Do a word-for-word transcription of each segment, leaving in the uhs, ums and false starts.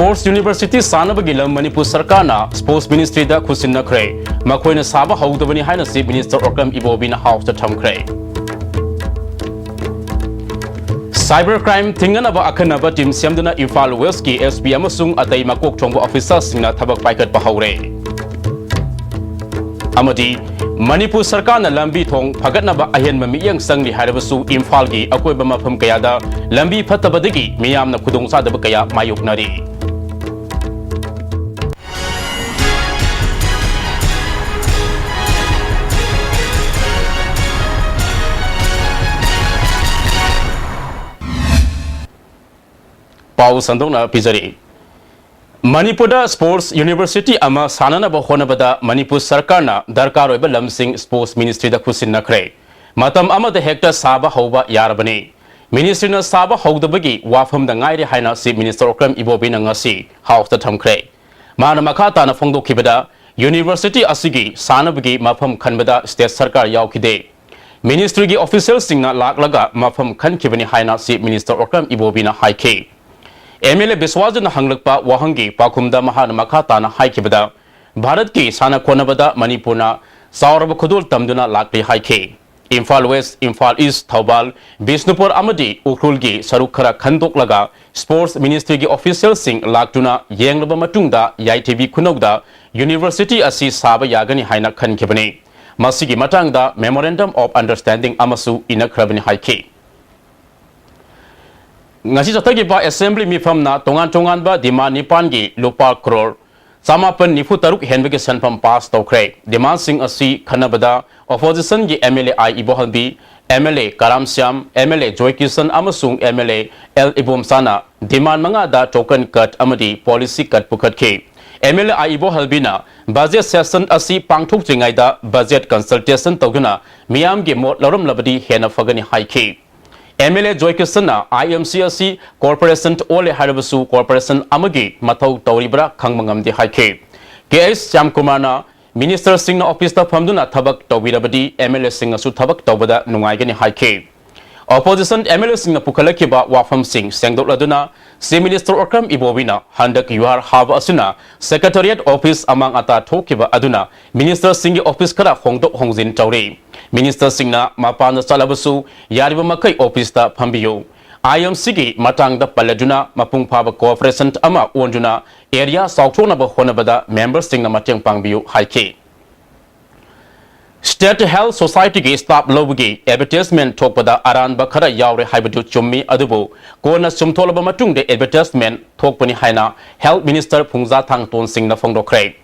Sports University ꯁꯥꯅꯕꯒꯤ ꯂꯝ ꯃꯅꯤꯄꯨꯔ ꯁꯔꯀꯥꯔꯅ Sports Ministryꯗ ꯈꯨꯠꯁꯤꯟꯅꯈ꯭ꯔꯦ꯫ ꯃꯈꯣꯏꯅ ꯁꯥꯕ ꯍꯧꯗꯕꯅꯤ ꯍꯥꯏꯅ Chief Minister ꯑꯣꯀ꯭ꯔꯝ ꯏꯕꯣꯕꯤꯅ Houseꯇ ꯊꯝꯈ꯭ꯔꯦ꯫ Cyber crime ꯊꯤꯡꯅꯅꯕ ꯑꯈꯟꯅꯕ team ꯁꯦꯝꯗꯨꯅ ꯏꯝꯐꯥꯜ Westꯀꯤ SP ꯑꯃꯁꯨꯡ ꯑꯇꯩ ꯃꯀꯣꯛ ꯊꯣꯡꯕ officerꯁꯤꯡꯅ ꯊꯕꯛ ꯄꯥꯏꯈꯠꯄ ꯍꯧꯔꯦ꯫ ꯑꯃꯗꯤ ꯃꯅꯤꯄꯨꯔ ꯁꯔꯀꯥꯔꯅ ꯂꯝꯕꯤ ꯊꯣꯡ ꯐꯒꯠꯅꯕ ꯑꯍꯦꯟꯕ ꯃꯤꯠꯌꯦꯡ ꯆꯪꯂꯤ ꯍꯥꯏꯔꯕꯁꯨ, ꯏꯝꯐꯥꯜꯒꯤ ꯑꯀꯣꯏꯕ ꯃꯐꯝ ꯀꯌꯥꯗ ꯂꯝꯕꯤ ꯐꯠꯇꯕꯗꯒꯤ ꯃꯤꯌꯥꯝꯅ ꯈꯨꯗꯣꯡꯆꯥꯗꯕ ꯀꯌꯥ ꯃꯥꯌꯣꯛꯅꯔꯤ꯫ ꯄꯥꯎ ꯁꯟꯗꯣꯛꯅ ꯄꯤꯖꯔꯤ꯫ ꯃꯅꯤꯄꯨꯔꯗ Sports University ꯑꯃ ꯁꯥꯅꯅꯕ ꯍꯣꯠꯅꯕꯗ ꯃꯅꯤꯄꯨꯔ ꯁꯔꯀꯥꯔꯅ ꯗꯔꯀꯥꯔ ꯑꯣꯏꯕ ꯂꯝꯁꯤꯡ Sports Ministryꯗ ꯈꯨꯠꯁꯤꯟꯅꯈ꯭ꯔꯦ꯫ ꯃꯇꯝ ꯑꯃꯗ ꯍꯦꯛꯇ ꯁꯥꯕ ꯍꯧꯕ ꯌꯥꯔꯕꯅꯤ꯫ Ministryꯅ ꯁꯥꯕ ꯍꯧꯗꯕꯒꯤ ꯋꯥꯐꯝꯗ ꯉꯥꯏꯔꯦ ꯍꯥꯏꯅ Chief Minister ꯑꯣꯀ꯭ꯔꯝ ꯏꯕꯣꯕꯤꯅ ꯉꯁꯤ Houseꯇ ꯊꯝꯈ꯭ꯔꯦ꯫ ꯃꯥꯅ ꯃꯈꯥ ꯇꯥꯅ ꯐꯣꯡꯗꯣꯛꯈꯤꯕꯗ, University ꯑꯁꯤꯒꯤ ꯁꯥꯅꯕꯒꯤ ꯃꯐꯝ ꯈꯟꯕꯗ state ꯁꯔꯀꯥꯔ ꯌꯥꯎꯈꯤꯗꯦ꯫ Ministryꯒꯤ officialꯁꯤꯡꯅ ꯂꯥꯛꯂꯒ ꯃꯐꯝ ꯈꯟꯈꯤꯕꯅꯤ ꯍꯥꯏꯅ Chief Minister ꯑꯣꯀ꯭ꯔꯝ ꯏꯕꯣꯕꯤꯅ ꯍꯥꯏꯈꯤ꯫ MLA ꯕꯤꯁ꯭ꯋꯥꯖꯤꯠꯅ ꯍꯪꯂꯛꯄ ꯋꯥꯍꯪꯒꯤ ꯄꯥꯎꯈꯨꯝꯗ ꯃꯍꯥꯛꯅ ꯃꯈꯥ ꯇꯥꯅ ꯍꯥꯏꯈꯤꯕꯗ, ꯚꯥꯔꯠꯀꯤ ꯁꯥꯟꯅ ꯈꯣꯠꯅꯕꯗ ꯃꯅꯤꯄꯨꯔꯅ ꯆꯥꯎꯔꯕ ꯈꯨꯗꯣꯜ ꯇꯝꯗꯨꯅ ꯂꯥꯛꯂꯤ ꯍꯥꯏꯈꯤ꯫ ꯏꯝꯐꯥꯜ West, ꯏꯝꯐꯥꯜ East, ꯊꯧꯕꯥꯜ, ꯕꯤꯁꯅꯨꯄꯨꯔ ꯑꯃꯗꯤ ꯎꯈ꯭ꯔꯨꯜꯒꯤ ꯁꯔꯨꯛ ꯈꯔ ꯈꯟꯗꯣꯛꯂꯒ Sports Ministryꯒꯤ officialꯁꯤꯡ ꯂꯥꯛꯇꯨꯅ ꯌꯦꯡꯂꯕ ꯃꯇꯨꯡꯗ ꯌꯥꯏꯊꯤꯕꯤ ꯈꯨꯅꯧꯗ University ꯑꯁꯤ ꯁꯥꯕ ꯌꯥꯒꯅꯤ ꯍꯥꯏꯅ ꯈꯟꯈꯤꯕꯅꯤ꯫ ꯃꯁꯤꯒꯤ ꯃꯇꯥꯡꯗ Memorandum of Understanding ꯑꯃꯁꯨ ꯏꯅꯈ꯭ꯔꯕꯅꯤ ꯍꯥꯏꯈꯤ꯫ ꯉꯁꯤ ꯆꯠꯊꯈꯤꯕ Assembly ꯃꯤꯐꯝꯅ ꯇꯣꯉꯥꯟ ꯇꯣꯉꯥꯟꯕ demand ꯅꯤꯄꯥꯟꯒꯤ ꯂꯨꯄꯥ ꯀ꯭ꯔꯣꯔ ꯆꯃꯥꯄꯟ ꯅꯤꯐꯨ ꯇꯔꯨꯛ ꯍꯦꯟꯕꯒꯤ ꯁꯦꯟꯐꯝ pass ꯇꯧꯈ꯭ꯔꯦ꯫ Demandꯁꯤꯡ ꯑꯁꯤ ꯈꯟꯅꯕꯗ oppositionꯒꯤ MLA ꯑꯥꯏ ꯏꯕꯣꯍꯜꯕꯤ, MLA ꯀꯔꯥꯝ ꯁ꯭ꯌꯥꯝ, MLA ꯖꯣꯏ ꯀꯤꯁꯟ ꯑꯃꯁꯨꯡ MLA ꯑꯦꯜ ꯏꯕꯣꯝꯆꯥꯅ demand ꯃꯉꯥꯗ token cut ꯑꯃꯗꯤ policy cut ꯄꯨꯈꯠꯈꯤ꯫ MLA ꯑꯥꯏ ꯏꯕꯣꯍꯜꯕꯤꯅ budget session ꯑꯁꯤ ꯄꯥꯡꯊꯣꯛꯇ꯭ꯔꯤꯉꯩꯗ budget consultation ꯇꯧꯗꯨꯅ ꯃꯤꯌꯥꯝꯒꯤ ꯃꯣꯠ ꯂꯧꯔꯝꯂꯕꯗꯤ ꯍꯦꯟꯅ ꯐꯒꯅꯤ ꯍꯥꯏꯈꯤ꯫ MLA ꯖꯣꯏ ꯀ꯭ꯔꯤꯁꯟꯅ IMC ꯑꯁꯤ corporation ꯑꯣꯜꯂꯦ ꯍꯥꯏꯔꯕꯁꯨ corporation ꯑꯃꯒꯤ ꯃꯊꯧ ꯇꯧꯔꯤꯕ꯭ꯔꯥ ꯈꯪꯕ ꯉꯝꯗꯦ ꯍꯥꯏꯈꯤ꯫ ꯀꯦ ꯑꯩꯆ ꯁ꯭ꯌꯥꯝꯀꯨꯃꯥꯔꯅ ministerꯁꯤꯡꯅ officeꯇ ꯐꯝꯗꯨꯅ ꯊꯕꯛ ꯇꯧꯕꯤꯔꯕꯗꯤ MLAꯁꯤꯡꯅꯁꯨ ꯊꯕꯛ ꯇꯧꯕꯗ ꯅꯨꯡꯉꯥꯏꯒꯅꯤ ꯍꯥꯏꯈꯤ꯫ Opposition MLAꯁꯤꯡꯅ ꯄꯨꯈꯠꯂꯛꯈꯤꯕ ꯋꯥꯐꯝꯁꯤꯡ ꯁꯦꯡꯗꯣꯛꯂꯗꯨꯅ Chief Minister Okram Ibobiꯅ ꯍꯟꯗꯛ ꯌꯨꯍꯥꯔ ꯍꯥꯕ ꯑꯁꯤꯅ Secretariat Office ꯑꯃꯥꯡ ꯑꯇꯥ ꯊꯣꯛꯈꯤꯕ ꯑꯗꯨꯅ Ministerꯁꯤꯡꯒꯤ office ꯈꯔ ꯍꯣꯡꯗꯣꯛ ꯍꯣꯡꯖꯤꯟ ꯇꯧꯔꯦ꯫ Ministerꯁꯤꯡꯅ ꯃꯄꯥꯟꯗ ꯆꯠꯂꯕꯁꯨ ꯌꯥꯔꯤꯕ ꯃꯈꯩ officeꯇ ꯐꯝꯕꯤꯌꯨ꯫ IMCꯒꯤ ꯃꯇꯥꯡꯗ ꯄꯜꯂꯗꯨꯅ ꯃꯄꯨꯡ ꯐꯥꯕ cooperation ꯑꯃ ꯑꯣꯟꯗꯨꯅ area ꯆꯥꯎꯊꯣꯛꯅꯕ ꯍꯣꯠꯅꯕꯗ memberꯁꯤꯡꯅ ꯃꯇꯦꯡ ꯄꯥꯡꯕꯤꯌꯨ ꯍꯥꯏꯈꯤ꯫ State Health Societyꯒꯤ staff ꯂꯧꯕꯒꯤ advertisement ꯊꯣꯛꯄꯗ ꯑꯔꯥꯟꯕ ꯈꯔ ꯌꯥꯎꯔꯦ ꯍꯥꯏꯕꯗꯨ ꯆꯨꯝꯃꯤ, ꯑꯗꯨꯕꯨ ꯀꯣꯟꯅ ꯆꯨꯝꯊꯣꯛꯂꯕ ꯃꯇꯨꯡꯗ advertisement ꯊꯣꯛꯄꯅꯤ ꯍꯥꯏꯅ Health Minister ꯐꯨꯡꯖꯥ ꯊꯥꯡꯇꯣꯟ ꯁꯤꯡꯅ ꯐꯣꯡꯗꯣꯛꯈ꯭ꯔꯦ꯫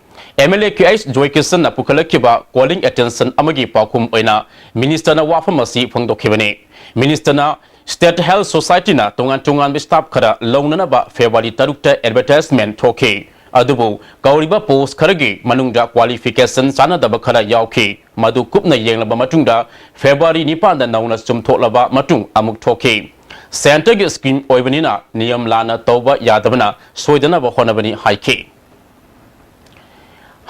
MLA ꯀꯦ ꯑꯩꯆ ꯖꯣꯏꯀꯤꯁꯟꯅ ꯄꯨꯈꯠꯂꯛꯈꯤꯕ calling attention ꯑꯃꯒꯤ ꯄꯥꯎꯈꯨꯝ ꯑꯣꯏꯅ ministerꯅ ꯋꯥꯐꯝ ꯑꯁꯤ ꯐꯣꯡꯗꯣꯛꯈꯤꯕꯅꯤ꯫ Ministerꯅ State Health Societyꯅ ꯇꯣꯉꯥꯟ ꯇꯣꯉꯥꯟꯕ staff ꯈꯔ ꯂꯧꯅꯅꯕ February ꯇꯔꯨꯛꯇ advertisement ꯊꯣꯛꯈꯤ꯫ ꯑꯗꯨꯕꯨ ꯀꯧꯔꯤꯕ post ꯈꯔꯒꯤ ꯃꯅꯨꯡꯗ qualification ꯆꯥꯟꯅꯗꯕ ꯈꯔ ꯌꯥꯎꯈꯤ꯫ ꯃꯗꯨ ꯀꯨꯞꯅ ꯌꯦꯡꯂꯕ ꯃꯇꯨꯡꯗ February ꯅꯤꯄꯥꯟꯗ ꯅꯧꯅ ꯆꯨꯝꯊꯣꯛꯂꯕ ꯃꯇꯨꯡ ꯑꯃꯨꯛ ꯊꯣꯛꯈꯤ꯫ Centreꯒꯤ scheme ꯑꯣꯏꯕꯅꯤꯅ ꯅꯤꯌꯝ ꯂꯥꯟꯅ ꯇꯧꯕ ꯌꯥꯗꯕꯅ ꯁꯣꯏꯗꯅꯕ ꯍꯣꯠꯅꯕꯅꯤ ꯍꯥꯏꯈꯤ꯫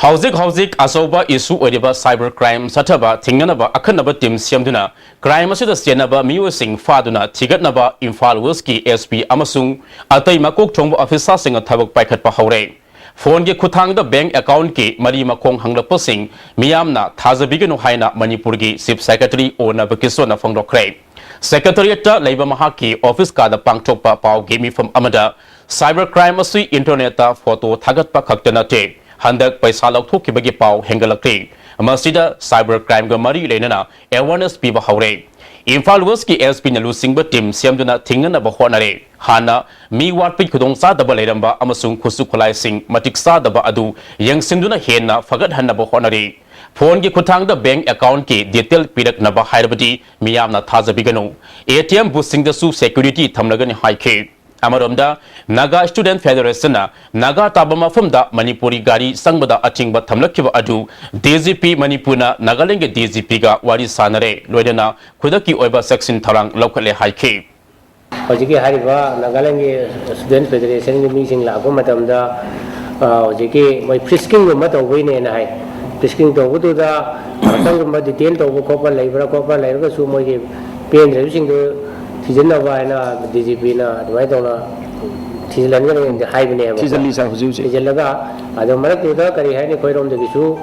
ꯍꯧꯖꯤꯛ ꯍꯧꯖꯤꯛ ꯑꯆꯧꯕ issue ꯑꯣꯏꯔꯤꯕ cyber crime ꯆꯠꯊꯕ ꯊꯤꯡꯅꯅꯕ ꯑꯈꯟꯅꯕ team ꯁꯦꯝꯗꯨꯅ crime ꯑꯁꯤꯗ ꯆꯦꯟꯅꯕ ꯃꯤꯑꯣꯏꯁꯤꯡ ꯐꯥꯗꯨꯅ ꯊꯤꯒꯠꯅꯕ ꯏꯝꯐꯥꯜ Westꯀꯤ SP ꯑꯃꯁꯨꯡ ꯑꯇꯩ ꯃꯀꯣꯛ ꯊꯣꯡꯕ officerꯁꯤꯡꯅ ꯊꯕꯛ ꯄꯥꯏꯈꯠꯄ ꯍꯧꯔꯦ꯫ Phoneꯒꯤ ꯈꯨꯠꯊꯥꯡꯗ bank accountꯀꯤ ꯃꯔꯤ ꯃꯈꯣꯡ ꯍꯪꯂꯛꯄꯁꯤꯡ ꯃꯤꯌꯥꯝꯅ ꯊꯥꯖꯕꯤꯒꯅꯨ ꯍꯥꯏꯅ ꯃꯅꯤꯄꯨꯔꯒꯤ Chief Secretary ꯑꯣ ꯅꯕꯀꯤꯁꯣꯔꯅ ꯐꯣꯡꯗꯣꯛꯈ꯭ꯔꯦ꯫ Secretariatꯇ ꯂꯩꯕ ꯃꯍꯥꯛꯀꯤ office ꯀꯥꯗ ꯄꯥꯡꯊꯣꯛꯄ ꯄꯥꯎꯒꯤ ꯃꯤꯐꯝ ꯑꯃꯗ cyber crime ꯑꯁꯤ internetꯇ photo ꯊꯥꯒꯠꯄ ꯈꯛꯇ ꯅꯠꯇꯦ, ꯍꯟꯗꯛ ꯄꯩꯁꯥ ꯂꯧꯊꯣꯛꯈꯤꯕꯒꯤ ꯄꯥꯎ ꯍꯦꯟꯒꯠꯂꯛꯂꯤ꯫ ꯃꯁꯤꯗ cyber crimeꯒ ꯃꯔꯤ ꯂꯩꯅꯅ awareness ꯄꯤꯕ ꯍꯧꯔꯦ꯫ ꯏꯝꯐꯥꯜ Westꯀꯤ SPꯅ ꯂꯨꯆꯤꯡꯕ team ꯁꯦꯝꯗꯨꯅ ꯊꯤꯡꯅꯅꯕ ꯍꯣꯠꯅꯔꯦ꯫ ꯍꯥꯟꯅ ꯃꯤ ꯋꯥꯠꯄꯒꯤ ꯈꯨꯗꯣꯡꯆꯥꯗꯕ ꯂꯩꯔꯝꯕ ꯑꯃꯁꯨꯡ ꯈꯨꯠꯁꯨ ꯈꯨꯠꯂꯥꯏꯁꯤꯡ ꯃꯇꯤꯛ ꯆꯥꯗꯕ ꯑꯗꯨ ꯌꯦꯡꯁꯤꯟꯗꯨꯅ ꯍꯦꯟꯅ ꯐꯒꯠꯍꯟꯅꯕ ꯍꯣꯠꯅꯔꯤ꯫ Phoneꯒꯤ ꯈꯨꯠꯊꯥꯡꯗ bank accountꯀꯤ detail ꯄꯤꯔꯛꯅꯕ ꯍꯥꯏꯔꯕꯗꯤ ꯃꯤꯌꯥꯝꯅ ꯊꯥꯖꯕꯤꯒꯅꯨ꯫ ATM boothꯁꯤꯡꯗꯁꯨ security ꯊꯝꯂꯒꯅꯤ ꯍꯥꯏꯈꯤ꯫ ꯑꯃꯔꯣꯝꯗ, Naga Student Federationꯅ ꯅꯥꯒꯥ ꯇꯥꯕ ꯃꯐꯝꯗ ꯃꯅꯤꯄꯨꯔꯤ ꯒꯥꯔꯤ ꯆꯪꯕꯗ ꯑꯊꯤꯡꯕ ꯊꯝꯂꯛꯈꯤꯕ ꯑꯗꯨ DGP ꯃꯅꯤꯄꯨꯔꯅ ꯅꯥꯒꯥꯂꯦꯟꯗꯒꯤ DGPꯒ ꯋꯥꯔꯤ ꯁꯥꯟꯅꯔꯦ, ꯂꯣꯏꯅꯅ ꯈꯨꯗꯛꯀꯤ ꯑꯣꯏꯕ ꯆꯦꯛꯁꯤꯟ ꯊꯧꯔꯥꯡ ꯂꯧꯈꯠꯂꯦ ꯍꯥꯏꯈꯤ꯫ ꯍꯧꯖꯤꯛꯀꯤ ꯍꯥꯏꯔꯤꯕ ꯅꯥꯒꯥꯂꯦꯟꯒꯤ Student Federationꯒꯤ ꯃꯤꯁꯤꯡ ꯂꯥꯛꯄ ꯃꯇꯝꯗ, ꯑ, ꯍꯧꯖꯤꯛꯀꯤ ꯃꯣꯏ friskingꯒꯨꯝꯕ ꯇꯧꯕꯩꯅꯦꯅ ꯍꯥꯏ꯫ Frisking ꯇꯧꯕꯗꯨꯗ ꯉꯥꯛꯇꯪꯒꯨꯝꯕ detain ꯇꯧꯕ ꯈꯣꯠꯄ ꯂꯩꯕ꯭ꯔꯥ ꯈꯣꯠꯄ꯭ꯔꯥ ꯂꯩꯔꯒꯁꯨ ꯃꯣꯏꯒꯤ ꯄꯦꯟꯗ꯭ꯔꯤꯕꯁꯤꯡꯗꯨ ꯊꯤꯖꯤꯟꯅꯕ ꯍꯥꯏꯅ DGPꯅ ꯑꯗꯨꯃꯥꯏꯅ ꯇꯧꯅ ꯊꯤꯖꯤꯜꯍꯟꯒꯅꯤ ꯍꯥꯏꯕꯅꯦꯕ꯫ ꯊꯤꯖꯤꯜꯂꯤ ꯁꯥꯔ, ꯍꯧꯖꯤꯛ ꯍꯧꯖꯤꯛ꯫ ꯊꯤꯖꯤꯜꯂꯒ ꯑꯗꯣ ꯃꯔꯛꯇꯨꯗ ꯀꯔꯤ ꯍꯥꯏꯅꯤ, ꯑꯩꯈꯣꯏꯔꯣꯝꯗꯒꯤꯁꯨ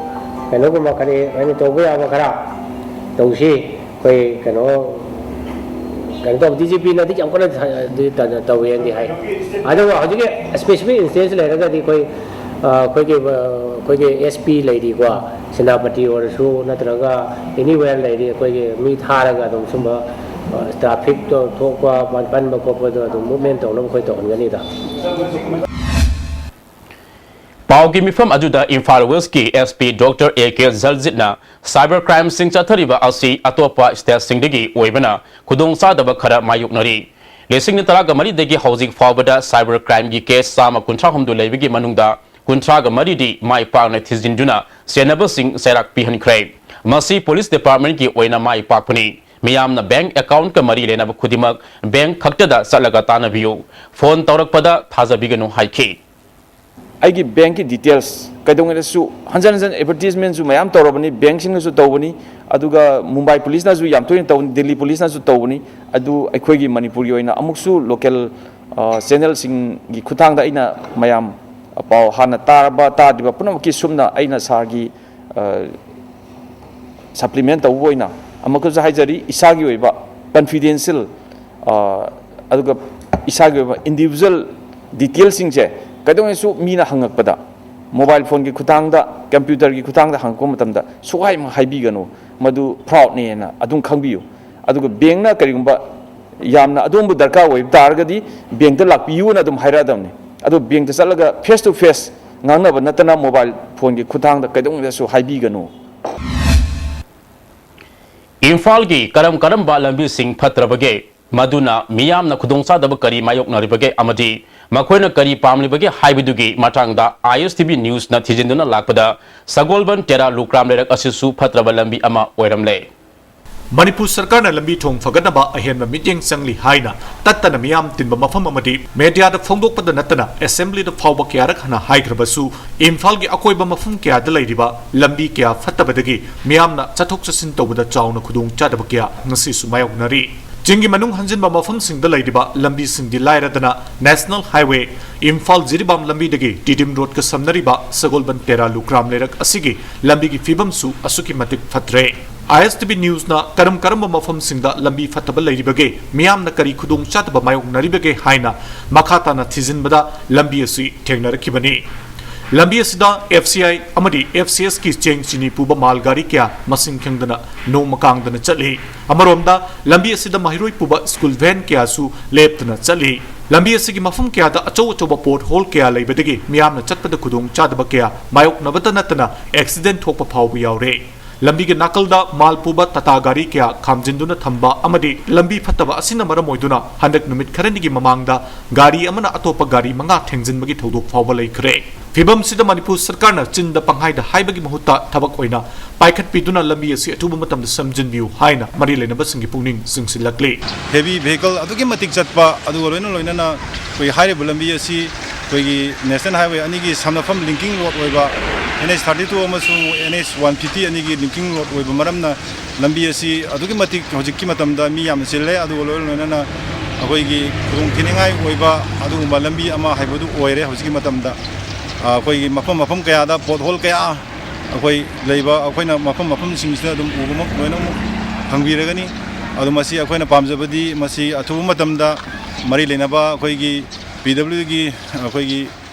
ꯀꯩꯅꯣꯒꯨꯝꯕ ꯈꯔ ꯑꯩꯅ ꯇꯧꯕ ꯌꯥꯕ ꯈꯔ ꯇꯧꯁꯤ꯫ ꯑꯩꯈꯣꯏ ꯀꯩꯅꯣ ꯀꯩꯅꯣ ꯇꯧꯕ ꯗꯤ ꯖꯤ ꯄꯤꯅꯗꯤ ꯌꯥꯝ ꯀꯟꯅ ꯊ- ꯑꯗꯨ ꯇ- ꯇꯧꯋꯦꯅꯗꯤ ꯍꯥꯏ꯫ ꯑꯗꯨꯒ ꯍꯧꯖꯤꯛꯀꯤ ꯁ꯭ꯄꯦꯁꯤꯐꯤꯛ ꯏꯟꯁꯇꯦꯟꯁ ꯂꯩꯔꯒꯗꯤ ꯑꯩꯈꯣꯏ ꯑ, ꯑꯩꯈꯣꯏꯒꯤ ꯑ, ꯑꯩꯈꯣꯏꯒꯤ ꯑꯦꯁ ꯄꯤ ꯂꯩꯔꯤꯀꯣ, ꯁꯦꯅꯥꯄꯇꯤ ꯑꯣꯏꯔꯁꯨ ꯅꯠꯇ꯭ꯔꯒ ꯑꯦꯅꯤꯋꯦꯌꯔ ꯂꯩꯔꯤ, ꯑꯩꯈꯣꯏꯒꯤ ꯃꯤ ꯊꯥꯔꯒ ꯑꯗꯨꯝ ꯁꯨꯝꯕ ꯇ꯭ꯔꯥꯐꯤꯛꯇꯣ ꯊꯣꯛꯄ ꯄꯟ- ꯄꯟꯕ ꯈꯣꯠꯄꯗꯣ ꯑꯗꯨꯝ ꯃꯨꯞꯃꯦꯟ ꯇꯧꯅꯕ ꯑꯩꯈꯣꯏ ꯇꯧꯍꯟꯒꯅꯤꯗ꯫ ꯄꯥꯎꯒꯤ ꯃꯤꯐꯝ ꯑꯗꯨꯗ ꯏꯝꯐꯥꯜ ꯋꯦꯁꯀꯤ S P doctor A K ꯖꯜꯖꯤꯠꯅ cyber ꯀ꯭ꯔꯥꯏꯝꯁꯤꯡ ꯆꯠꯊꯔꯤꯕ ꯑꯁꯤ ꯑꯇꯣꯞꯄ ꯁ꯭ꯇꯦꯠꯁꯤꯡꯗꯒꯤ ꯑꯣꯏꯕꯅ ꯈꯨꯗꯣꯡꯆꯥꯗꯕ ꯈꯔ ꯃꯥꯌꯣꯛꯅꯔꯤ꯫ ꯂꯤꯁꯤꯡ ꯇꯔꯥꯒ ꯃꯔꯤꯗꯒꯤ ꯍꯧꯖꯤꯛ ꯐꯥꯎꯕꯗ ꯁꯥꯏꯕꯔ ꯀ꯭ꯔꯥꯏꯝꯒꯤ ꯀꯦꯁ ꯆꯥꯝꯃ ꯀꯨꯟꯊ꯭ꯔꯥ ꯍꯨꯝꯗꯣꯏ ꯂꯩꯕꯒꯤ ꯃꯅꯨꯡꯗ ꯀꯨꯟꯊ꯭ꯔꯥꯒ ꯃꯔꯤꯗꯤ ꯃꯥꯏ ꯄꯥꯛꯅ ꯊꯤꯖꯤꯟꯗꯨꯅ ꯁꯦꯟꯅꯕꯁꯤꯡ ꯆꯩꯔꯥꯛ ꯄꯤꯍꯟꯈ꯭ꯔꯦ꯫ ꯃꯁꯤ ꯄꯨꯂꯤꯁ ꯗꯤꯄꯥꯔꯠꯃꯦꯟꯠꯀꯤ ꯑꯣꯏꯅ ꯃꯥꯏ ꯄꯥꯛꯄꯅꯤ꯫ ꯃꯤꯌꯥꯝꯅ ꯕꯦꯡꯛ ꯑꯦꯀꯥꯎꯟꯠꯀ ꯃꯔꯤ ꯂꯩꯅꯕ ꯈꯨꯗꯤꯡꯃꯛ ꯕꯦꯡꯛ ꯈꯛꯇꯗ ꯆꯠꯂꯒ ꯇꯥꯟꯅꯕꯤꯌꯨ꯫ ꯐꯣꯟ ꯇꯧꯔꯛꯄꯗ ꯊꯥꯖꯕꯤꯒꯅꯨ ꯍꯥꯏꯈꯤ꯫ ꯑꯩꯒꯤ ꯕꯦꯡꯛꯀꯤ ꯗꯤꯇꯦꯜꯁ ꯀꯩꯗꯧꯉꯩꯗꯁꯨ ꯍꯟꯖꯟ ꯍꯟꯖꯟ ꯑꯦꯗꯚꯔꯇꯤꯁꯃꯦꯟꯁꯨ ꯃꯌꯥꯝ ꯇꯧꯔꯕꯅꯤ, ꯕꯦꯡꯛꯁꯤꯡꯅꯁꯨ ꯇꯧꯕꯅꯤ, ꯑꯗꯨꯒ ꯃꯨꯝꯕꯥꯏ ꯄꯨꯂꯤꯁꯅꯁꯨ ꯌꯥꯝ ꯇꯣꯏꯅ ꯇꯧꯕꯅꯤ, ꯗꯤꯜꯂꯤ ꯄꯨꯂꯤꯁꯅꯁꯨ ꯇꯧꯕꯅꯤ꯫ ꯑꯗꯨ ꯑꯩꯈꯣꯏꯒꯤ ꯃꯅꯤꯄꯨꯔꯒꯤ ꯑꯣꯏꯅ ꯑꯃꯨꯛꯁꯨ ꯂꯣꯀꯦꯜ ꯆꯦꯅꯦꯜꯁꯤꯡꯒꯤ ꯈꯨꯠꯊꯥꯡꯗ ꯑꯩꯅ ꯃꯌꯥꯝ ꯄꯥꯎ ꯍꯥꯟꯅ ꯇꯥꯔꯕ ꯇꯥꯗ꯭ꯔꯤꯕ ꯄꯨꯝꯅꯃꯛꯀꯤ ꯁꯨꯝꯅ ꯑꯩꯅ ꯁꯥꯔꯒꯤ ꯁꯄ꯭ꯂꯤꯃꯦꯟ ꯇꯧꯕ ꯑꯣꯏꯅ ꯑꯃꯨꯛꯀꯁꯨ ꯍꯥꯏꯖꯔꯤ, ꯏꯁꯥꯒꯤ ꯑꯣꯏꯕ ꯀꯟꯐꯤꯗꯦꯟꯁꯤꯌꯦꯜ ꯑꯗꯨꯒ ꯏꯁꯥꯒꯤ ꯑꯣꯏꯕ ꯏꯟꯗꯤꯕꯤꯖꯨꯋꯦꯜ ꯗꯤꯇꯦꯜꯁꯤꯡꯁꯦ ꯀꯩꯗꯧꯉꯩꯁꯨ ꯃꯤꯅ ꯍꯪꯉꯛꯄꯗ, ꯃꯣꯕꯥꯏꯜ ꯐꯣꯟꯒꯤ ꯈꯨꯠꯊꯥꯡꯗ, ꯀꯝꯄ꯭ꯌꯨꯇꯔꯒꯤ ꯈꯨꯠꯊꯥꯡꯗ ꯍꯪꯉꯛꯄ ꯃꯇꯝꯗ ꯁꯨꯛꯍꯥꯏ ꯍꯥꯏꯕꯤꯒꯅꯨ, ꯃꯗꯨ ꯐ꯭ꯔꯣꯗꯅꯦꯅ ꯑꯗꯨꯝ ꯈꯪꯕꯤꯌꯨ꯫ ꯑꯗꯨꯒ ꯕꯦꯡꯛꯅ ꯀꯔꯤꯒꯨꯝꯕ ꯌꯥꯝꯅ ꯑꯗꯣꯝꯕꯨ ꯗꯔꯀꯥꯔ ꯑꯣꯏꯕ ꯇꯥꯔꯒꯗꯤ ꯕꯦꯡꯛꯇ ꯂꯥꯛꯄꯤꯌꯨꯅ ꯑꯗꯨꯝ ꯍꯥꯏꯔꯛꯑꯗꯕꯅꯤ꯫ ꯑꯗꯣ ꯕꯦꯡꯛꯇ ꯆꯠꯂꯒ ꯐꯦꯁ ꯇꯨ ꯐꯦꯁ ꯉꯥꯡꯅꯕ ꯅꯠꯇꯅ ꯃꯣꯕꯥꯏꯜ ꯐꯣꯟꯒꯤ ꯈꯨꯠꯊꯥꯡꯗ ꯀꯩꯗꯧꯉꯩꯗꯁꯨ ꯍꯥꯏꯕꯤꯒꯅꯨ꯫ ꯏꯝꯐꯥꯜꯒꯤ ꯀꯔꯝ ꯀꯔꯝꯕ ꯂꯝꯕꯤꯁꯤꯡ ꯐꯠꯇ꯭ꯔꯕꯒꯦ? ꯃꯗꯨꯅ ꯃꯤꯌꯥꯝꯅ ꯈꯨꯗꯣꯡꯆꯥꯗꯕ ꯀꯔꯤ ꯃꯥꯌꯣꯛꯅꯔꯤꯕꯒꯦ ꯑꯃꯗꯤ ꯃꯈꯣꯏꯅ ꯀꯔꯤ ꯄꯥꯝꯂꯤꯕꯒꯦ ꯍꯥꯏꯕꯗꯨꯒꯤ ꯃꯇꯥꯡꯗ ꯑꯥꯏ ꯑꯦꯁ ꯇꯤ ꯚꯤ ꯅ꯭ꯌꯨꯁꯅ ꯊꯤꯖꯤꯟꯗꯨꯅ ꯂꯥꯛꯄꯗ ꯁꯒꯣꯜꯕꯟ ꯇꯦꯔꯥ ꯂꯨꯀ꯭ꯔꯥꯝ ꯂꯩꯔꯛ ꯑꯁꯤꯁꯨ ꯐꯠꯇ꯭ꯔꯕ ꯂꯝꯕꯤ ꯑꯃ ꯑꯣꯏꯔꯝꯂꯦ꯫ ꯃꯅꯤꯄꯨꯔ ꯁꯔꯀꯥꯔꯅ ꯂꯝꯕꯤ ꯊꯣꯡ ꯐꯒꯠꯅꯕ ꯑꯍꯦꯟꯕ ꯃꯤꯠꯌꯦꯡ ꯆꯪꯂꯤ ꯍꯥꯏꯅ ꯇꯠꯇꯅ ꯃꯤꯌꯥꯝ ꯇꯤꯟꯕ ꯃꯐꯝ ꯑꯃꯗꯤ ꯃꯦꯗꯤꯌꯥꯗ ꯐꯣꯡꯗꯣꯛꯄꯗ ꯅꯠꯇꯅ ꯑꯦꯁꯦꯝꯕ꯭ꯂꯤꯗ ꯐꯥꯎꯕ ꯀꯌꯥꯔꯛ ꯍꯟꯅ ꯍꯥꯏꯈ꯭ꯔꯕꯁꯨ ꯏꯝꯐꯥꯜꯒꯤ ꯑꯀꯣꯏꯕ ꯃꯐꯝ ꯀꯌꯥꯗ ꯂꯩꯔꯤꯕ ꯂꯝꯕꯤ ꯀꯌꯥ ꯐꯠꯇꯕꯗꯒꯤ ꯃꯤꯌꯥꯝꯅ ꯆꯠꯊꯣꯛ ꯆꯠꯁꯤꯟ ꯇꯧꯕꯗ ꯆꯥꯎꯅ ꯈꯨꯗꯣꯡ ꯆꯥꯗꯕ ꯀꯌꯥ ꯉꯁꯤꯁꯨ ꯃꯥꯌꯣꯛꯅꯔꯤ꯫ ꯆꯤꯡꯒꯤ ꯃꯅꯨꯡ ꯍꯟꯖꯤꯟꯕ ꯃꯐꯝꯁꯤꯡꯗ ꯂꯩꯔꯤꯕ ꯂꯝꯕꯤꯁꯤꯡꯗꯤ ꯂꯥꯏꯔꯗꯅ, ꯅꯦꯁꯅꯦꯜ ꯍꯥꯏꯋꯦ ꯏꯝꯐꯥꯜ ꯖꯤꯔꯤꯕꯥꯝ ꯂꯝꯕꯤꯗꯒꯤ ꯇꯤꯗꯤꯝ ꯔꯣꯗꯀ ꯁꯝꯅꯔꯤꯕ ꯁꯒꯣꯜꯕꯟ ꯇꯦꯔꯥ ꯂꯨꯀ꯭ꯔꯥꯝ ꯂꯩꯔꯛ ꯑꯁꯤꯒꯤ ꯂꯝꯕꯤꯒꯤ ꯐꯤꯕꯝꯁꯨ ꯑꯁꯨꯛꯀꯤ ꯃꯇꯤꯛ ꯐꯠꯇ꯭ꯔꯦ꯫ ꯑꯥꯏ ꯑꯦꯁ ꯇꯤ ꯚꯤ ꯅ꯭ꯌꯨꯁꯅ ꯀꯔꯝ ꯀꯔꯝꯕ ꯃꯐꯝꯁꯤꯡꯗ ꯂꯝꯕꯤ ꯐꯠꯇꯕ ꯂꯩꯔꯤꯕꯒꯦ, ꯃꯤꯌꯥꯝꯅ ꯀꯔꯤ ꯈꯨꯗꯣꯡꯆꯥꯗꯕ ꯃꯥꯌꯣꯛꯅꯔꯤꯕꯒꯦ ꯍꯥꯏꯅ ꯃꯈꯥ ꯇꯥꯅ ꯊꯤꯖꯤꯟꯕꯗ, ꯂꯝꯕꯤ ꯑꯁꯤ ꯊꯦꯡꯅꯔꯛꯈꯤꯕꯅꯤ꯫ ꯂꯝꯕꯤ ꯑꯁꯤꯗ ꯑꯦꯐ ꯁꯤ ꯑꯥꯏ ꯑꯃꯗꯤ ꯑꯦꯐ ꯁꯤ ꯑꯦꯁꯀꯤ ꯆꯦꯡ ꯆꯤꯅꯤ ꯄꯨꯕ ꯃꯥꯜ ꯒꯥꯔꯤ ꯀꯌꯥ ꯃꯁꯤꯡ ꯈꯪꯗꯅ ꯅꯣꯡꯃ ꯀꯥꯡꯗꯅ ꯆꯠꯂꯤ꯫ ꯑꯃꯔꯣꯝꯗ, ꯂꯝꯕꯤ ꯑꯁꯤꯗ ꯃꯍꯩꯔꯣꯏ ꯄꯨꯕ ꯁ꯭ꯀꯨꯜ ꯚꯦꯟ ꯀꯌꯥꯁꯨ ꯂꯦꯞꯇꯅ ꯆꯠꯂꯤ꯫ ꯂꯝꯕꯤ ꯑꯁꯤꯒꯤ ꯃꯐꯝ ꯀꯌꯥꯗ ꯑꯆꯧ ꯑꯆꯧꯕ ꯄꯣꯠ ꯍꯣꯜ ꯀꯌꯥ ꯂꯩꯕꯗꯒꯤ ꯃꯤꯌꯥꯝꯅ ꯆꯠꯄꯗ ꯈꯨꯗꯣꯡ ꯆꯥꯗꯕ ꯀꯌꯥ ꯃꯥꯌꯣꯛꯅꯕꯇ ꯅꯠꯇꯅ ꯑꯦꯛꯁꯤꯗꯦꯟ ꯊꯣꯛꯄ ꯐꯥꯎꯕ ꯌꯥꯎꯔꯦ꯫ ꯂꯝꯕꯤꯒꯤ ꯅꯥꯀꯜꯗ ꯃꯥꯜ ꯄꯨꯕ ꯇꯥꯇꯥ ꯒꯥꯔꯤ ꯀꯌꯥ ꯈꯥꯝꯖꯤꯟꯗꯨꯅ ꯊꯝꯕ ꯑꯃꯗꯤ ꯂꯝꯕꯤ ꯐꯠꯇꯕ ꯑꯁꯤꯅ ꯃꯔꯝ ꯑꯣꯏꯗꯨꯅ ꯍꯟꯗꯛ ꯅꯨꯃꯤꯠ ꯈꯔꯅꯤꯒꯤ ꯃꯃꯥꯡꯗ ꯒꯥꯔꯤ ꯑꯃꯅ ꯑꯇꯣꯞꯄ ꯒꯥꯔꯤ ꯃꯉꯥ ꯊꯦꯡꯖꯤꯟꯕꯒꯤ ꯊꯧꯗꯣꯛ ꯐꯥꯎꯕ ꯂꯩꯈ꯭ꯔꯦ꯫ ꯐꯤꯕꯝꯁꯤꯗ ꯃꯅꯤꯄꯨꯔ ꯁꯔꯀꯥꯔꯅ ꯆꯤꯟꯗ ꯄꯪꯍꯥꯏꯗ ꯍꯥꯏꯕꯒꯤ ꯃꯍꯨꯠꯇ ꯊꯕꯛ ꯑꯣꯏꯅ ꯄꯥꯏꯈꯠꯄꯤꯗꯨꯅ ꯂꯝꯕꯤ ꯑꯁꯤ ꯑꯊꯨꯕ ꯃꯇꯝꯗ ꯁꯦꯝꯖꯤꯟꯕꯤꯌꯨ ꯍꯥꯏꯅ ꯃꯔꯤ ꯂꯩꯅꯕꯁꯤꯡꯒꯤ ꯄꯨꯛꯅꯤꯡ ꯆꯤꯡꯁꯤꯜꯂꯛꯂꯤ꯫ ꯍꯦꯚꯤ ꯚꯦꯍꯤꯀꯜ ꯑꯗꯨꯛꯀꯤ ꯃꯇꯤꯛ ꯆꯠꯄ, ꯑꯗꯨꯒ ꯂꯣꯏꯅ ꯂꯣꯏꯅꯅ ꯑꯩꯈꯣꯏ ꯍꯥꯏꯔꯤꯕ ꯂꯝꯕꯤ ꯑꯁꯤ ꯑꯩꯈꯣꯏꯒꯤ ꯅꯦꯁꯅꯦꯜ ꯍꯥꯏꯋꯦ ꯑꯅꯤꯒꯤ ꯁꯝꯅꯐꯝ ꯂꯤꯡꯀꯤꯡ ꯔꯣꯗ ꯑꯣꯏꯕ ꯑꯦꯟ ꯑꯩꯆ ꯊꯥꯔꯇꯤ ꯇꯨ ꯑꯃꯁꯨꯡ ꯑꯦꯟ ꯑꯩꯆ ꯋꯥꯟ ꯐꯤꯐꯇꯤ ꯑꯅꯤꯒꯤ ꯂꯤꯡꯀꯤꯡ ꯔꯣꯗ ꯑꯣꯏꯕ ꯃꯔꯝꯅ ꯂꯝꯕꯤ ꯑꯁꯤ ꯑꯗꯨꯛꯀꯤ ꯃꯇꯤꯛ ꯍꯧꯖꯤꯛꯀꯤ ꯃꯇꯝꯗ ꯃꯤ ꯌꯥꯝꯅ ꯆꯤꯜꯂꯦ꯫ ꯑꯗꯨꯒ ꯂꯣꯏꯅ ꯂꯣꯏꯅꯅ ꯑꯩꯈꯣꯏꯒꯤ ꯈꯨꯗꯣꯡ ꯊꯤꯅꯤꯡꯉꯥꯏ ꯑꯣꯏꯕ ꯑꯗꯨꯒꯨꯝꯕ ꯂꯝꯕꯤ ꯑꯃ ꯍꯥꯏꯕꯗꯨ ꯑꯣꯏꯔꯦ ꯍꯧꯖꯤꯛꯀꯤ ꯃꯇꯝꯗ꯫ ꯑ, ꯑꯩꯈꯣꯏꯒꯤ ꯃꯐꯝ ꯃꯐꯝ ꯀꯌꯥꯗ ꯄꯣꯠ ꯍꯣꯜ ꯀꯌꯥ ꯑꯩꯈꯣꯏ ꯂꯩꯕ, ꯑꯩꯈꯣꯏꯅ ꯃꯐꯝ ꯃꯐꯝꯁꯤꯡꯁꯤꯗ ꯑꯗꯨꯝ ꯎꯕꯃꯛ ꯂꯣꯏꯅꯃꯛ ꯐꯪꯕꯤꯔꯒꯅꯤ꯫ ꯑꯗꯣ ꯃꯁꯤ ꯑꯩꯈꯣꯏꯅ ꯄꯥꯝꯖꯕꯗꯤ ꯃꯁꯤ ꯑꯊꯨꯕ ꯃꯇꯝꯗ ꯃꯔꯤ ꯂꯩꯅꯕ ꯑꯩꯈꯣꯏꯒꯤ ꯄꯤ ꯗꯕ꯭ꯂꯤꯎꯒꯤ ꯑꯩꯈꯣꯏꯒꯤ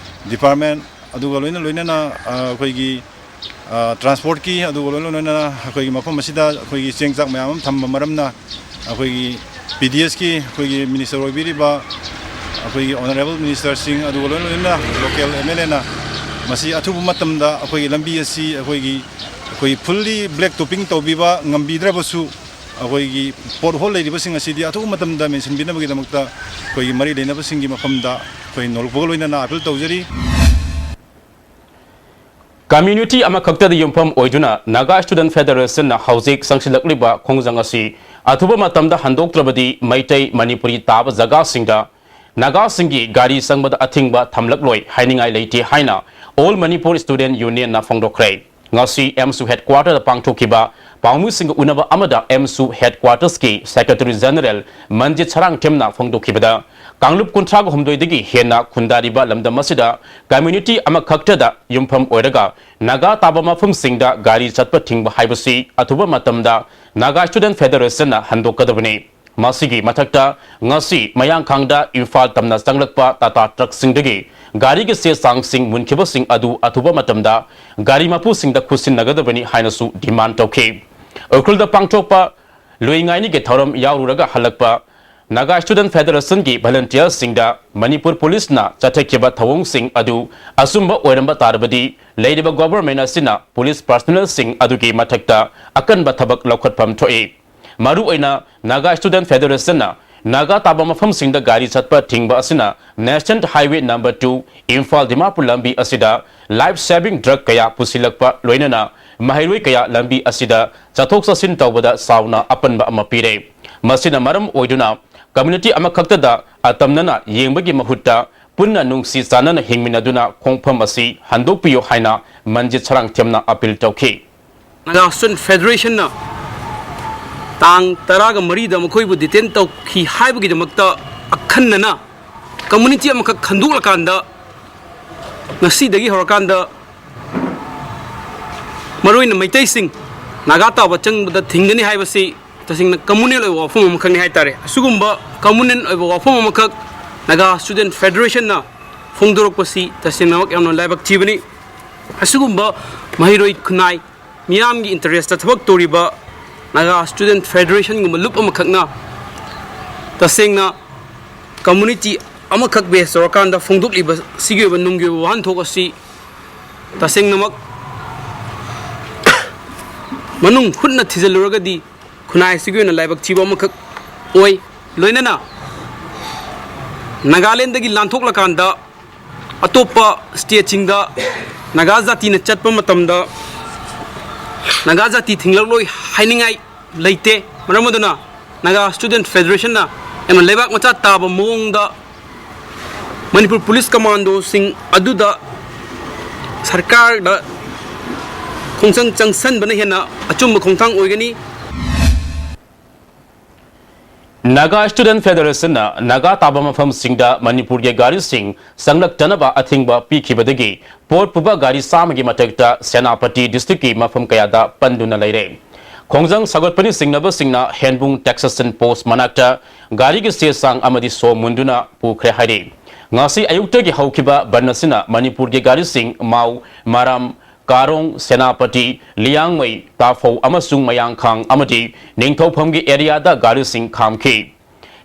ꯗꯤꯄꯥꯔꯠꯃꯦꯟ, ꯑꯗꯨꯒ ꯂꯣꯏꯅ ꯂꯣꯏꯅꯅ, ꯑ, ꯑꯩꯈꯣꯏꯒꯤ, ꯑ, ꯇ꯭ꯔꯥꯟꯁꯄꯣꯔꯠꯀꯤ, ꯑꯗꯨꯒ ꯂꯣꯏꯅ ꯂꯣꯏꯅꯅ ꯑꯩꯈꯣꯏꯒꯤ ꯃꯐꯝ ꯑꯁꯤꯗ ꯑꯩꯈꯣꯏꯒꯤ ꯆꯦꯡ ꯆꯥꯛ ꯃꯌꯥꯝ ꯑꯃ ꯊꯝꯕ ꯃꯔꯝꯅ ꯑꯩꯈꯣꯏꯒꯤ ꯄꯤ ꯗꯤ ꯑꯦꯁꯀꯤ ꯑꯩꯈꯣꯏꯒꯤ ꯃꯤꯅꯤꯁꯇꯔ ꯑꯣꯏꯕꯤꯔꯤꯕ ꯑꯩꯈꯣꯏꯒꯤ ꯑꯣꯅꯔꯦꯕꯜ ꯃꯤꯅꯤꯁꯇꯔꯁꯤꯡ, ꯑꯗꯨꯒ ꯂꯣꯏꯅ ꯂꯣꯏꯅꯅ ꯂꯣꯀꯦꯜ ꯑꯦꯝ ꯑꯦꯜ ꯑꯦꯅ ꯃꯁꯤ ꯑꯊꯨꯕ ꯃꯇꯝꯗ ꯑꯩꯈꯣꯏꯒꯤ ꯂꯝꯕꯤ ꯑꯁꯤ ꯑꯩꯈꯣꯏꯒꯤ, ꯑꯩꯈꯣꯏ ꯐꯨꯜꯂꯤ ꯕ꯭ꯂꯦꯛ ꯇꯣꯞꯄꯤꯡ ꯇꯧꯕꯤꯕ ꯉꯝꯕꯤꯗ꯭ꯔꯕꯁꯨ, ꯑꯩꯈꯣꯏꯒꯤ ꯄꯣꯠ ꯍꯣꯜ ꯂꯩꯔꯤꯕꯁꯤꯡ ꯑꯁꯤꯗꯤ ꯑꯊꯨꯕ ꯃꯇꯝꯗ ꯃꯦꯟꯁꯤꯟꯕꯤꯅꯕꯒꯤꯗꯃꯛꯇ ꯑꯩꯈꯣꯏꯒꯤ ꯃꯔꯤ ꯂꯩꯅꯕꯁꯤꯡꯒꯤ ꯃꯐꯝꯗ ꯑꯩꯈꯣꯏ ꯅꯧꯂꯨꯛꯄꯒ ꯂꯣꯏꯅꯅ ꯑꯥꯄꯤꯜ ꯇꯧꯖꯔꯤ꯫ ꯀꯝꯃ꯭ꯌꯨꯅꯤꯇꯤ ꯑꯃꯈꯛꯇꯗ ꯌꯨꯝꯐꯝ ꯑꯣꯏꯗꯨꯅ ꯅꯥꯒꯥ ꯁ꯭ꯇꯨꯗꯦꯟꯠ ꯐꯦꯗꯔꯦꯁꯟꯅ ꯍꯧꯖꯤꯛ ꯆꯪꯁꯤꯜꯂꯛꯂꯤꯕ ꯈꯣꯡꯖꯪ ꯑꯁꯤ ꯑꯊꯨꯕ ꯃꯇꯝꯗ ꯍꯟꯗꯣꯛꯇ꯭ꯔꯕꯗꯤ ꯃꯩꯇꯩ ꯃꯅꯤꯄꯨꯔꯤ ꯇꯥꯕ ꯖꯒꯥꯁꯤꯡꯗ ꯅꯥꯒꯥꯁꯤꯡꯒꯤ ꯒꯥꯔꯤ ꯆꯪꯕꯗ ꯑꯊꯤꯡꯕ ꯊꯝꯂꯛꯂꯣꯏ ꯍꯥꯏꯅꯤꯡꯉꯥꯏ ꯂꯩꯇꯦ ꯍꯥꯏꯅ ꯑꯣꯜ ꯃꯅꯤꯄꯨꯔ ꯁ꯭ꯇꯨꯗꯦꯟꯠ ꯌꯨꯅꯤꯌꯟꯅ ꯐꯣꯡꯗꯣꯛꯈ꯭ꯔꯦ꯫ ꯉꯁꯤ ꯑꯦꯝꯁꯨ ꯍꯦꯗꯀ꯭ꯋꯥꯇꯔꯗ ꯄꯥꯡꯊꯣꯛꯈꯤꯕ ꯄꯥꯎꯃꯤꯁꯤꯡꯒ ꯎꯅꯕ ꯑꯃꯗ ꯑꯦꯝꯁꯨ ꯍꯦꯗꯀ꯭ꯋꯥꯇꯔꯁꯀꯤ ꯁꯦꯀ꯭ꯔꯦꯇꯔꯤ ꯖꯦꯅꯔꯦꯜ ꯃꯟꯖꯤꯠ ꯁꯔꯥꯡꯊꯦꯝꯅ ꯐꯣꯡꯗꯣꯛꯈꯤꯕꯗ, ꯀꯥꯡꯂꯨꯞ ꯀꯨꯟꯊ꯭ꯔꯥꯒ ꯍꯨꯝꯗꯣꯏꯗꯒꯤ ꯍꯦꯟꯅ ꯈꯨꯟꯗꯥꯔꯤꯕ ꯂꯝꯗꯝ ꯑꯁꯤꯗ ꯀꯝꯃ꯭ꯌꯨꯅꯤꯇꯤ ꯑꯃꯈꯛꯇꯗ ꯌꯨꯝꯐꯝ ꯑꯣꯏꯔꯒ ꯅꯥꯒꯥ ꯇꯥꯕ ꯃꯐꯝꯁꯤꯡꯗ ꯒꯥꯔꯤ ꯆꯠꯄ ꯊꯤꯡꯕ ꯍꯥꯏꯕꯁꯤ ꯑꯊꯨꯕ ꯃꯇꯝꯗ ꯅꯥꯒꯥ ꯁ꯭ꯇꯨꯗꯦꯟꯠ ꯐꯦꯗꯔꯦꯁꯟꯅ ꯍꯟꯗꯣꯛꯀꯗꯕꯅꯤ꯫ ꯃꯁꯤꯒꯤ ꯃꯊꯛꯇ, ꯉꯁꯤ ꯃꯌꯥꯡꯈꯥꯡꯗ ꯏꯝꯐꯥꯜ ꯇꯝꯅ ꯆꯪꯂꯛꯄ ꯇꯥꯇꯥ ꯇ꯭ꯔꯛꯁꯤꯡꯗꯒꯤ ꯒꯥꯔꯤꯒꯤ ꯆꯦ ꯆꯥꯡꯁꯤꯡ ꯃꯨꯟꯈꯤꯕꯁꯤꯡ ꯑꯗꯨ ꯑꯊꯨꯕ ꯃꯇꯝꯗ ꯒꯥꯔꯤ ꯃꯄꯨꯁꯤꯡꯗ ꯈꯨꯠꯁꯤꯟꯅꯒꯗꯕꯅꯤ ꯍꯥꯏꯅꯁꯨ ꯗꯤꯃꯥꯟ ꯇꯧꯈꯤ꯫ ꯎꯈ꯭ꯔꯨꯜꯗ ꯄꯥꯡꯊꯣꯛꯄ ꯂꯨꯏ ꯉꯥꯏꯅꯤꯒꯤ ꯊꯧꯔꯝ ꯌꯥꯎꯔꯨꯔꯒ ꯍꯜꯂꯛꯄ ꯅꯥꯒꯥ ꯁ꯭ꯇꯨꯗꯦꯟꯠ ꯐꯦꯗꯔꯦꯁꯟꯒꯤ ꯚꯣꯂꯨꯟꯇꯤꯌꯔꯁꯤꯡꯗ ꯃꯅꯤꯄꯨꯔ ꯄꯨꯂꯤꯁꯅ ꯆꯠꯊꯈꯤꯕ ꯊꯧꯑꯣꯡꯁꯤꯡ ꯑꯗꯨ ꯑꯆꯨꯝꯕ ꯑꯣꯏꯔꯝꯕ ꯇꯥꯔꯕꯗꯤ, ꯂꯩꯔꯤꯕ ꯒꯣꯚꯔꯟꯃꯦꯟꯠ ꯑꯁꯤꯅ ꯄꯨꯂꯤꯁ ꯄꯔꯁꯅꯦꯜꯁꯤꯡ ꯑꯗꯨꯒꯤ ꯃꯊꯛꯇ ꯑꯀꯟꯕ ꯊꯕꯛ ꯂꯧꯈꯠꯐꯝ ꯊꯣꯛꯏ꯫ ꯃꯔꯨꯑꯣꯏꯅ ꯅꯥꯒꯥ ꯁ꯭ꯇꯨꯗꯦꯟꯠ ꯐꯦꯗꯔꯦꯁꯟꯅ ꯅꯥꯒꯥ ꯇꯥꯕ ꯃꯐꯝꯁꯤꯡꯗ ꯒꯥꯔꯤ ꯆꯠꯄ ꯊꯤꯡꯕ ꯑꯁꯤꯅ national highway number two Imphal Dimapur ꯂꯝꯕꯤ ꯑꯁꯤꯗ ꯂꯥꯏꯐ ꯁꯦꯚꯤꯡ ꯗ꯭ꯔꯒ ꯀꯌꯥ ꯄꯨꯁꯤꯜꯂꯛꯄ, ꯂꯣꯏꯅꯅ ꯃꯍꯩꯔꯣꯏ ꯀꯌꯥ ꯂꯝꯕꯤ ꯑꯁꯤꯗ ꯆꯠꯊꯣꯛ ꯆꯠꯁꯤꯟ ꯇꯧꯕꯗ ꯆꯥꯎꯅ ꯑꯄꯟꯕ ꯑꯃ ꯄꯤꯔꯦ꯫ ꯃꯁꯤꯅ ꯃꯔꯝ ꯑꯣꯏꯗꯨꯅ ꯀꯝꯃ꯭ꯌꯨꯅꯤꯇꯤ ꯑꯃꯈꯛꯇꯗ ꯑꯇꯝꯅꯅ ꯌꯦꯡꯕꯒꯤ ꯃꯍꯨꯠꯇ ꯄꯨꯟꯅ ꯅꯨꯡꯁꯤ ꯆꯥꯟꯅꯅ ꯍꯤꯡꯃꯤꯟꯅꯗꯨꯅ ꯈꯣꯡꯐꯝ ꯑꯁꯤ ꯍꯟꯗꯣꯛꯄꯤꯌꯨ ꯍꯥꯏꯅ ꯃꯟꯖꯤꯠ ꯁꯔꯥꯡꯊꯦꯝꯅ ꯑꯄꯤꯜ ꯇꯧꯈꯤ꯫ ꯅꯥꯒꯥ ꯁ꯭ꯇꯨꯗꯦꯟꯠ ꯐꯦꯗꯔꯦꯁꯟꯅ ꯇꯥꯡ ꯇꯔꯥꯒ ꯃꯔꯤꯗ ꯃꯈꯣꯏꯕꯨ ꯗꯤꯇꯦꯟ ꯇꯧꯈꯤ ꯍꯥꯏꯕꯒꯤꯗꯃꯛꯇ ꯑꯈꯟꯅꯅ ꯀꯝꯃ꯭ꯌꯨꯅꯤꯇꯤ ꯑꯃꯈꯛ ꯈꯟꯗꯣꯛꯂꯀꯥꯟꯗ, ꯉꯁꯤꯗꯒꯤ ꯍꯧꯔꯀꯥꯟꯗ ꯃꯔꯨꯑꯣꯏꯅ ꯃꯩꯇꯩꯁꯤꯡ ꯅꯥꯒꯥ ꯇꯥꯕ ꯆꯪꯕꯗ ꯊꯤꯡꯒꯅꯤ ꯍꯥꯏꯕꯁꯤ ꯇꯁꯦꯡꯅ ꯀꯝꯃ꯭ꯌꯨꯅꯦꯜ ꯑꯣꯏꯕ ꯋꯥꯐꯝ ꯑꯃꯈꯛꯅꯤ ꯍꯥꯏꯇꯥꯔꯦ꯫ ꯑꯁꯤꯒꯨꯝꯕ ꯀꯝꯃ꯭ꯌꯨꯅꯦꯜ ꯑꯣꯏꯕ ꯋꯥꯐꯝ ꯑꯃꯈꯛ ꯅꯥꯒꯥ ꯁ꯭ꯇꯨꯗꯦꯟꯠ ꯐꯦꯗꯔꯦꯁꯟꯅ ꯐꯣꯡꯗꯣꯔꯛꯄꯁꯤ ꯇꯁꯦꯡꯅꯃꯛ ꯌꯥꯝꯅ ꯂꯥꯏꯕꯛ ꯊꯤꯕꯅꯤ꯫ ꯑꯁꯤꯒꯨꯝꯕ ꯃꯍꯩꯔꯣꯏ ꯈꯨꯟꯅꯥꯏ ꯃꯤꯌꯥꯝꯒꯤ ꯏꯟꯇꯔꯦꯁꯇ ꯊꯕꯛ ꯇꯧꯔꯤꯕ ꯅꯥꯒꯥ ꯁ꯭ꯇꯨꯗꯦꯟꯠ ꯐꯦꯗꯔꯦꯁꯟꯒꯨꯝꯕ ꯂꯨꯞ ꯑꯃꯈꯛꯅ ꯇꯁꯦꯡꯅ ꯀꯝꯃ꯭ꯌꯨꯅꯤꯇꯤ ꯑꯃꯈꯛ ꯕꯦꯖ ꯇꯧꯔꯀꯥꯟꯗ ꯐꯣꯡꯗꯣꯛꯂꯤꯕ ꯁꯤꯒꯤ ꯑꯣꯏꯕ ꯅꯨꯡꯒꯤ ꯑꯣꯏꯕ ꯋꯥꯍꯟꯊꯣꯛ ꯑꯁꯤ ꯇꯁꯦꯡꯅꯃꯛ ꯃꯅꯨꯡ ꯍꯨꯠꯅ ꯊꯤꯖꯤꯜꯂꯨꯔꯒꯗꯤ ꯈꯨꯟꯅꯥꯏ ꯑꯁꯤꯒꯤ ꯑꯣꯏꯅ ꯂꯥꯏꯕꯛ ꯊꯤꯕ ꯑꯃꯈꯛ ꯑꯣꯏ꯫ ꯂꯣꯏꯅꯅ ꯅꯥꯒꯥꯂꯦꯟꯗꯒꯤ ꯂꯥꯟꯊꯣꯛꯂꯀꯥꯟꯗ ꯑꯇꯣꯞꯄ ꯁ꯭ꯇꯦꯠꯁꯤꯡꯗ ꯅꯥꯒꯥ ꯖꯥꯇꯤꯅ ꯆꯠꯄ ꯃꯇꯝꯗ ꯅꯥꯒꯥ ꯖꯥꯇꯤ ꯊꯤꯡꯂꯛꯂꯣꯏ ꯍꯥꯏꯅꯤꯡꯉꯥꯏ ꯂꯩꯇꯦ꯫ ꯃꯔꯝ ꯑꯗꯨꯅ ꯅꯥꯒꯥ ꯁ꯭ꯇꯨꯗꯦꯟꯠ ꯐꯦꯗꯔꯦꯁꯟꯅ ꯌꯥꯝꯅ ꯂꯩꯕꯥꯛ ꯃꯆꯥ ꯇꯥꯕ ꯃꯑꯣꯡꯗ ꯃꯅꯤꯄꯨꯔ ꯄꯨꯂꯤꯁ ꯀꯃꯥꯟꯗꯣꯁꯤꯡ ꯑꯗꯨꯗ ꯁꯔꯀꯥꯔꯗ ꯈꯣꯡꯖꯪ ꯆꯪꯁꯟꯕꯅ ꯍꯦꯟꯅ ꯑꯆꯨꯝꯕ ꯈꯣꯡꯊꯥꯡ ꯑꯣꯏꯒꯅꯤ꯫ ꯅꯥꯒꯥ ꯁ꯭ꯇꯨꯗꯦꯟꯠ ꯐꯦꯗꯔꯦꯁꯟꯅ ꯅꯥꯒꯥ ꯇꯥꯕ ꯃꯐꯝꯁꯤꯡꯗ ꯃꯅꯤꯄꯨꯔꯒꯤ ꯒꯥꯔꯤꯁꯤꯡ ꯆꯪꯂꯛꯇꯅꯕ ꯑꯊꯤꯡꯕ ꯄꯤꯈꯤꯕꯗꯒꯤ ꯄꯣꯠ ꯄꯨꯕ ꯒꯥꯔꯤ ꯆꯥꯝꯃꯒꯤ ꯃꯊꯛꯇ ꯁꯦꯅꯥꯄꯇꯤ ꯗꯤꯁꯇ꯭ꯔꯤꯛꯀꯤ ꯃꯐꯝ ꯀꯌꯥꯗ ꯄꯟꯗꯨꯅ ꯂꯩꯔꯦ꯫ ꯈꯣꯡꯖꯪ ꯁꯧꯒꯠꯄꯅꯤ ꯆꯤꯡꯅꯕꯁꯤꯡꯅ ꯍꯦꯟꯕꯨꯡ ꯇꯦꯛꯁ ꯁ꯭ꯇꯦꯁꯟ ꯄꯣꯁ ꯃꯅꯥꯛꯇ ꯒꯥꯔꯤꯒꯤ ꯆꯦ ꯆꯥꯡ ꯑꯃꯗꯤ ꯁꯣ ꯃꯨꯟꯗꯨꯅ ꯄꯨꯈ꯭ꯔꯦ ꯍꯥꯏꯔꯤ꯫ ꯉꯁꯤ ꯑꯌꯨꯛꯇꯒꯤ ꯍꯧꯈꯤꯕ ꯕꯟ ꯑꯁꯤꯅ ꯃꯅꯤꯄꯨꯔꯒꯤ ꯒꯥꯔꯤꯁꯤꯡ ꯃꯥꯎ, ꯃꯔꯥꯝ, ꯀꯥꯔꯣꯡ, ꯁꯦꯅꯥꯄꯇꯤ, ꯂꯤꯌꯥꯡꯃꯩ, ꯇꯥꯐꯧ ꯑꯃꯁꯨꯡ ꯃꯌꯥꯡꯈꯥꯡ ꯑꯃꯗꯤ ꯅꯤꯡꯊꯧꯐꯝꯒꯤ ꯑꯦꯔꯤꯌꯥꯗ ꯒꯥꯔꯤꯁꯤꯡ ꯈꯥꯝꯈꯤ꯫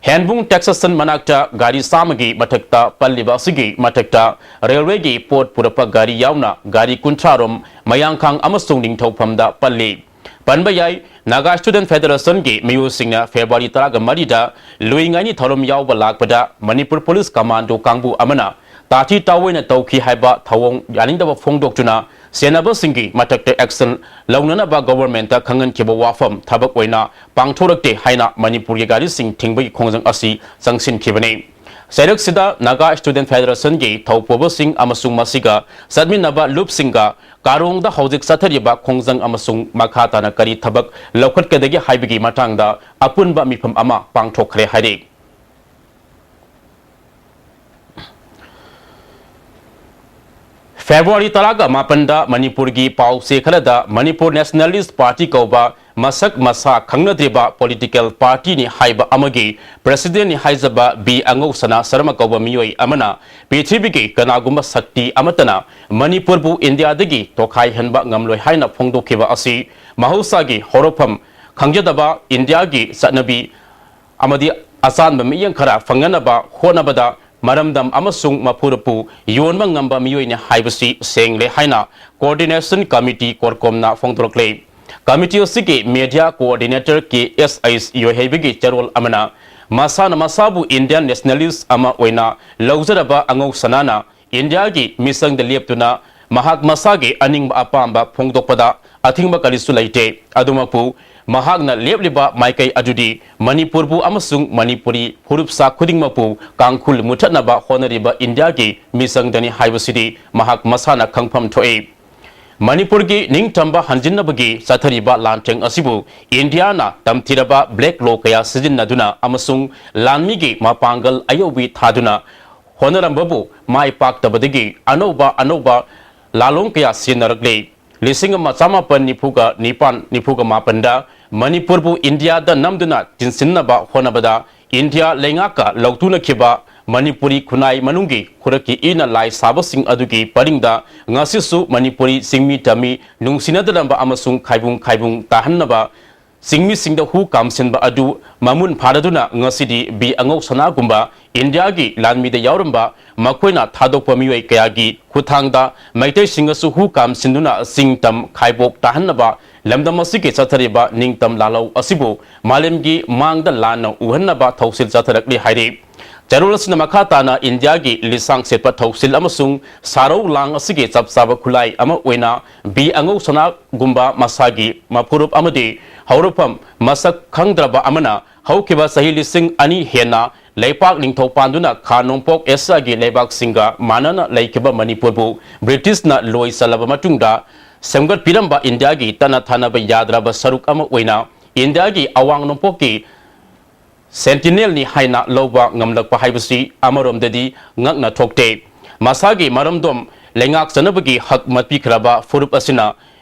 ꯍꯦꯟꯕꯨꯡ ꯇꯦꯛꯁ ꯁ꯭ꯇꯦꯁꯟ ꯃꯅꯥꯛꯇ ꯒꯥꯔꯤ ꯆꯥꯝꯃꯒꯤ ꯃꯊꯛꯇ ꯄꯜꯂꯤꯕ ꯑꯁꯤꯒꯤ ꯃꯊꯛꯇ ꯔꯦꯜꯋꯦꯒꯤ ꯄꯣꯠ ꯄꯨꯔꯛꯄ ꯒꯥꯔꯤ ꯌꯥꯎꯅ ꯒꯥꯔꯤ ꯀꯨꯟꯊ꯭ꯔꯥ ꯔꯣꯝ ꯃꯌꯥꯡꯈꯥꯡ ꯑꯃꯁꯨꯡ ꯅꯤꯡꯊꯧꯐꯝꯗ ꯄꯜꯂꯤ꯫ ꯄꯟꯕ ꯌꯥꯏ, ꯅꯥꯒꯥ ꯁ꯭ꯇꯨꯗꯦꯟꯠ ꯐꯦꯗꯔꯦꯁꯟꯒꯤ ꯃꯤꯑꯣꯏꯁꯤꯡꯅ ꯐꯦꯕ꯭ꯔꯨꯋꯥꯔꯤ ꯇꯔꯥꯃꯔꯤꯗ ꯂꯨꯏ ꯉꯥꯏꯅꯤ ꯊꯧꯔꯝ ꯌꯥꯎꯕ ꯂꯥꯛꯄꯗ ꯃꯅꯤꯄꯨꯔ ꯄꯨꯂꯤꯁ ꯀꯃꯥꯟꯗꯣ ꯀꯥꯡꯕꯨ ꯑꯃꯅ ꯇꯥꯊꯤ ꯇꯥꯑꯣꯏꯅ ꯇꯧꯈꯤ ꯍꯥꯏꯕ ꯊꯧꯑꯣꯡ ꯌꯥꯅꯤꯡꯗꯕ ꯐꯣꯡꯗꯣꯛꯇꯨꯅ ꯁꯦꯟꯅꯕꯁꯤꯡꯒꯤ ꯃꯊꯛꯇ ꯑꯦꯛꯁꯟ ꯂꯧꯅꯅꯕ ꯒꯣꯚꯔꯟꯃꯦꯟꯠꯇ ꯈꯪꯍꯟꯈꯤꯕ ꯋꯥꯐꯝ ꯊꯕꯛ ꯑꯣꯏꯅ ꯄꯥꯡꯊꯣꯔꯛꯇꯦ ꯍꯥꯏꯅ ꯃꯅꯤꯄꯨꯔꯒꯤ ꯒꯥꯔꯤꯁꯤꯡ ꯊꯤꯡꯕꯒꯤ ꯈꯣꯡꯖꯪ ꯑꯁꯤ ꯆꯪꯁꯤꯟꯈꯤꯕꯅꯤ꯫ ꯆꯩꯔꯛꯁꯤꯗ ꯅꯥꯒꯥ ꯁ꯭ꯇꯨꯗꯦꯟꯠ ꯐꯦꯗꯔꯦꯁꯟꯒꯤ ꯊꯧꯄꯨꯕꯁꯤꯡ ꯑꯃꯁꯨꯡ ꯃꯁꯤꯒ ꯆꯠꯃꯤꯟꯅꯕ ꯂꯨꯞꯁꯤꯡꯒ ꯀꯥꯔꯣꯡꯗ ꯍꯧꯖꯤꯛ ꯆꯠꯊꯔꯤꯕ ꯈꯣꯡꯖꯪ ꯑꯃꯁꯨꯡ ꯃꯈꯥ ꯇꯥꯅ ꯀꯔꯤ ꯊꯕꯛ ꯂꯧꯈꯠꯀꯗꯒꯦ ꯍꯥꯏꯕꯒꯤ ꯃꯇꯥꯡꯗ ꯑꯄꯨꯟꯕ ꯃꯤꯐꯝ ꯑꯃ ꯄꯥꯡꯊꯣꯛꯈ꯭ꯔꯦ ꯍꯥꯏꯔꯤ꯫ ꯐꯦꯕ꯭ꯔꯨꯋꯥꯔꯤ ꯇꯔꯥꯃꯥꯄꯟꯗ ꯃꯅꯤꯄꯨꯔꯒꯤ ꯄꯥꯎ ꯆꯦ ꯈꯔꯗ ꯃꯅꯤꯄꯨꯔ ꯅꯦꯁꯅꯦꯂꯤꯁ ꯄꯥꯔꯇꯤ ꯀꯧꯕ ꯃꯁꯛ ꯃꯁꯥ ꯈꯪꯅꯗ꯭ꯔꯤꯕ ꯄꯣꯂꯤꯇꯤꯀꯦꯜ ꯄꯥꯔꯇꯤꯅꯤ ꯍꯥꯏꯕ ꯑꯃꯒꯤ ꯄ꯭ꯔꯦꯁꯤꯗꯦꯟꯠꯅꯤ ꯍꯥꯏꯖꯕ ꯕꯤ ꯑꯉꯧꯁꯅꯥ ꯁꯔꯃ ꯀꯧꯕ ꯃꯤꯑꯣꯏ ꯑꯃꯅ ꯄ꯭ꯔꯤꯊꯤꯕꯤꯒꯤ ꯀꯅꯥꯒꯨꯝꯕ ꯁꯛꯇꯤ ꯑꯃꯠꯇꯅ ꯃꯅꯤꯄꯨꯔꯕꯨ ꯏꯟꯗꯤꯌꯥꯗꯒꯤ ꯇꯣꯈꯥꯏꯍꯟꯕ ꯉꯝꯂꯣꯏ ꯍꯥꯏꯅ ꯐꯣꯡꯗꯣꯛꯈꯤꯕ ꯑꯁꯤ ꯃꯍꯧꯁꯥꯒꯤ ꯍꯧꯔꯛꯐꯝ ꯈꯪꯖꯗꯕ, ꯏꯟꯗꯤꯌꯥꯒꯤ ꯆꯠꯅꯕꯤ ꯑꯃꯗꯤ ꯑꯆꯥꯟꯕ ꯃꯤꯠꯌꯦꯡ ꯈꯔ ꯐꯪꯅꯅꯕ ꯍꯣꯠꯅꯕꯗ ꯃꯔꯝꯗꯝ ꯑꯃꯁꯨꯡ ꯃꯄꯨꯔꯞꯄꯨ ꯌꯣꯟꯕ ꯉꯝꯕ ꯃꯤꯑꯣꯏꯅꯤ ꯍꯥꯏꯕꯁꯤ ꯁꯦꯡꯂꯦ ꯍꯥꯏꯅ ꯀꯣꯑꯣꯔꯗꯤꯅꯦꯁꯟ ꯀꯃꯤꯇꯤ ꯀꯣꯔꯀꯣꯝꯅ ꯐꯣꯡꯗꯣꯔꯛꯂꯦ꯫ ꯀꯃꯤꯇꯤ ꯑꯁꯤꯒꯤ ꯃꯦꯗꯤꯌꯥ ꯀꯣꯑꯣꯔꯗꯤꯅꯦꯇꯔ ꯀꯦ ꯑꯦꯁ ꯑꯩꯆ ꯌꯣꯏꯍꯩꯕꯒꯤ ꯆꯦꯔꯣꯜ ꯑꯃꯅ ꯃꯁꯥꯅ ꯃꯁꯥꯕꯨ ꯏꯟꯗꯤꯌꯟ ꯅꯦꯁꯅꯦꯂꯤꯁ ꯑꯃ ꯑꯣꯏꯅ ꯂꯧꯖꯔꯕ ꯑꯉꯧ ꯁꯅꯥꯅ ꯏꯟꯗꯤꯌꯥꯒꯤ ꯃꯤꯆꯪꯗ ꯂꯦꯞꯇꯨꯅ ꯃꯍꯥꯛ ꯃꯁꯥꯒꯤ ꯑꯅꯤꯡꯕ ꯑꯄꯥꯝꯕ ꯐꯣꯡꯗꯣꯛꯄꯗ ꯑꯊꯤꯡꯕ ꯀꯔꯤꯁꯨ ꯂꯩꯇꯦ꯫ ꯑꯗꯨꯃꯛꯄꯨ ꯃꯍꯥꯛꯅ ꯂꯦꯞꯂꯤꯕ ꯃꯥꯏꯀꯩ ꯑꯗꯨꯗꯤ ꯃꯅꯤꯄꯨꯔꯕꯨ ꯑꯃꯁꯨꯡ ꯃꯅꯤꯄꯨꯔꯤ ꯐꯨꯔꯨꯞꯆꯥ ꯈꯨꯗꯤꯡꯃꯛꯄꯨ ꯀꯥꯡꯈꯨꯜ ꯃꯨꯊꯠꯅꯕ ꯍꯣꯠꯅꯔꯤꯕ ꯏꯟꯗꯤꯌꯥꯒꯤ ꯃꯤꯆꯪꯗꯅꯤ ꯍꯥꯏꯕꯁꯤꯗꯤ ꯃꯍꯥꯛ ꯃꯁꯥꯅ ꯈꯪꯐꯝ ꯊꯣꯛꯏ꯫ ꯃꯅꯤꯄꯨꯔꯒꯤ ꯅꯤꯡꯇꯝꯕ ꯍꯟꯖꯤꯟꯅꯕꯒꯤ ꯆꯠꯊꯔꯤꯕ ꯂꯥꯟꯊꯦꯡ ꯑꯁꯤꯕꯨ ꯏꯟꯗꯤꯌꯥꯅ ꯇꯝꯊꯤꯔꯕ black law ꯀꯌꯥ ꯁꯤꯖꯤꯟꯅꯗꯨꯅ ꯑꯃꯁꯨꯡ ꯂꯥꯟꯃꯤꯒꯤ ꯃꯄꯥꯡꯒꯜ ꯑꯌꯧꯕꯤ ꯊꯥꯗꯨꯅ ꯍꯣꯠꯅꯔꯝꯕꯕꯨ ꯃꯥꯏ ꯄꯥꯛꯇꯕꯗꯒꯤ ꯑꯅꯧꯕ ꯑꯅꯧꯕ ꯂꯥꯂꯣꯡ ꯀꯌꯥ ꯁꯤꯖꯤꯟꯅꯔꯛꯂꯦ꯫ ꯂꯤꯁꯤꯡ ꯑꯃ ꯆꯥꯃꯥꯄꯟ ꯅꯤꯐꯨꯒ ꯅꯤꯄꯥꯟ, ꯅꯤꯐꯨꯒ ꯃꯥꯄꯟꯗ ꯃꯅꯤꯄꯨꯔꯕꯨ ꯏꯟꯗꯤꯌꯥꯗ ꯅꯝꯗꯨꯅ ꯆꯤꯟꯁꯤꯟꯅꯕ ꯍꯣꯠꯅꯕꯗ ꯏꯟꯗꯤꯌꯥ ꯂꯩꯉꯥꯛꯀ ꯂꯧꯇꯨꯅꯈꯤꯕ ꯃꯅꯤꯄꯨꯔꯤ ꯈꯨꯟꯅꯥꯏ ꯃꯅꯨꯡꯒꯤ ꯈꯨꯔꯛꯀꯤ ꯏꯅ ꯂꯥꯏ ꯁꯥꯕꯁꯤꯡ ꯑꯗꯨꯒꯤ ꯄꯔꯤꯡꯗ ꯉꯁꯤꯁꯨ ꯃꯅꯤꯄꯨꯔꯤ ꯆꯤꯡꯃꯤ ꯇꯝꯃꯤ ꯅꯨꯡꯁꯤꯅꯗꯅꯕ ꯑꯃꯁꯨꯡ ꯈꯥꯏꯕꯨꯡ ꯈꯥꯏꯕꯨꯡ ꯇꯥꯍꯟꯅꯕ ꯆꯤꯡꯃꯤꯁꯤꯡꯗ ꯍꯨ ꯀꯥꯝꯁꯤꯟꯕ ꯑꯗꯨ ꯃꯃꯨꯟ ꯐꯥꯔꯗꯨꯅ ꯉꯁꯤꯗꯤ ꯕꯤ ꯑꯉꯧ ꯁꯅꯥꯒꯨꯝꯕ ꯏꯟꯗꯤꯌꯥꯒꯤ ꯂꯥꯟꯃꯤꯗ ꯌꯥꯎꯔꯝꯕ ꯃꯈꯣꯏꯅ ꯊꯥꯗꯣꯛꯄ ꯃꯤꯑꯣꯏ ꯀꯌꯥꯒꯤ ꯈꯨꯠꯊꯥꯡꯗ ꯃꯩꯇꯩꯁꯤꯡꯅꯁꯨ ꯍꯨ ꯀꯥꯝꯁꯤꯟꯗꯨꯅ ꯆꯤꯡ ꯇꯝ ꯈꯥꯏꯕꯣꯛ ꯇꯥꯍꯟꯅꯕ ꯂꯝꯗꯝ ꯑꯁꯤꯒꯤ ꯆꯠꯊꯔꯤꯕ ꯅꯤꯡꯇꯝ ꯂꯥꯜꯍꯧ ꯑꯁꯤꯕꯨ ꯃꯥꯂꯦꯝꯒꯤ ꯃꯥꯡꯗ ꯂꯥꯟꯅ ꯎꯍꯟꯅꯕ ꯊꯧꯁꯤꯜ ꯆꯠꯊꯔꯛꯂꯤ ꯍꯥꯏꯔꯤ꯫ ꯆꯦꯔꯣꯜ ꯑꯁꯤꯅ ꯃꯈꯥ ꯇꯥꯅ ꯏꯟꯗꯤꯌꯥꯒꯤ ꯂꯤꯁꯥꯡ ꯁꯦꯠꯄ ꯊꯧꯁꯤꯜ ꯑꯃꯁꯨꯡ ꯁꯥꯔꯧ ꯂꯥꯡ ꯑꯁꯤꯒꯤ ꯆꯞ ꯆꯥꯕ ꯈꯨꯠꯂꯥꯏ ꯑꯃ ꯑꯣꯏꯅ ꯕꯤ ꯑꯉꯧ ꯁꯅꯥꯒꯨꯝꯕ ꯃꯁꯥꯒꯤ ꯃꯐꯨꯔꯨꯞ ꯑꯃꯗꯤ ꯍꯧꯔꯛꯐꯝ ꯃꯁꯛ ꯈꯪꯗ꯭ꯔꯕ ꯑꯃꯅ ꯍꯧꯈꯤꯕ ꯆꯍꯤ ꯂꯤꯁꯤꯡ ꯑꯅꯤ ꯍꯦꯟꯅ ꯂꯩꯄꯥꯛ ꯅꯤꯡꯊꯧ ꯄꯥꯟꯗꯨꯅ ꯈꯥ ꯅꯣꯡꯄꯣꯛ ꯑꯦꯁꯤꯌꯥꯒꯤ ꯂꯩꯕꯥꯛꯁꯤꯡꯒ ꯃꯥꯟꯅꯅ ꯂꯩꯈꯤꯕ ꯃꯅꯤꯄꯨꯔꯕꯨ ꯕ꯭ꯔꯤꯇꯤꯁꯅ ꯂꯣꯏ ꯆꯜꯂꯕ ꯃꯇꯨꯡꯗ ꯁꯦꯝꯒꯠꯄꯤꯔꯝꯕ ꯏꯟꯗꯤꯌꯥꯒꯤ ꯇꯠꯅ ꯊꯥꯅꯕ ꯌꯥꯗ꯭ꯔꯕ ꯁꯔꯨꯛ ꯑꯃ ꯑꯣꯏꯅ ꯏꯟꯗꯤꯌꯥꯒꯤ ꯑꯋꯥꯡ ꯅꯣꯡꯄꯣꯛꯀꯤ ꯁꯦꯟꯇꯤꯅꯦꯜꯅꯤ ꯍꯥꯏꯅ ꯂꯧꯕ ꯉꯝꯂꯛꯄ ꯍꯥꯏꯕꯁꯤ ꯑꯃꯔꯣꯝꯗꯗꯤ ꯉꯛꯅ ꯊꯣꯛꯇꯦ꯫ ꯃꯁꯥꯒꯤ ꯃꯔꯝꯗꯣꯝ ꯂꯩꯉꯥꯛꯆꯅꯕꯒꯤ ꯍꯛ ꯃꯠꯄꯤꯈ꯭ꯔꯕ ꯐꯨꯔꯨꯞ ꯑꯁꯤꯅ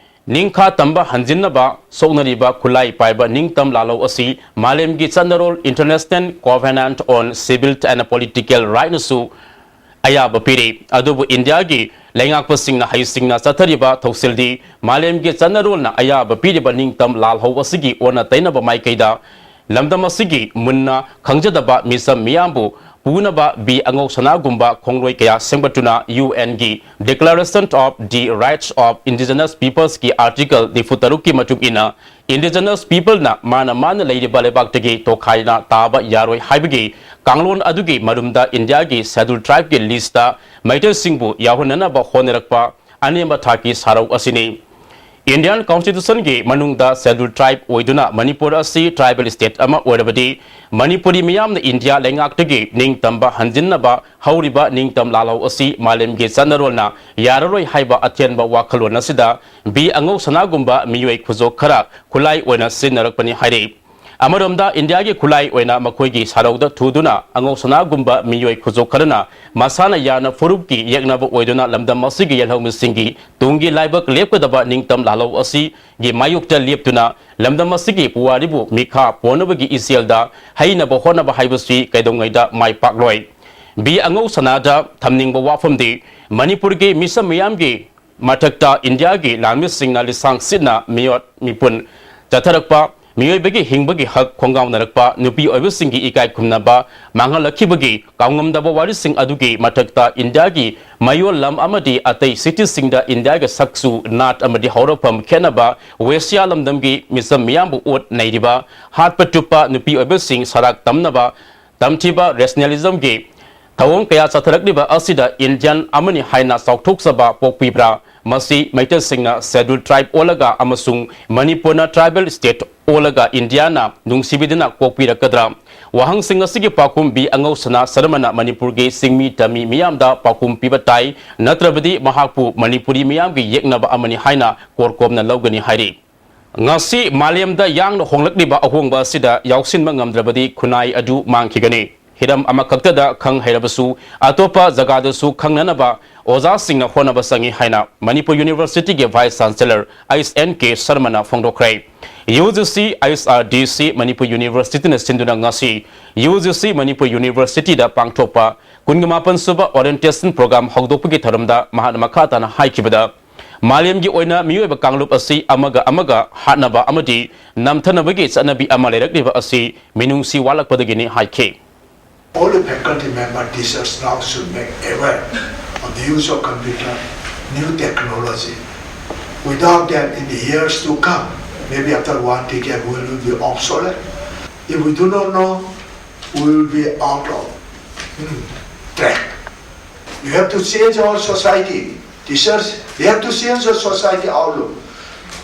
ꯅꯤꯡꯈꯥ ꯇꯝꯕ ꯍꯟꯖꯤꯟꯅꯕ ꯁꯣꯛꯅꯔꯤꯕ ꯈꯨꯠꯂꯥꯏ ꯄꯥꯏꯕ ꯅꯤꯡꯇꯝ ꯂꯥꯜꯍꯧ ꯑꯁꯤ ꯃꯥꯂꯦꯝꯒꯤ ꯆꯠꯅꯔꯣꯜ International Covenant on Civil and Political Rightꯅꯁꯨ ꯑꯌꯥꯕ ꯄꯤꯔꯤ꯫ ꯑꯗꯨꯕꯨ ꯏꯟꯗꯤꯌꯥꯒꯤ ꯂꯩꯉꯥꯛꯄꯁꯤꯡꯅ ꯍꯩꯁꯤꯡꯅ ꯆꯠꯊꯔꯤꯕ ꯊꯧꯁꯤꯜꯗꯤ ꯃꯥꯂꯦꯝꯒꯤ ꯆꯠꯅꯔꯣꯜꯅ ꯑꯌꯥꯕ ꯄꯤꯔꯤꯕ ꯅꯤꯡꯇꯝ ꯂꯥꯜꯍꯧ ꯑꯁꯤꯒꯤ ꯑꯣꯟꯅ ꯇꯩꯅꯕ ꯃꯥꯏꯀꯩꯗ ꯂꯝꯗꯝ ꯑꯁꯤꯒꯤ ꯃꯨꯟꯅ ꯈꯪꯖꯗꯕ ꯃꯤꯆꯝ ꯃꯤꯌꯥꯝꯕꯨ ꯄꯨꯅꯕ ꯕꯤ ꯑꯉꯧ ꯁꯅꯥꯒꯨꯝꯕ ꯈꯣꯡꯂꯣꯏ ꯀꯌꯥ ꯁꯦꯝꯒꯠꯇꯨꯅ U Nꯒꯤ Declaration of the Rights of Indigenous Peoplesꯀꯤ Article ꯅꯤꯐꯨ ꯇꯔꯨꯛꯀꯤ ꯃꯇꯨꯡ ꯏꯟꯅ Indigenous Peopleꯅ ꯃꯥꯅ ꯃꯥꯅ ꯂꯩꯔꯤꯕ ꯂꯩꯕꯥꯛꯇꯒꯤ ꯇꯣꯈꯥꯏꯅ ꯇꯥꯕ ꯌꯥꯔꯣꯏ ꯍꯥꯏꯕꯒꯤ ꯀꯥꯡꯂꯣꯟ ꯑꯗꯨꯒꯤ ꯃꯔꯨꯝꯗ ꯏꯟꯗꯤꯌꯥꯒꯤ Scheduled Tribeꯀꯤ listꯇ ꯃꯩꯇꯩꯁꯤꯡꯕꯨ ꯌꯥꯎꯍꯟꯅꯅꯕ ꯍꯣꯠꯅꯔꯛꯄ ꯑꯅꯦꯝꯕ ꯊꯥꯛꯀꯤ ꯁꯥꯔꯧ ꯑꯁꯤꯅꯤ꯫ Indian Constitution ꯒꯤ ꯃꯅꯨꯡꯗ Scheduled Tribe ꯑꯣꯏꯗꯨꯅ ꯃꯅꯤꯄꯨꯔ ꯑꯁꯤ tribal state ꯑꯃ ꯑꯣꯏꯔꯕꯗꯤ, ꯃꯅꯤꯄꯨꯔꯤ ꯃꯤꯌꯥꯝꯅ ꯏꯟꯗꯤꯌꯥ ꯂꯩꯉꯥꯛꯇꯒꯤ ꯅꯤꯡꯇꯝꯕ ꯍꯟꯖꯤꯟꯅꯕ ꯍꯧꯔꯤꯕ ꯅꯤꯡꯇꯝ ꯂꯥꯜꯍꯧ ꯑꯁꯤ ꯃꯥꯂꯦꯝꯒꯤ ꯆꯠꯅꯔꯣꯜꯅ ꯌꯥꯔꯔꯣꯏ ꯍꯥꯏꯕ ꯑꯊꯦꯟꯕ ꯋꯥꯈꯜꯂꯣꯟ ꯑꯁꯤꯗ ꯕꯤ ꯑꯉꯧ ꯁꯅꯥꯒꯨꯝꯕ ꯃꯤꯑꯣꯏ ꯈꯨꯖꯣꯛ ꯈꯔ ꯈꯨꯠꯂꯥꯏ ꯑꯣꯏꯅ ꯁꯤꯖꯤꯟꯅꯔꯛꯄꯅꯤ ꯍꯥꯏꯔꯤ꯫ ꯑꯃꯔꯣꯝꯗ, ꯏꯟꯗꯤꯌꯥꯒꯤ ꯈꯨꯠꯂꯥꯏ ꯑꯣꯏꯅ ꯃꯈꯣꯏꯒꯤ ꯁꯥꯔꯧꯗ ꯊꯨꯗꯨꯅ ꯑꯉꯧ ꯁꯅꯥꯒꯨꯝꯕ ꯃꯤꯑꯣꯏ ꯈꯨꯖꯣꯛ ꯈꯔꯅ ꯃꯁꯥꯅ ꯌꯥꯅ ꯐꯨꯔꯨꯞꯀꯤ ꯌꯦꯛꯅꯕ ꯑꯣꯏꯗꯨꯅ ꯂꯝꯗꯝ ꯑꯁꯤꯒꯤ ꯌꯦꯜꯍꯧꯃꯤꯁꯤꯡꯒꯤ ꯇꯨꯡꯒꯤ ꯂꯥꯏꯕꯛ ꯂꯦꯞꯀꯗꯕ ꯅꯤꯡꯇꯝ ꯂꯥꯜꯍꯧ ꯑꯁꯤꯒꯤ ꯃꯥꯌꯣꯛꯇ ꯂꯦꯞꯇꯨꯅ ꯂꯝꯗꯝ ꯑꯁꯤꯒꯤ ꯄꯨꯋꯥꯔꯤꯕꯨ ꯃꯤꯈꯥ ꯄꯣꯟꯅꯕꯒꯤ ꯏꯆꯦꯜꯗ ꯍꯩꯅꯕ ꯍꯣꯠꯅꯕ ꯍꯥꯏꯕꯁꯤ ꯀꯩꯗꯧꯉꯩꯗ ꯃꯥꯏ ꯄꯥꯛꯂꯣꯏ꯫ ꯕꯤ ꯑꯉꯧ ꯁꯅꯥꯗ ꯊꯝꯅꯤꯡꯕ ꯋꯥꯐꯝꯗꯤ, ꯃꯅꯤꯄꯨꯔꯒꯤ ꯃꯤꯁꯝ ꯃꯤꯌꯥꯝꯒꯤ ꯃꯊꯛꯇ ꯏꯟꯗꯤꯌꯥꯒꯤ ꯂꯥꯟꯃꯤꯁꯤꯡꯅ ꯂꯤꯁꯥꯡ ꯁꯤꯠꯅ ꯃꯤꯑꯣꯠ ꯃꯤꯄꯨꯟ ꯆꯠꯊꯔꯛꯄ, ꯃꯤꯑꯣꯏꯕꯒꯤ ꯍꯤꯡꯕꯒꯤ ꯍꯛ ꯈꯣꯡꯒꯥꯎꯅꯔꯛꯄ, ꯅꯨꯄꯤ ꯑꯣꯏꯕꯁꯤꯡꯒꯤ ꯏꯀꯥꯏ ꯈꯨꯝꯅꯕ ꯃꯥꯡꯍꯜꯂꯛꯈꯤꯕꯒꯤ ꯀꯥꯎꯉꯝꯗꯕ ꯋꯥꯔꯤꯁꯤꯡ ꯑꯗꯨꯒꯤ ꯃꯊꯛꯇ ꯏꯟꯗꯤꯌꯥꯒꯤ ꯃꯌꯣꯜ ꯂꯝ ꯑꯃꯗꯤ ꯑꯇꯩ cityꯁꯤꯡꯗ ꯏꯟꯗꯤꯌꯥꯒꯤ ꯁꯛꯁꯨ ꯅꯥꯠ ꯑꯃꯗꯤ ꯍꯧꯔꯛꯐꯝ ꯈꯦꯠꯅꯕ ꯋꯦꯁꯤꯌꯥ ꯂꯝꯗꯝꯒꯤ ꯃꯤꯆꯝ ꯃꯤꯌꯥꯝꯕꯨ ꯑꯣꯠ ꯅꯩꯔꯤꯕ, ꯍꯥꯠꯄ ꯇꯨꯞꯄ, ꯅꯨꯄꯤ ꯑꯣꯏꯕꯁꯤꯡ ꯁꯔꯥꯛ ꯇꯝꯅꯕ ꯇꯝꯊꯤꯕ rationalismꯒꯤ ꯊꯧꯑꯣꯡ ꯀꯌꯥ ꯆꯠꯊꯔꯛꯂꯤꯕ ꯑꯁꯤꯗ ꯏꯟꯗꯤꯌꯟ ꯑꯃꯅꯤ ꯍꯥꯏꯅ ꯆꯥꯎꯊꯣꯛꯆꯕ ꯄꯣꯛꯄꯤꯕ꯭ꯔꯥ? ꯃꯁꯤ ꯃꯩꯇꯩꯁꯤꯡꯅ Scheduled Tribe ꯑꯣꯜꯂꯒ ꯑꯃꯁꯨꯡ ꯃꯅꯤꯄꯨꯔꯅ tribal state ꯑꯣꯜꯂꯒ ꯏꯟꯗꯤꯌꯥꯅ ꯅꯨꯡꯁꯤꯕꯤꯗꯨꯅ ꯀꯣꯛꯄꯤꯔꯛꯀꯗ꯭ꯔꯥ? ꯋꯥꯍꯪꯁꯤꯡ ꯑꯁꯤꯒꯤ ꯄꯥꯎꯈꯨꯝ ꯕꯤ ꯑꯉꯧꯁꯅꯥ ꯁꯔꯃꯅ ꯃꯅꯤꯄꯨꯔꯒꯤ ꯆꯤꯡꯃꯤ ꯇꯝꯃꯤ ꯃꯤꯌꯥꯝꯗ ꯄꯥꯎꯈꯨꯝ ꯄꯤꯕ ꯇꯥꯏ, ꯅꯠꯇ꯭ꯔꯕꯗꯤ ꯃꯍꯥꯛꯄꯨ ꯃꯅꯤꯄꯨꯔꯤ ꯃꯤꯌꯥꯝꯒꯤ ꯌꯦꯛꯅꯕ ꯑꯃꯅꯤ ꯍꯥꯏꯅ ꯀꯣꯔꯀꯣꯝꯅ ꯂꯧꯒꯅꯤ ꯍꯥꯏꯔꯤ꯫ ꯉꯁꯤ ꯃꯥꯂꯦꯝꯗ ꯌꯥꯡꯅ ꯍꯣꯡꯂꯛꯂꯤꯕ ꯑꯍꯣꯡꯕ ꯑꯁꯤꯗ ꯌꯥꯎꯁꯤꯟꯕ ꯉꯝꯗ꯭ꯔꯕꯗꯤ ꯈꯨꯟꯅꯥꯏ ꯑꯗꯨ ꯃꯥꯡꯈꯤꯒꯅꯤ꯫ ꯍꯤꯔꯝ ꯑꯃꯈꯛꯇꯗ ꯈꯪ ꯍꯩꯔꯕꯁꯨ ꯑꯇꯣꯞꯄ ꯖꯒꯥꯗꯁꯨ ꯈꯪꯅꯅꯕ ꯑꯣꯖꯥꯁꯤꯡꯅ ꯍꯣꯠꯅꯕ ꯆꯪꯏ ꯍꯥꯏꯅ ꯃꯅꯤꯄꯨꯔ Universityꯒꯤ Vice Chancellor H N K ꯁꯔꯃꯅ ꯐꯣꯡꯗꯣꯛꯈ꯭ꯔꯦ꯫ U G C, I S R D ꯁꯤ, ꯃꯅꯤꯄꯨꯔ Universityꯅ ꯁꯤꯟꯗꯨꯅ ꯉꯁꯤ ꯌꯨ ꯖꯤ ꯁꯤ ꯃꯅꯤꯄꯨꯔ Universityꯗ ꯄꯥꯡꯊꯣꯛꯄ ꯀꯨꯟꯃꯥꯄꯟ ꯁꯨꯕ orientation program ꯍꯧꯗꯣꯛꯄꯒꯤ ꯊꯧꯔꯝꯗ ꯃꯍꯥꯛꯅ ꯃꯈꯥ ꯇꯥꯅ ꯍꯥꯏꯈꯤꯕꯗ, ꯃꯥꯂꯦꯝꯒꯤ ꯑꯣꯏꯅ ꯃꯤꯑꯣꯏꯕ ꯀꯥꯡꯂꯨꯞ ꯑꯁꯤ ꯑꯃꯒ ꯑꯃꯒ ꯍꯥꯠꯅꯕ ꯑꯃꯗꯤ ꯅꯝꯊꯅꯕꯒꯤ ꯆꯠꯅꯕꯤ ꯑꯃ ꯂꯩꯔꯛꯂꯤꯕ ꯑꯁꯤ ꯃꯤꯅꯨꯡꯁꯤ ꯋꯥꯠꯂꯛꯄꯗꯒꯤꯅꯤ ꯍꯥꯏꯈꯤ꯫ All the faculty member, teachers now should make aware of the use of computer, new technology. Without that, in the years to come, maybe after one decade, we will be obsolete. If we do not know, we will be out of, hmm, track. You have to change our society. Teachers, they have to change the society outlook.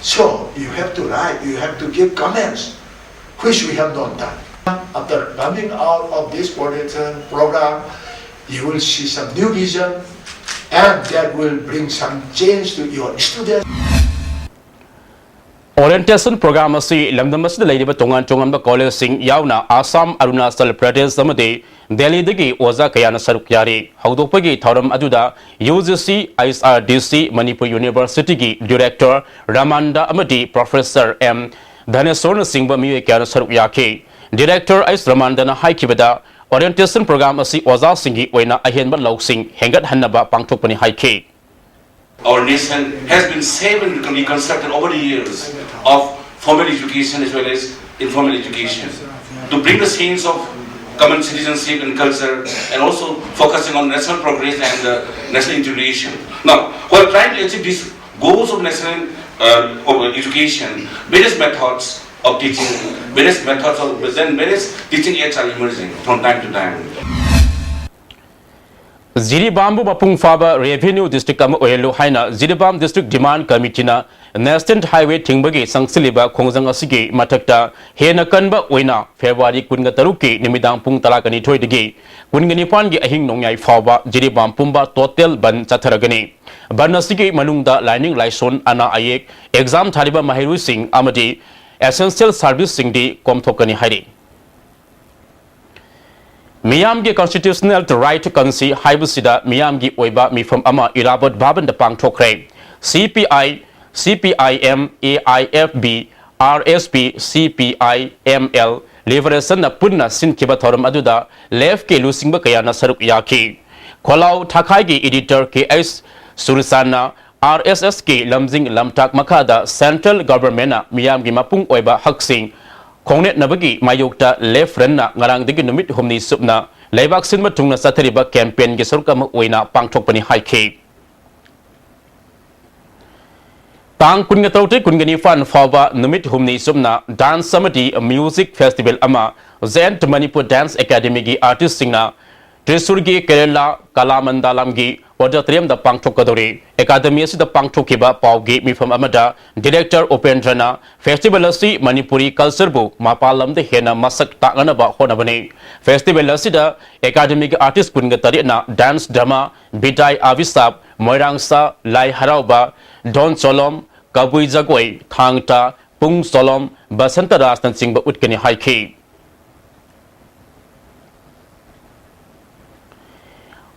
So you have to write, you have to give comments, which we have not done. After coming out of this coordination program, you will see some new vision, and that will bring some change to your students. Orientation program ꯑꯁꯤ ꯂꯝꯗꯝ ꯑꯁꯤꯗ ꯂꯩꯔꯤꯕ ꯇꯣꯉꯥꯟ ꯇꯣꯉꯥꯟꯕ ꯀꯣꯂꯦꯖꯁꯤꯡ ꯌꯥꯎꯅ ꯑꯁꯥꯝ, ꯑꯔꯨꯅꯥꯆꯜ ꯄ꯭ꯔꯗꯦꯁ ꯑꯃꯗꯤ ꯗꯦꯜꯂꯤꯗꯒꯤ ꯑꯣꯖꯥ ꯀꯌꯥꯅ ꯁꯔꯨꯛ ꯌꯥꯔꯤ꯫ ꯍꯧꯗꯣꯛꯄꯒꯤ ꯊꯧꯔꯝ ꯑꯗꯨꯗ U G C I S R D ꯁꯤ ꯃꯅꯤꯄꯨꯔ ꯌꯨꯅꯤꯚꯔꯁꯤꯇꯤꯒꯤ ꯗꯤꯔꯦꯛꯇꯔ ꯔꯥꯃꯥꯟꯗ ꯑꯃꯗꯤ ꯄ꯭ꯔꯣꯐꯦꯁꯔ ꯑꯦꯝ ꯙꯅꯦꯁꯣꯔꯅꯆꯤꯡꯕ ꯃꯤꯑꯣꯏ ꯀꯌꯥꯅ ꯁꯔꯨꯛ ꯌꯥꯈꯤ꯫ ꯗꯤꯔꯦꯛꯇꯔ ꯑꯩꯁ ꯔꯥꯃꯥꯟꯗꯅ ꯍꯥꯏꯈꯤꯕꯗ, ꯑꯣꯔꯤꯌꯦꯟꯇꯦꯁꯟ ꯄ꯭ꯔꯣꯒ꯭ꯔꯥꯝ ꯑꯁꯤ ꯑꯣꯖꯥꯁꯤꯡꯒꯤ ꯑꯣꯏꯅ ꯑꯍꯦꯟꯕ ꯂꯧꯁꯤꯡ ꯍꯦꯟꯒꯠꯍꯟꯅꯕ ꯄꯥꯡꯊꯣꯛꯄꯅꯤ ꯍꯥꯏꯈꯤ꯫ Our nation has been saved and reconstructed over the years of formal education as well as informal education. To bring the sense of common citizenship and culture, and also focusing on national progress and uh, national integration. Now, while trying to achieve these goals of national uh, of education, various methods of teaching, various methods of then various teaching aids are emerging from time to time. ꯖꯤꯔꯤꯕꯥꯝꯕꯨ ꯃꯄꯨꯡ ꯐꯥꯕ revenue district ꯑꯃ ꯑꯣꯏꯍꯜꯂꯨ ꯍꯥꯏꯅ Jiribam district ꯗꯤꯃꯥꯟ ꯀꯃꯤꯇꯤꯅ national highway ꯊꯤꯡꯕꯒꯤ ꯆꯪꯁꯤꯜꯂꯤꯕ ꯈꯣꯡꯖꯪ ꯑꯁꯤꯒꯤ ꯃꯊꯛꯇ ꯍꯦꯟꯅ ꯀꯟꯕ ꯑꯣꯏꯅ ꯐꯦꯕ꯭ꯔꯨꯋꯥꯔꯤ ꯀꯨꯟꯒ ꯇꯔꯨꯛꯀꯤ ꯅꯨꯃꯤꯗꯥꯡ ꯄꯨꯡ ꯇꯔꯥꯒ ꯅꯤꯊꯣꯏꯗꯒꯤ ꯀꯨꯟꯒ ꯅꯤꯄꯥꯟꯒꯤ ꯑꯍꯤꯡ ꯅꯣꯡꯌꯥꯏ ꯐꯥꯎꯕ ꯖꯤꯔꯤꯕꯥꯝ ꯄꯨꯝꯕ ꯇꯣꯇꯦꯜ ꯕꯟ ꯆꯠꯊꯔꯒꯅꯤ꯫ ꯕꯟ ꯑꯁꯤꯒꯤ ꯃꯅꯨꯡꯗ ꯂꯥꯏꯅꯤꯡ ꯂꯥꯏꯁꯣꯟ, ꯑꯅꯥ ꯑꯌꯦꯛ, ꯑꯦꯛꯖꯥꯝ ꯊꯥꯔꯤꯕ ꯃꯍꯩꯔꯣꯏꯁꯤꯡ ꯑꯃꯗꯤ ꯑꯦꯁꯦꯟꯁꯤꯌꯦꯜ ꯁꯥꯔꯚꯤꯁꯁꯤꯡꯗꯤ ꯀꯣꯝꯊꯣꯛꯀꯅꯤ ꯍꯥꯏꯔꯤ꯫ ꯃꯤꯌꯥꯝꯒꯤ ꯀꯟꯁꯇꯤꯇ꯭ꯌꯨꯁꯅꯦꯜ ꯔꯥꯏꯠ ꯀꯟꯁꯤ ꯍꯥꯏꯕꯁꯤꯗ ꯃꯤꯌꯥꯝꯒꯤ ꯑꯣꯏꯕ ꯃꯤꯐꯝ ꯑꯃ ꯏꯔꯥꯕꯣꯠ ꯚꯕꯟꯗ ꯄꯥꯡꯊꯣꯛꯈ꯭ꯔꯦ꯫ ꯁꯤ ꯄꯤ ꯑꯥꯏ, ꯁꯤ P I M, A I F B, R S P, ꯁꯤ ꯄꯤ ꯑꯥꯏ ꯑꯦꯝ ꯑꯦꯜ, ꯂꯤꯕꯔꯦꯁꯟꯅ ꯄꯨꯟꯅ ꯁꯤꯟꯈꯤꯕ ꯊꯧꯔꯝ ꯑꯗꯨꯗ ꯂꯦꯐꯀꯤ ꯂꯨꯆꯤꯡꯕ ꯀꯌꯥꯅ ꯁꯔꯨꯛ ꯌꯥꯈꯤ꯫ ꯈꯣꯂꯥꯎ ꯊꯥꯈꯥꯏꯒꯤ ꯏꯗꯤꯇꯔ ꯀꯦ ꯑꯩꯆ ꯁꯨꯔꯆꯥꯟꯅ ꯑꯥꯔ ꯑꯦꯁ ꯑꯦꯁꯀꯤ ꯂꯝꯖꯤꯡ ꯂꯝꯇꯥꯛ ꯃꯈꯥꯗ ꯁꯦꯟꯇ꯭ꯔꯦꯜ ꯒꯚꯔꯟꯃꯦꯟꯠꯅ ꯃꯤꯌꯥꯝꯒꯤ ꯃꯄꯨꯡ ꯑꯣꯏꯕ ꯍꯛꯁꯤꯡ ꯈꯣꯡꯅꯦꯠꯅꯕꯒꯤ ꯃꯥꯌꯣꯛꯇ ꯂꯦꯐ ꯐ꯭ꯔꯟꯠꯅ ꯉꯔꯥꯡꯗꯒꯤ ꯅꯨꯃꯤꯠ ꯍꯨꯝꯅꯤ ꯆꯨꯞꯅ ꯂꯩꯕꯥꯛ ꯁꯤꯟꯕ ꯊꯨꯡꯅ ꯆꯠꯊꯔꯤꯕ ꯀꯦꯝꯄꯦꯟꯒꯤ ꯁꯔꯨꯛ ꯑꯃ ꯑꯣꯏꯅ ꯄꯥꯡꯊꯣꯛꯄꯅꯤ ꯍꯥꯏꯈꯤ꯫ ꯇꯥꯡ ꯀꯨꯟꯒ ꯇꯔꯨꯛꯇꯒꯤ ꯀꯨꯟꯒ ꯅꯤꯄꯥꯟ ꯐꯥꯎꯕ ꯅꯨꯃꯤꯠ ꯍꯨꯝꯅꯤ ꯆꯨꯞꯅ ꯗꯥꯟꯁ ꯑꯃꯗꯤ ꯃ꯭ꯌꯨꯖꯤꯛ ꯐꯦꯁꯇꯤꯚꯦꯜ ꯑꯃ ꯖꯌꯟꯠ ꯃꯅꯤꯄꯨꯔ ꯗꯥꯟꯁ ꯑꯦꯀꯥꯗꯃꯤꯒꯤ ꯑꯥꯔꯇꯤꯁꯁꯤꯡꯅ ꯇ꯭ꯔꯤꯁꯨꯔꯒꯤ ꯀꯦꯔꯦꯂꯥ ꯀꯂꯥꯃꯟꯗꯥꯂꯝꯒꯤ ꯑꯣꯗꯤꯇꯣꯔꯤꯌꯝꯗ ꯄꯥꯡꯊꯣꯛꯀꯗꯧꯔꯤ꯫ ꯑꯦꯀꯥꯗꯃꯤ ꯑꯁꯤꯗ ꯄꯥꯡꯊꯣꯛꯈꯤꯕ ꯄꯥꯎꯒꯤ ꯃꯤꯐꯝ ꯑꯃꯗ ꯗꯤꯔꯦꯛꯇꯔ ꯎꯄꯦꯟꯗ꯭ꯔꯅ ꯐꯦꯁꯇꯤꯚꯦꯜ ꯑꯁꯤ ꯃꯅꯤꯄꯨꯔꯤ ꯀꯜꯆꯔꯕꯨ ꯃꯄꯥꯟ ꯂꯝꯗ ꯍꯦꯟꯅ ꯃꯁꯛ ꯇꯥꯛꯅꯅꯕ ꯍꯣꯠꯅꯕꯅꯤ꯫ ꯐꯦꯁꯇꯤꯚꯦꯜ ꯑꯁꯤꯗ ꯑꯦꯀꯥꯗꯃꯤꯒꯤ ꯑꯥꯔꯇꯤꯁ ꯀꯨꯟꯒ ꯇꯔꯦꯠꯅ ꯗꯥꯟꯁ, ꯗ꯭ꯔꯃꯥ, ꯕꯤꯗꯥꯏ ꯑꯚꯤꯁꯥꯞ, ꯃꯣꯏꯔꯥꯡꯁꯥ, ꯂꯥꯏ ꯍꯔꯥꯎꯕ, ꯗꯣꯟ ꯆꯣꯂꯣꯝ, ꯀꯕꯨꯏ ꯖꯒꯣꯏ, ꯊꯥꯡ ꯇꯥ, ꯄꯨꯡ ꯆꯣꯂꯣꯝ, ꯕꯁꯟꯇ ꯔꯥꯁꯅꯆꯤꯡꯕ ꯎꯠꯀꯅꯤ ꯍꯥꯏꯈꯤ꯫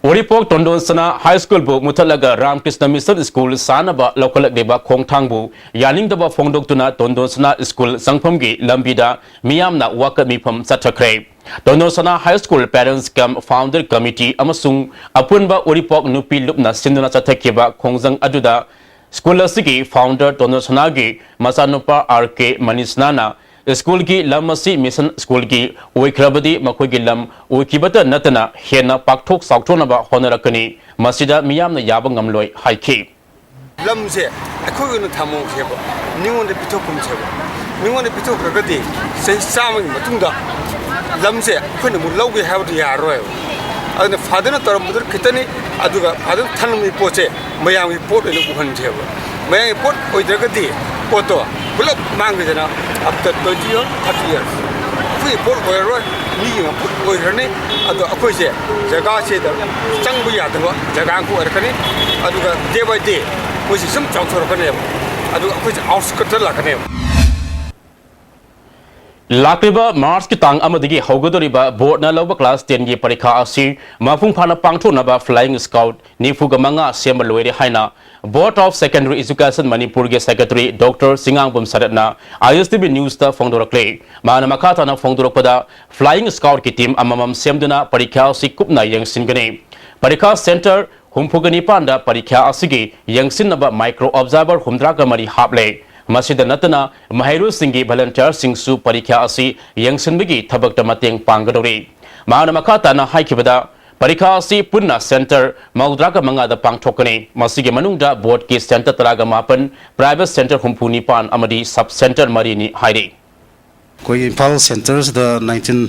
ꯎꯔꯤꯄꯣꯛ ꯇꯣꯟꯗꯣꯟꯁꯅꯥ ꯍꯥꯏ ꯁ꯭ꯀꯨꯜꯕꯨ ꯃꯨꯊꯠꯂꯒ ꯔꯥꯝꯀ꯭ꯔꯤꯁꯅ ꯃꯤꯁꯟ ꯁ꯭ꯀꯨꯜ ꯁꯥꯅꯕ ꯂꯧꯈꯠꯂꯛꯂꯤꯕ ꯈꯣꯡꯊꯥꯡꯕꯨ ꯌꯥꯅꯤꯡꯗꯕ ꯐꯣꯡꯗꯣꯛꯇꯨꯅ ꯇꯣꯟꯗꯣꯟꯁꯅꯥ ꯁ꯭ꯀꯨꯜ ꯆꯪꯐꯝꯒꯤ ꯂꯝꯕꯤꯗ ꯃꯤꯌꯥꯝꯅ ꯋꯥꯀꯠ ꯃꯤꯐꯝ ꯆꯠꯊꯈ꯭ꯔꯦ꯫ ꯇꯣꯟꯗꯣꯟꯁꯅꯥ ꯍꯥꯏ ꯁ꯭ꯀꯨꯜ ꯄꯦꯔꯦꯟꯠꯁ ꯀꯝ ꯐꯥꯎꯟꯗꯔ ꯀꯃꯤꯇꯤ ꯑꯃꯁꯨꯡ ꯑꯄꯨꯟꯕ ꯎꯔꯤꯄꯣꯛ ꯅꯨꯄꯤ ꯂꯨꯞꯅ ꯁꯤꯟꯗꯨꯅ ꯆꯠꯊꯈꯤꯕ ꯈꯣꯡꯖꯪ ꯑꯗꯨꯗ ꯁ꯭ꯀꯨꯜ ꯑꯁꯤꯒꯤ ꯐꯥꯎꯟꯗꯔ ꯇꯣꯟꯗꯣꯟꯁꯅꯥꯒꯤ ꯃꯆꯥꯅꯨꯄꯥ ꯑꯥꯔ ꯀꯦ ꯃꯅꯤꯁꯅꯥꯅ ꯁ꯭ꯀꯨꯜꯒꯤ ꯂꯝ ꯑꯁꯤ ꯃꯤꯁꯟ ꯁ꯭ꯀꯨꯜꯒꯤ ꯑꯣꯏꯈ꯭ꯔꯕꯗꯤ ꯃꯈꯣꯏꯒꯤ ꯂꯝ ꯑꯣꯏꯈꯤꯕꯇ ꯅꯠꯇꯅ ꯍꯦꯟꯅ ꯄꯥꯛꯊꯣꯛ ꯆꯥꯎꯊꯣꯛꯅꯕ ꯍꯣꯠꯅꯔꯛꯀꯅꯤ, ꯃꯁꯤꯗ ꯃꯤꯌꯥꯝꯅ ꯌꯥꯕ ꯉꯝꯂꯣꯏ ꯍꯥꯏꯈꯤ꯫ ꯂꯝꯁꯦ ꯑꯩꯈꯣꯏ ꯑꯣꯏꯅ ꯊꯝꯍꯧꯁꯦꯕ, ꯃꯤꯉꯣꯟꯗ ꯄꯤꯊꯣꯛꯀꯨꯝꯁꯦꯕ꯫ ꯃꯤꯉꯣꯟꯗ ꯄꯤꯊꯣꯛꯈ꯭ꯔꯒꯗꯤ ꯆꯍꯤ ꯆꯥꯝꯃꯒꯤ ꯃꯇꯨꯡꯗ ꯂꯝꯁꯦ ꯑꯩꯈꯣꯏꯅ ꯑꯃꯨꯛ ꯂꯧꯒꯦ ꯍꯥꯏꯕꯗꯨ ꯌꯥꯔꯔꯣꯏꯕ꯫ ꯑꯗꯨꯅ ꯐꯥꯗꯔꯅ ꯇꯧꯔꯝꯕꯗꯨ ꯈꯤꯇꯅꯤ, ꯑꯗꯨꯒ ꯐꯥꯗꯔꯅ ꯊꯝꯂꯝꯃꯤ ꯄꯣꯠꯁꯦ ꯃꯌꯥꯝꯒꯤ ꯄꯣꯠ ꯑꯣꯏꯅ ꯎꯍꯟꯁꯦꯕ꯫ ꯃꯌꯥꯝꯒꯤ ꯄꯣꯠ ꯑꯣꯏꯗ꯭ꯔꯒꯗꯤ ꯄꯣꯠꯇꯣ ꯄꯨꯂꯞ ꯃꯥꯡꯈꯤꯗꯅ after twenty or thirty years ꯑꯩꯈꯣꯏꯒꯤ ꯄꯣꯠ ꯑꯣꯏꯔꯔꯣꯏ, ꯃꯤꯒꯤ ꯄꯣꯠ ꯑꯣꯏꯈ꯭ꯔꯅꯤ꯫ ꯑꯗꯣ ꯑꯩꯈꯣꯏꯁꯦ ꯖꯒꯥꯁꯤꯗ ꯆꯪꯕ ꯌꯥꯗꯕ ꯖꯒꯥ ꯑꯃ ꯑꯣꯏꯔꯛꯀꯅꯤ꯫ ꯑꯗꯨꯒ day by day ꯃꯣꯏꯁꯤ ꯁꯨꯝ ꯆꯥꯎꯊꯣꯔꯛꯀꯅꯦꯕ꯫ ꯑꯗꯨꯒ ꯑꯩꯈꯣꯏꯁꯦ ꯑꯥꯎꯠꯁꯀꯠꯇ ꯂꯥꯛꯀꯅꯦꯕ꯫ ꯂꯥꯛꯂꯤꯕ ꯃꯥꯔꯆꯀꯤ ꯇꯥꯡ ꯑꯃꯗꯒꯤ ꯍꯧꯒꯗꯧꯔꯤꯕ ꯕꯣꯔꯗꯅ ꯂꯧꯕ ꯀ꯭ꯂꯥꯁ ꯇꯦꯟꯒꯤ ꯄꯔꯤꯈꯥ ꯑꯁꯤ ꯃꯄꯨꯡ ꯐꯥꯅ ꯄꯥꯡꯊꯣꯛꯅꯕ ꯐ꯭ꯂꯥꯏꯌꯤꯡ ꯁ꯭ꯀꯥꯎꯠ ꯅꯤꯐꯨꯒ ꯃꯉꯥ ꯁꯦꯝꯕ ꯂꯣꯏꯔꯦ ꯍꯥꯏꯅ Board of Secondary Education ꯃꯅꯤꯄꯨꯔꯒꯤ ꯁꯦꯀ꯭ꯔꯦꯇꯔꯤ ꯗꯣꯛꯇꯔ ꯆꯤꯉꯥꯡꯕꯝ ꯁꯔꯠꯅ ꯑꯥꯏ ꯑꯦꯁ ꯇꯤ ꯚꯤ ꯅ꯭ꯌꯨꯁꯇ ꯐꯣꯡꯗꯣꯔꯛꯂꯤ꯫ ꯃꯍꯥꯛꯅ ꯃꯈꯥ ꯇꯥꯅ ꯐꯣꯡꯗꯣꯔꯛꯄꯗ, ꯐ꯭ꯂꯥꯏꯌꯤꯡ ꯁ꯭ꯀꯥꯎꯠꯀꯤ ꯇꯤꯝ ꯑꯃꯃꯝ ꯁꯦꯝꯗꯨꯅ ꯄꯔꯤꯈꯥ ꯑꯁꯤ ꯀꯨꯞꯅ ꯌꯦꯡꯁꯤꯟꯒꯅꯤ꯫ ꯄꯔꯤꯈꯥ ꯁꯦꯟꯇꯔ ꯍꯨꯝꯐꯨꯒ ꯅꯤꯄꯥꯟꯗ ꯄꯔꯤꯈꯥ ꯑꯁꯤꯒꯤ ꯌꯦꯡꯁꯤꯟꯅꯕ ꯃꯥꯏꯀ꯭ꯔꯣ ꯑꯣꯕꯖꯥꯔꯚꯔ ꯍꯨꯝꯗ꯭ꯔꯥꯒ ꯃꯔꯤ ꯍꯥꯞꯂꯦ꯫ ꯃꯁꯤꯗ ꯅꯠꯇꯅ ꯃꯍꯩꯔꯣꯏꯁꯤꯡꯒꯤ ꯚꯣꯂꯨꯟꯇꯤꯌꯔꯁꯤꯡꯁꯨ ꯄꯔꯤꯈꯥ ꯑꯁꯤ ꯌꯦꯡꯁꯤꯟꯕꯒꯤ ꯊꯕꯛꯇ ꯃꯇꯦꯡ ꯄꯥꯡꯒꯗꯧꯔꯤ꯫ ꯃꯍꯥꯛꯅ ꯃꯈꯥ ꯇꯥꯅ ꯍꯥꯏꯈꯤꯕꯗ, ꯄꯔꯤꯈꯥ ꯑꯁꯤ ꯄꯨꯟꯅ ꯁꯦꯟꯇꯔ ꯃꯧꯗ꯭ꯔꯥꯒ ꯃꯉꯥꯗ ꯄꯥꯡꯊꯣꯛꯀꯅꯤ꯫ ꯃꯁꯤꯒꯤ ꯃꯅꯨꯡꯗ ꯕꯣꯔꯗꯀꯤ ꯁꯦꯟꯇꯔ ꯇꯔꯥꯒ ꯃꯥꯄꯟ, ꯄ꯭ꯔꯥꯏꯚꯦꯠ ꯁꯦꯟꯇꯔ ꯍꯨꯝꯐꯨ ꯅꯤꯄꯥꯟ ꯑꯃꯗꯤ ꯁꯕ ꯁꯦꯟꯇꯔ ꯃꯔꯤꯅꯤ ꯍꯥꯏꯔꯤ꯫ ꯑꯩꯈꯣꯏꯒꯤ ꯏꯝꯐꯥꯜ ꯁꯦꯟꯇꯔꯁꯤꯗ ꯅꯥꯏꯟꯇꯤꯟ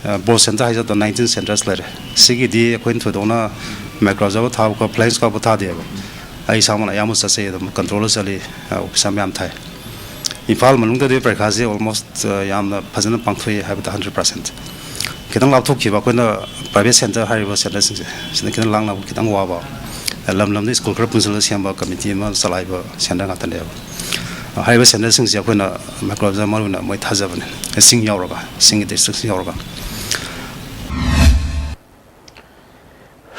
ꯕꯣꯔꯗ ꯁꯦꯟꯇꯔ ꯍꯥꯏꯖꯕꯗ ꯅꯥꯏꯟꯇꯤꯟ ꯁꯦꯟꯇꯔꯁ ꯂꯩꯔꯦ꯫ ꯁꯤꯒꯤꯗꯤ ꯑꯩꯈꯣꯏꯅ ꯊꯣꯏꯗꯣꯛꯅ ꯃꯥꯏꯀ꯭ꯔꯣ ꯑꯣꯕꯖꯥꯔꯚꯔ ꯊꯥꯕ ꯈꯣꯠꯄ, ꯐ꯭ꯂꯥꯏꯌꯤꯡ ꯁ꯭ꯀ꯭ꯋꯥꯗꯄꯨ ꯊꯥꯗꯦꯕ꯫ ꯑꯩ ꯏꯁꯥꯃꯛꯅ ꯑꯌꯥꯝꯕ ꯆꯠꯆꯩ, ꯑꯗꯨꯝ ꯀꯟꯇ꯭ꯔꯣꯜꯗ ꯆꯠꯂꯤ, ꯑꯣꯐꯤꯁꯥꯔ ꯃꯌꯥꯝ ꯊꯥꯏ꯫ ꯏꯝꯐꯥꯜ ꯃꯅꯨꯡꯗꯗꯤ ꯄꯔꯤꯈꯥꯁꯦ ꯑꯣꯜꯃꯣꯁ ꯌꯥꯝꯅ ꯐꯖꯅ ꯄꯥꯡꯊꯣꯛꯏ ꯍꯥꯏꯕꯗ ꯍꯟꯗ꯭ꯔꯦꯠ ꯄꯥꯔꯁꯦꯟ꯫ ꯈꯤꯇꯪ ꯂꯥꯞꯊꯣꯛꯈꯤꯕ ꯑꯩꯈꯣꯏꯅ ꯄ꯭ꯔꯥꯏꯚꯦꯠ ꯁꯦꯟꯇꯔ ꯍꯥꯏꯔꯤꯕ ꯁꯦꯟꯇꯔꯁꯤꯡꯁꯦ, ꯁꯤꯅ ꯈꯤꯇꯪ ꯂꯥꯡꯅꯕ ꯈꯤꯇꯪ ꯋꯥꯕ, ꯂꯝ ꯂꯝꯗ ꯁ꯭ꯀꯨꯜ ꯈꯔ ꯄꯨꯟꯁꯤꯜꯂꯒ ꯁꯦꯝꯕ ꯀꯃꯤꯇꯤ ꯑꯃ ꯆꯂꯥꯏꯕ ꯁꯦꯟꯇꯔ ꯉꯥꯛꯇꯅꯦꯕ꯫ ꯍꯥꯏꯔꯤꯕ ꯁꯦꯟꯇꯔꯁꯤꯡꯁꯦ ꯑꯩꯈꯣꯏꯅ ꯃꯥꯏꯀ꯭ꯔꯣ ꯑꯣꯕꯖꯥꯔꯚꯔ ꯃꯔꯨ ꯑꯣꯏꯅ ꯃꯣꯏ ꯊꯥꯖꯕꯅꯦ, ꯆꯤꯡ ꯌꯥꯎꯔꯒ, ꯆꯤꯡꯒꯤ ꯗꯤꯁꯇ꯭ꯔꯤꯛꯁꯤꯡ ꯌꯥꯎꯔꯒ꯫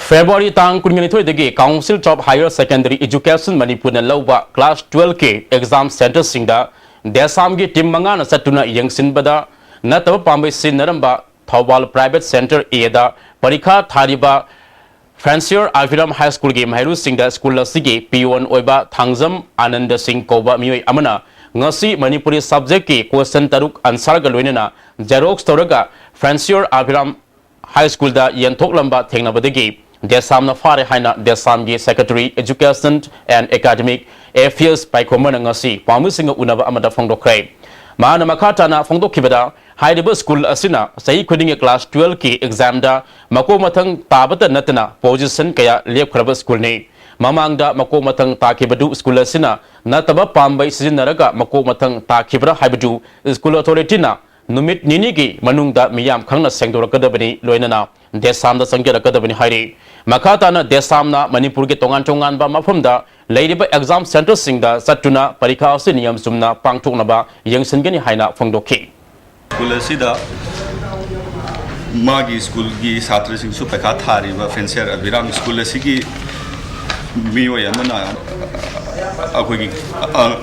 ꯐꯦꯕ꯭ꯔꯨꯋꯥꯔꯤ ꯇꯥꯡ ꯀꯨꯟꯅꯤꯊꯣꯏꯗꯒꯤ Council of Higher Secondary Education ꯃꯅꯤꯄꯨꯔꯅ ꯂꯧꯕ ꯀ꯭ꯂꯥꯁ ꯇꯨꯋꯦꯜꯐꯀꯤ ꯑꯦꯛꯖꯥꯝ ꯁꯦꯟꯇꯔꯁꯤꯡꯗ ꯗꯦꯁꯥꯝꯒꯤ ꯇꯤꯝ ꯃꯉꯥꯅ ꯆꯠꯇꯨꯅ ꯌꯦꯡꯁꯤꯟꯕꯗ ꯅꯠꯇꯕ ꯄꯥꯝꯕꯩ ꯁꯤꯖꯤꯟꯅꯔꯝꯕ ꯊꯧꯕꯥꯜ ꯄ꯭ꯔꯥꯏꯚꯦꯠ ꯁꯦꯟꯇꯔ ꯑꯦꯗ ꯄꯔꯤꯈꯥ ꯊꯥꯔꯤꯕ ꯐ꯭ꯔꯦꯟꯁꯤꯌꯔ ꯑꯜꯐꯤꯔꯥꯝ ꯍꯥꯏ ꯁ꯭ꯀꯨꯜꯒꯤ ꯃꯍꯩꯔꯣꯏꯁꯤꯡꯗ ꯁ꯭ꯀꯨꯜ ꯑꯁꯤꯒꯤ ꯄꯤꯌꯣꯟ ꯑꯣꯏꯕ ꯊꯥꯡꯖꯝ ꯑꯥꯅꯟꯗ ꯁꯤꯡ ꯀꯧꯕ ꯃꯤꯑꯣꯏ ꯑꯃꯅ ꯉꯁꯤ ꯃꯅꯤꯄꯨꯔꯤ ꯁꯕꯖꯦꯛꯀꯤ ꯀꯣꯏꯁꯟ ꯇꯔꯨꯛ ꯑꯟꯁꯔꯒ ꯂꯣꯏꯅꯅ ꯖꯦꯔꯣꯛꯁ ꯇꯧꯔꯒ ꯐ꯭ꯔꯦꯟꯁꯤꯌꯔ ꯑꯜꯐꯤꯔꯥꯝ ꯍꯥꯏ ꯁ꯭ꯀꯨꯜꯗ ꯌꯦꯟꯊꯣꯛꯂꯝꯕ ꯊꯦꯡꯅꯕꯗꯒꯤ ꯗꯦꯁꯥꯝꯅ ꯐꯥꯔꯦ ꯍꯥꯏꯅ ꯗꯦꯁꯥꯝꯒꯤ Secretary Education and Academic Affairs ꯄꯥꯏꯈꯣꯝꯕꯅ ꯉꯁꯤ ꯄꯥꯎꯃꯤꯁꯤꯡꯒ ꯎꯅꯕ ꯑꯃꯗ ꯐꯣꯡꯗꯣꯛꯈ꯭ꯔꯦ꯫ ꯃꯍꯥꯛꯅ ꯃꯈꯥ ꯇꯥꯅ ꯐꯣꯡꯗꯣꯛꯈꯤꯕꯗ, ꯍꯥꯏꯔꯤꯕ ꯁ꯭ꯀꯨꯜ ꯑꯁꯤꯅ ꯆꯍꯤ ꯈꯨꯗꯤꯡꯒꯤ ꯀ꯭ꯂꯥꯁ ꯇꯨꯋꯦꯜꯐꯀꯤ ꯑꯦꯛꯖꯥꯝꯗ ꯃꯀꯣꯛ ꯃꯊꯪ ꯇꯥꯕꯇ ꯅꯠꯇꯅ ꯄꯣꯖꯤꯁꯟ ꯀꯌꯥ ꯂꯦꯞꯈ꯭ꯔꯕ ꯁ꯭ꯀꯨꯜꯅꯤ꯫ ꯃꯃꯥꯡꯗ ꯃꯀꯣꯛ ꯃꯊꯪ ꯇꯥꯈꯤꯕꯗꯨ ꯁ꯭ꯀꯨꯜ ꯑꯁꯤꯅ ꯅꯠꯇꯕ ꯄꯥꯝꯕꯩ ꯁꯤꯖꯤꯟꯅꯔꯒ ꯃꯀꯣꯛ ꯃꯊꯪ ꯇꯥꯈꯤꯕ꯭ꯔꯥ ꯍꯥꯏꯕꯗꯨ ꯁ꯭ꯀꯨꯜ ꯑꯣꯊꯣꯔꯤꯇꯤꯅ ꯅꯨꯃꯤꯠ ꯅꯤꯅꯤꯒꯤ ꯃꯅꯨꯡꯗ ꯃꯤꯌꯥꯝ ꯈꯪꯅ ꯁꯦꯡꯗꯣꯔꯛꯀꯗꯕꯅꯤ, ꯂꯣꯏꯅꯅ ꯗꯦꯁꯥꯝꯗ ꯆꯪꯖꯔꯛꯀꯗꯕꯅꯤ ꯍꯥꯏꯔꯤ꯫ ꯃꯈꯥ ꯇꯥꯅ ꯗꯦꯁꯥꯝꯅ ꯃꯅꯤꯄꯨꯔꯒꯤ ꯇꯣꯉꯥꯟ ꯇꯣꯉꯥꯟꯕ ꯃꯐꯝꯗ ꯂꯩꯔꯤꯕ ꯑꯦꯛꯖꯥꯝ ꯁꯦꯟꯇꯔꯁꯤꯡꯗ ꯆꯠꯇꯨꯅ ꯄꯔꯤꯈꯥ ꯑꯁꯤ ꯅꯤꯌꯝ ꯆꯨꯝꯅ ꯄꯥꯡꯊꯣꯛꯅꯕ ꯌꯦꯡꯁꯤꯟꯒꯅꯤ ꯍꯥꯏꯅ ꯐꯣꯡꯗꯣꯛꯈꯤ꯫ ꯁ꯭ꯀꯨꯜ ꯑꯁꯤꯗ ꯃꯥꯒꯤ ꯁ꯭ꯀꯨꯜꯒꯤ ꯁꯥꯇ꯭ꯔꯁꯤꯡꯁꯨ ꯄꯩꯈꯥ ꯊꯥꯔꯤꯕ ꯐꯦꯟꯁꯤꯌꯔ ꯑꯕꯤꯔꯥꯝ ꯁ꯭ꯀꯨꯜ ꯑꯁꯤꯒꯤ ꯃꯤꯑꯣꯏ ꯑꯃꯅ ꯑꯩꯈꯣꯏꯒꯤ, ꯑ,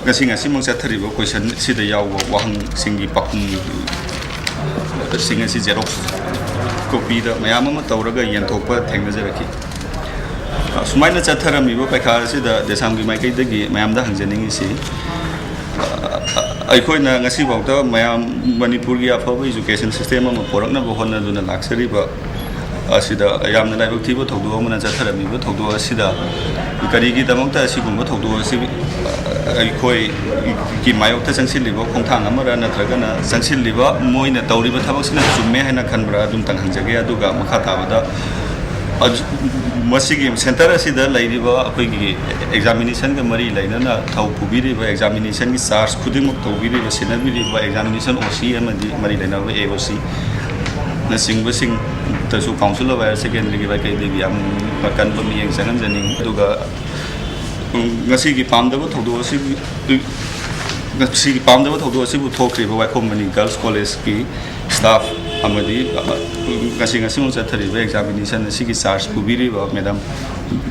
ꯉꯁꯤ ꯉꯁꯤꯃꯛ ꯆꯠꯊꯔꯤꯕ ꯀꯣꯏꯁꯟꯁꯤꯗ ꯌꯥꯎꯕ ꯋꯥꯍꯪꯁꯤꯡꯒꯤ ꯄꯥꯎꯈꯨꯝꯁꯤꯡ ꯑꯁꯤ ꯖꯦꯔꯣꯛꯁ ꯀꯣꯄꯤꯗ ꯃꯌꯥꯝ ꯑꯃ ꯇꯧꯔꯒ ꯌꯦꯟꯊꯣꯛꯄ ꯊꯦꯡꯅꯖꯔꯛꯈꯤ꯫ ꯑ, ꯁꯨꯃꯥꯏꯅ ꯆꯠꯊꯔꯝꯃꯤꯕ ꯄꯩꯈꯥ ꯑꯁꯤꯗ ꯗꯦꯁꯥꯝꯒꯤ ꯃꯥꯏꯀꯩꯗꯒꯤ ꯃꯌꯥꯝꯗ ꯍꯪꯖꯅꯤꯡꯉꯤꯁꯤ, ꯑ, ꯑꯩꯈꯣꯏꯅ ꯉꯁꯤꯐꯥꯎꯗ ꯃꯌꯥꯝ ꯃꯅꯤꯄꯨꯔꯒꯤ ꯑꯐꯕ ꯏꯖꯨꯀꯦꯁꯟ ꯁꯤꯁꯇꯦꯝ ꯑꯃ ꯄꯨꯔꯛꯅꯕ ꯍꯣꯠꯅꯗꯨꯅ ꯂꯥꯛꯆꯔꯤꯕ ꯑꯁꯤꯗ ꯌꯥꯝꯅ ꯂꯥꯏꯕꯛ ꯊꯤꯕ ꯊꯧꯗꯣꯛ ꯑꯃꯅ ꯆꯠꯊꯔꯝꯃꯤꯕ ꯊꯧꯗꯣꯛ ꯑꯁꯤꯗ ꯀꯔꯤꯒꯤꯗꯃꯛꯇ ꯑꯁꯤꯒꯨꯝꯕ ꯊꯧꯗꯣꯛ ꯑꯁꯤ ꯑꯩꯈꯣꯏꯒꯤ ꯃꯥꯌꯣꯛꯇ ꯆꯪꯁꯤꯜꯂꯤꯕ ꯈꯣꯡꯊꯥꯡ ꯑꯃꯔ ꯅꯠꯇ꯭ꯔꯒꯅ ꯆꯪꯁꯤꯜꯂꯤꯕ ꯃꯣꯏꯅ ꯇꯧꯔꯤꯕ ꯊꯕꯛꯁꯤꯅ ꯆꯨꯝꯃꯦ ꯍꯥꯏꯅ ꯈꯟꯕ꯭ꯔꯥ ꯑꯗꯨꯝꯇꯪ ꯍꯪꯖꯒꯦ꯫ ꯑꯗꯨꯒ ꯃꯈꯥ ꯇꯥꯕꯗ ꯑꯗꯨ-, ꯃꯁꯤꯒꯤ ꯁꯦꯟꯇꯔ ꯑꯁꯤꯗ ꯂꯩꯔꯤꯕ ꯑꯩꯈꯣꯏꯒꯤ ꯑꯦꯛꯖꯥꯃꯤꯅꯦꯁꯟꯒ ꯃꯔꯤ ꯂꯩꯅꯅ ꯊꯧ ꯄꯨꯕꯤꯔꯤꯕ, ꯑꯦꯛꯖꯥꯃꯤꯅꯦꯁꯟꯒꯤ ꯆꯥꯔꯖ ꯈꯨꯗꯤꯡꯃꯛ ꯇꯧꯕꯤꯔꯤꯕ, ꯁꯤꯟꯅꯕꯤꯔꯤꯕ ꯑꯦꯛꯖꯥꯃꯤꯅꯦꯁꯟ ꯑꯣ ꯁꯤ ꯑꯃꯗꯤ ꯃꯔꯤ ꯂꯩꯅꯕ ꯑꯦ ꯑꯣ ꯁꯤꯅꯆꯤꯡꯕꯁꯤꯡꯗꯁꯨ Council of Higher Secondary ꯒꯤ ꯃꯥꯏꯀꯩꯗꯒꯤ ꯌꯥꯝ ꯑꯀꯟꯕ ꯃꯤꯠꯌꯦꯡ ꯆꯪꯍꯟꯖꯅꯤꯡꯉꯤ꯫ ꯑꯗꯨꯒ, ꯎꯝ, ꯉꯁꯤꯒꯤ ꯄꯥꯝꯗꯕ ꯊꯧꯗꯣꯛ ꯑꯁꯤꯒꯤ, ꯉꯁꯤꯒꯤ ꯄꯥꯝꯗꯕ ꯊꯧꯗꯣꯛ ꯑꯁꯤꯕꯨ ꯊꯣꯛꯈ꯭ꯔꯤꯕ ꯋꯥꯏꯈꯣꯝ ꯃꯅꯤ ꯒꯔꯜꯁ ꯀꯣꯂꯦꯖꯀꯤ ꯁ꯭ꯇꯥꯐ ꯑꯃꯗꯤ, ꯑ, ꯉꯁꯤ, ꯉꯁꯤꯃꯛ ꯆꯠꯊꯔꯤꯕ ꯑꯦꯛꯖꯥꯃꯤꯅꯦꯁꯟ ꯑꯁꯤꯒꯤ ꯆꯥꯔꯖ ꯄꯨꯕꯤꯔꯤꯕ ꯃꯦꯗꯥꯝ,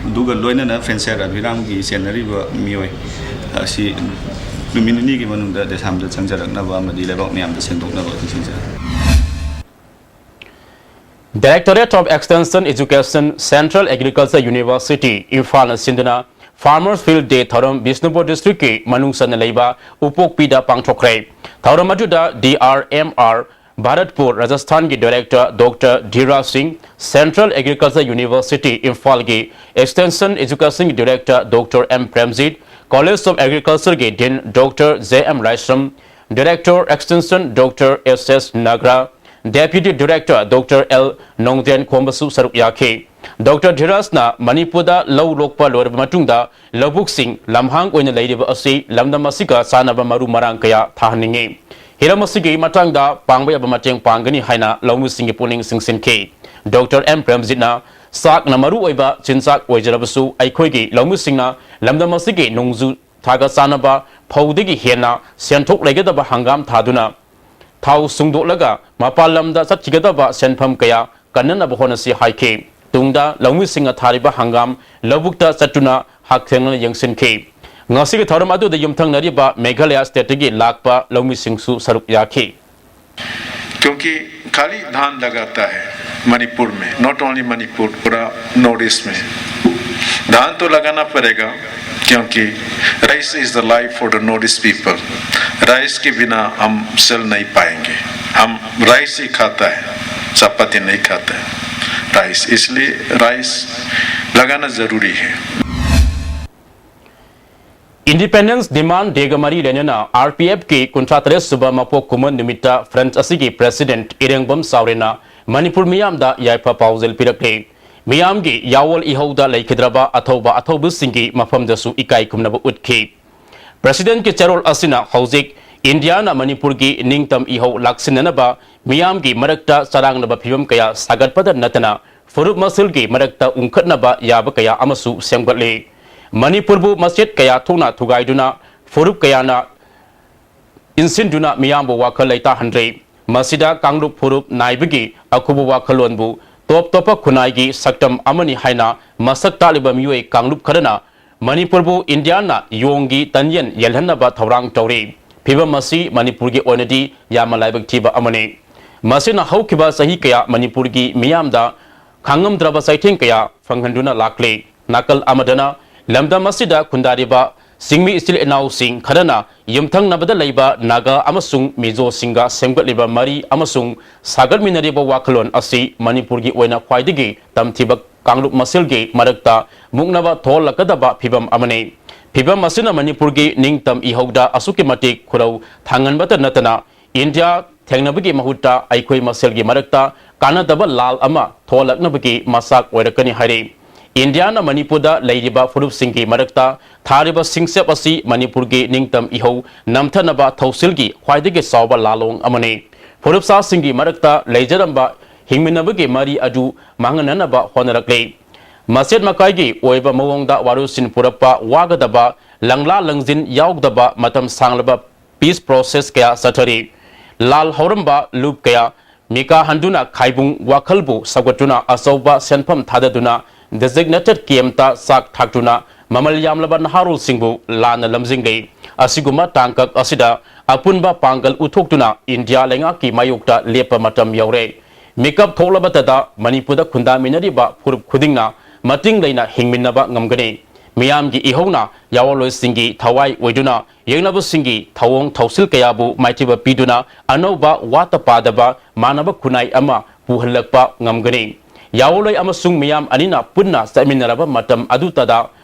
ꯑꯗꯨꯒ ꯂꯣꯏꯅꯅ ꯐ꯭ꯔꯦꯟꯁꯤꯌꯥ ꯔꯥꯕꯤꯔꯥꯝꯒꯤ ꯆꯦꯟꯅꯔꯤꯕ ꯃꯤꯑꯣꯏ ꯑꯁꯤ ꯅꯨꯃꯤꯠ ꯅꯤꯅꯤꯒꯤ ꯃꯅꯨꯡꯗ ꯗꯦꯁꯥꯝꯗ ꯆꯪꯖꯔꯛꯅꯕ ꯑꯃꯗꯤ ꯂꯩꯕꯥꯛ ꯃꯤꯌꯥꯝꯗ ꯁꯦꯡꯗꯣꯛꯅꯕ ꯑꯗꯨ ꯁꯤꯟꯖꯔꯤ꯫ Directorate of Extension Education, Central Agriculture University, ꯏꯝꯐꯥꯜꯅ ꯁꯤꯟꯗꯨꯅ Farmers Field Day ꯊꯧꯔꯝ ꯕꯤꯁꯅꯨꯄꯨꯔ ꯗꯤꯁꯇ꯭ꯔꯤꯛꯀꯤ ꯃꯅꯨꯡ ꯆꯟꯅ ꯂꯩꯕ ꯎꯄꯣꯛꯄꯤꯗ ꯄꯥꯡꯊꯣꯛꯈ꯭ꯔꯦ꯫ ꯊꯧꯔꯝ ꯑꯗꯨꯗ D R M R Bharatpur ꯔꯥꯖꯁꯊꯥꯟꯒꯤ director doctor Dhiraj Singh, central agriculture university ꯏꯝꯐꯥꯜꯒꯤ ꯑꯦꯛꯁꯇꯦꯟꯁꯟ ꯑꯦꯖꯨꯀꯦꯁꯟꯒꯤ director doctor M Premjit, college of ꯑꯦꯒ꯭ꯔꯤꯀꯜꯆꯔꯒꯤ dean doctor J M Raisram, director extension doctor S S Nagra, deputy director doctor L Nongden ꯈꯣꯝꯕꯁꯨ ꯁꯔꯨꯛ ꯌꯥꯈꯤ꯫ ꯗꯣꯛꯇꯔ ꯙꯤꯔꯥꯖꯅ ꯃꯅꯤꯄꯨꯔꯗ ꯂꯧ ꯂꯣꯛꯄ ꯂꯣꯏꯔꯕ ꯃꯇꯨꯡꯗ ꯂꯧꯕꯨꯛꯁꯤꯡ ꯂꯝꯍꯥꯡ ꯑꯣꯏꯅ ꯂꯩꯔꯤꯕ ꯑꯁꯤ ꯂꯝꯗꯝ ꯑꯁꯤꯒ ꯆꯥꯟꯅꯕ ꯃꯔꯨ ꯃꯔꯥꯡ ꯀꯌꯥ ꯊꯥꯍꯟꯅꯤꯡꯏ꯫ ꯍꯤꯔꯝ ꯑꯁꯤꯒꯤ ꯃꯇꯥꯡꯗ ꯄꯥꯡꯕ ꯌꯥꯕ ꯃꯇꯦꯡ ꯄꯥꯡꯒꯅꯤ ꯍꯥꯏꯅ ꯂꯧꯃꯤꯁꯤꯡꯒꯤ ꯄꯨꯛꯅꯤꯡ ꯆꯤꯡꯁꯤꯟꯈꯤ꯫ ꯗꯣꯛꯇꯔ ꯑꯦꯝ ꯄ꯭ꯔꯦꯝꯖꯤꯠꯅ ꯆꯥꯛꯅ ꯃꯔꯨ ꯑꯣꯏꯕ ꯆꯤꯟꯖꯥꯛ ꯑꯣꯏꯖꯔꯕꯁꯨ ꯑꯩꯈꯣꯏꯒꯤ ꯂꯧꯃꯤꯁꯤꯡꯅ ꯂꯝꯗꯝ ꯑꯁꯤꯒꯤ ꯅꯣꯡꯖꯨ ꯊꯥꯒ ꯆꯥꯟꯅꯕ ꯐꯧꯗꯒꯤ ꯍꯦꯟꯅ ꯁꯦꯟꯊꯣꯛ ꯂꯩꯒꯗꯕ ꯍꯪꯒꯥꯝ ꯊꯥꯗꯨꯅ ꯊꯥꯎ ꯁꯨꯡꯗꯣꯛꯂꯒ ꯃꯄꯥꯟ ꯂꯝꯗ ꯆꯠꯈꯤꯒꯗꯕ ꯁꯦꯟꯐꯝ ꯀꯌꯥ ꯀꯟꯅꯅꯕ ꯍꯣꯠꯅꯁꯤ ꯍꯥꯏꯈꯤ꯫ ꯇꯨꯡꯗ ꯂꯧꯃꯤꯁꯤꯡꯅ ꯊꯥꯔꯤꯕ ꯍꯪꯒꯥꯝ ꯂꯧꯕꯨꯛꯇ ꯆꯠꯇꯨꯅ ꯍꯛꯊꯦꯡꯅꯅ ꯌꯦꯡꯁꯤꯟꯈꯤ꯫ ꯉꯁꯤꯒꯤ ꯊꯧꯔꯝ ꯑꯗꯨꯗ ꯌꯨꯝꯊꯪꯅꯔꯤꯕ ꯃꯦꯘꯥꯂꯌꯥ ꯁ꯭ꯇꯦꯠꯇꯒꯤ ꯂꯥꯛꯄ ꯂꯧꯃꯤꯁꯤꯡꯁꯨ ꯁꯔꯨꯛ ꯌꯥꯈꯤ꯫ क्योंकि खाली धान लगाता है मणिपुर में, not only मणिपुर, पूरा नॉर्थ ईस्ट में धान तो लगाना पड़ेगा, क्योंकि rice is the life for the North East people। Rice के बिना हम चल नहीं पाएंगे। हम राइस ही खाता है, चपाती नहीं खाता है। राइस, इसलिए राइस लगाना जरूरी है। Independence Demand Day ꯒ ꯃꯔꯤ ꯂꯩꯅꯅ R P F ꯀꯤ ꯀꯨꯟꯊ꯭ꯔꯥ ꯇꯔꯦꯠ ꯁꯨꯕ ꯃꯄꯣꯛ ꯀꯨꯝꯑꯣꯟ ꯅꯨꯃꯤꯠꯇ Front ꯑꯁꯤꯒꯤ President ꯏꯔꯦꯡꯕꯝ ꯆꯥꯎꯔꯦꯟꯅ ꯃꯅꯤꯄꯨꯔ ꯃꯤꯌꯥꯝꯗ ꯌꯥꯏꯐ ꯄꯥꯎꯖꯦꯜ ꯄꯤꯔꯛꯂꯤ꯫ ꯃꯤꯌꯥꯝꯒꯤ ꯌꯥꯑꯣꯜ ꯏꯍꯧꯗ ꯂꯩꯈꯤꯗ꯭ꯔꯕ ꯑꯊꯧꯕ ꯑꯊꯧꯕꯁꯤꯡꯒꯤ ꯃꯐꯝꯗꯁꯨ ꯏꯀꯥꯏ ꯈꯨꯝꯅꯕ ꯎꯠꯈꯤ꯫ President ꯀꯤ ꯆꯦꯔꯣꯜ ꯑꯁꯤꯅ ꯍꯧꯖꯤꯛ ꯏꯟꯗꯤꯌꯥꯅ ꯃꯅꯤꯄꯨꯔꯒꯤ ꯅꯤꯡꯇꯝ ꯏꯍꯧ ꯂꯥꯛꯁꯤꯟꯅꯅꯕ ꯃꯤꯌꯥꯝꯒꯤ ꯃꯔꯛꯇ ꯆꯔꯥꯡꯅꯕ ꯐꯤꯕꯝ ꯀꯌꯥ ꯁꯥꯒꯠꯄꯗ ꯅꯠꯇꯅ ꯐꯨꯔꯨꯞ ꯃꯁꯦꯜꯒꯤ ꯃꯔꯛꯇ ꯎꯪꯈꯠꯅꯕ ꯌꯥꯕ ꯀꯌꯥ ꯑꯃꯁꯨ ꯁꯦꯝꯒꯠꯂꯤ꯫ ꯃꯅꯤꯄꯨꯔꯕꯨ ꯃꯆꯦꯠ ꯀꯌꯥ ꯊꯣꯛꯅ ꯊꯨꯒꯥꯏꯗꯨꯅ ꯐꯨꯔꯨꯞ ꯀꯌꯥꯅ ꯏꯟꯁꯤꯟꯗꯨꯅ ꯃꯤꯌꯥꯝꯕꯨ ꯋꯥꯈꯜ ꯂꯩꯇꯥꯍꯟꯗ꯭ꯔꯤ꯫ ꯃꯁꯤꯗ ꯀꯥꯡꯂꯨꯞ ꯐꯨꯔꯨꯞ ꯅꯥꯏꯕꯒꯤ ꯑꯀꯨꯕ ꯋꯥꯈꯜꯂꯣꯟꯕꯨ ꯇꯣꯞ ꯇꯣꯞꯄ ꯈꯨꯟꯅꯥꯏꯒꯤ ꯁꯛꯇꯝ ꯑꯃꯅꯤ ꯍꯥꯏꯅ ꯃꯁꯛ ꯇꯥꯛꯂꯤꯕ ꯃꯤꯑꯣꯏ ꯀꯥꯡꯂꯨꯞ ꯈꯔꯅ ꯃꯅꯤꯄꯨꯔꯕꯨ ꯏꯟꯗꯤꯌꯥꯅ ꯌꯣꯡꯒꯤ ꯇꯟꯌꯦꯟ ꯌꯦꯜꯍꯟꯅꯕ ꯊꯧꯔꯥꯡ ꯇꯧꯔꯤ꯫ ꯐꯤꯕꯝ ꯑꯁꯤ ꯃꯅꯤꯄꯨꯔꯒꯤ ꯑꯣꯏꯅꯗꯤ ꯌꯥꯝꯅ ꯂꯥꯏꯕꯛ ꯊꯤꯕ ꯑꯃꯅꯤ꯫ ꯃꯁꯤꯅ ꯍꯧꯈꯤꯕ ꯆꯍꯤ ꯀꯌꯥ ꯃꯅꯤꯄꯨꯔꯒꯤ ꯃꯤꯌꯥꯝꯗ ꯈꯥꯡꯉꯝꯗ꯭ꯔꯕ ꯆꯩꯊꯦꯡ ꯀꯌꯥ ꯐꯪꯍꯟꯗꯨꯅ ꯂꯥꯛꯂꯤ꯫ ꯅꯥꯀꯜ ꯑꯃꯗꯅ ꯂꯝꯗꯝ ꯑꯁꯤꯗ ꯈꯨꯟꯗꯥꯔꯤꯕ ꯆꯤꯡꯃꯤ ꯏꯆꯤꯜ ꯏꯅꯥꯎꯁꯤꯡ ꯈꯔꯅ ꯌꯨꯝꯊꯪꯅꯕꯗ ꯂꯩꯕ ꯅꯥꯒꯥ ꯑꯃꯁꯨꯡ ꯃꯤꯖꯣꯁꯤꯡꯒ ꯁꯦꯝꯒꯠꯂꯤꯕ ꯃꯔꯤ ꯑꯃꯁꯨꯡ ꯁꯥꯒꯠꯃꯤꯟꯅꯔꯤꯕ ꯋꯥꯈꯜꯂꯣꯟ ꯑꯁꯤ ꯃꯅꯤꯄꯨꯔꯒꯤ ꯑꯣꯏꯅ ꯈ꯭ꯋꯥꯏꯗꯒꯤ ꯇꯝꯊꯤꯕ ꯀꯥꯡꯂꯨꯞ ꯃꯁꯦꯜꯒꯤ ꯃꯔꯛꯇ ꯃꯨꯛꯅꯕ ꯊꯣꯛꯍꯜꯂꯛꯀꯗꯕ ꯐꯤꯕꯝ ꯑꯃꯅꯤ꯫ ꯐꯤꯕꯝ ꯑꯁꯤꯅ ꯃꯅꯤꯄꯨꯔꯒꯤ ꯅꯤꯡꯇꯝ ꯏꯍꯧꯗ ꯑꯁꯨꯛꯀꯤ ꯃꯇꯤꯛ ꯈꯨꯔꯧ ꯊꯥꯡꯍꯟꯕꯇ ꯅꯠꯇꯅ ꯏꯟꯗꯤꯌꯥ ꯊꯦꯡꯅꯕꯒꯤ ꯃꯍꯨꯠꯇ ꯑꯩꯈꯣꯏ ꯃꯁꯦꯜꯒꯤ ꯃꯔꯛꯇ ꯀꯥꯟꯅꯗꯕ ꯂꯥꯜ ꯑꯃ ꯊꯣꯛꯍꯜꯂꯛꯅꯕꯒꯤ ꯃꯆꯥꯛ ꯑꯣꯏꯔꯛꯀꯅꯤ ꯍꯥꯏꯔꯤ꯫ ꯏꯟꯗꯤꯌꯥꯅ ꯃꯅꯤꯄꯨꯔꯗ ꯂꯩꯔꯤꯕ ꯐꯨꯔꯨꯞꯁꯤꯡꯒꯤ ꯃꯔꯛꯇ ꯊꯥꯔꯤꯕ ꯁꯤꯡꯆꯞ ꯑꯁꯤ ꯃꯅꯤꯄꯨꯔꯒꯤ ꯅꯤꯡꯇꯝ ꯏꯍꯧ ꯅꯝꯊꯅꯕ ꯊꯧꯁꯤꯜꯒꯤ ꯈ꯭ꯋꯥꯏꯗꯒꯤ ꯆꯥꯎꯕ ꯂꯥꯜꯂꯣꯡ ꯑꯃꯅꯤ꯫ ꯐꯨꯔꯨꯞꯁꯥꯁꯤꯡꯒꯤ ꯃꯔꯛꯇ ꯂꯩꯖꯔꯝꯕ ꯍꯤꯡꯃꯤꯟꯅꯕꯒꯤ ꯃꯔꯤ ꯑꯗꯨ ꯃꯥꯡꯍꯟꯅꯅꯕ ꯍꯣꯠꯅꯔꯛꯂꯤ꯫ ꯃꯆꯦꯠ ꯃꯀꯥꯏꯒꯤ ꯑꯣꯏꯕ ꯃꯑꯣꯡꯗ ꯋꯥꯔꯣꯏꯁꯤꯟ ꯄꯨꯔꯛꯄ ꯋꯥꯒꯗꯕ ꯂꯪꯂꯥ ꯂꯪꯖꯤꯟ ꯌꯥꯎꯗꯕ ꯃꯇꯝ ꯁꯥꯡꯂꯕ peace process ꯀꯌꯥ ꯆꯠꯊꯔꯤ꯫ ꯂꯥꯜ ꯍꯧꯔꯝꯕ ꯂꯨꯞ ꯀꯌꯥ ꯃꯤꯀꯥ ꯍꯟꯗꯨꯅ ꯈꯥꯏꯕꯨꯡ ꯋꯥꯈꯜꯕꯨ ꯁꯧꯒꯠꯇꯨꯅ ꯑꯆꯧꯕ ꯁꯦꯟꯐꯝ ꯊꯥꯗꯗꯨꯅ designated campꯇ ꯆꯥꯛ ꯊꯥꯛꯇꯨꯅ ꯃꯃꯜ ꯌꯥꯝꯂꯕ ꯅꯍꯥꯔꯣꯜꯁꯤꯡꯕꯨ ꯂꯥꯟꯅ ꯂꯝꯖꯤꯡꯂꯤ꯫ ꯑꯁꯤꯒꯨꯝꯕ ꯇꯥꯡꯀꯛ ꯑꯁꯤꯗ ꯑꯄꯨꯟꯕ ꯄꯥꯡꯒꯜ ꯎꯠꯊꯣꯛꯇꯨꯅ ꯏꯟꯗꯤꯌꯥ ꯂꯩꯉꯥꯛꯀꯤ ꯃꯥꯌꯣꯛꯇ ꯂꯦꯞꯄ ꯃꯇꯝ ꯌꯧꯔꯦ꯫ ꯃꯤꯀꯞ ꯊꯣꯛꯂꯕꯇꯗ ꯃꯅꯤꯄꯨꯔꯗ ꯈꯨꯟꯗꯥꯃꯤꯟꯅꯔꯤꯕ ꯐꯨꯔꯨꯞ ꯈꯨꯗꯤꯡꯅ ꯃꯇꯤꯡ ꯂꯩꯅ ꯍꯤꯡꯃꯤꯟꯅꯕ ꯉꯝꯒꯅꯤ꯫ ꯃꯤꯌꯥꯝꯒꯤ ꯏꯍꯧꯅ ꯌꯥꯑꯣꯟꯂꯣꯏꯁꯤꯡꯒꯤ ꯊꯋꯥꯏ ꯑꯣꯏꯗꯨꯅ ꯌꯦꯡꯅꯕꯁꯤꯡꯒꯤ ꯊꯧꯑꯣꯡ ꯊꯧꯁꯤꯜ ꯀꯌꯥꯕꯨ ꯃꯥꯏꯊꯤꯕ ꯄꯤꯗꯨꯅ ꯑꯅꯧꯕ ꯋꯥꯠꯇ ꯄꯥꯗꯕ ꯃꯥꯟꯅꯕ ꯈꯨꯟꯅꯥꯏ ꯑꯃ ꯄꯨꯍꯜꯂꯛꯄ ꯉꯝꯒꯅꯤ꯫ ꯌꯥꯑꯣꯂꯣꯏ ꯑꯃꯁꯨꯡ ꯃꯤꯌꯥꯝ ꯑꯅꯤꯅ ꯄꯨꯟꯅ ꯆꯠꯃꯤꯟꯅꯔꯕ ꯃꯇꯝ ꯑꯗꯨꯇꯗ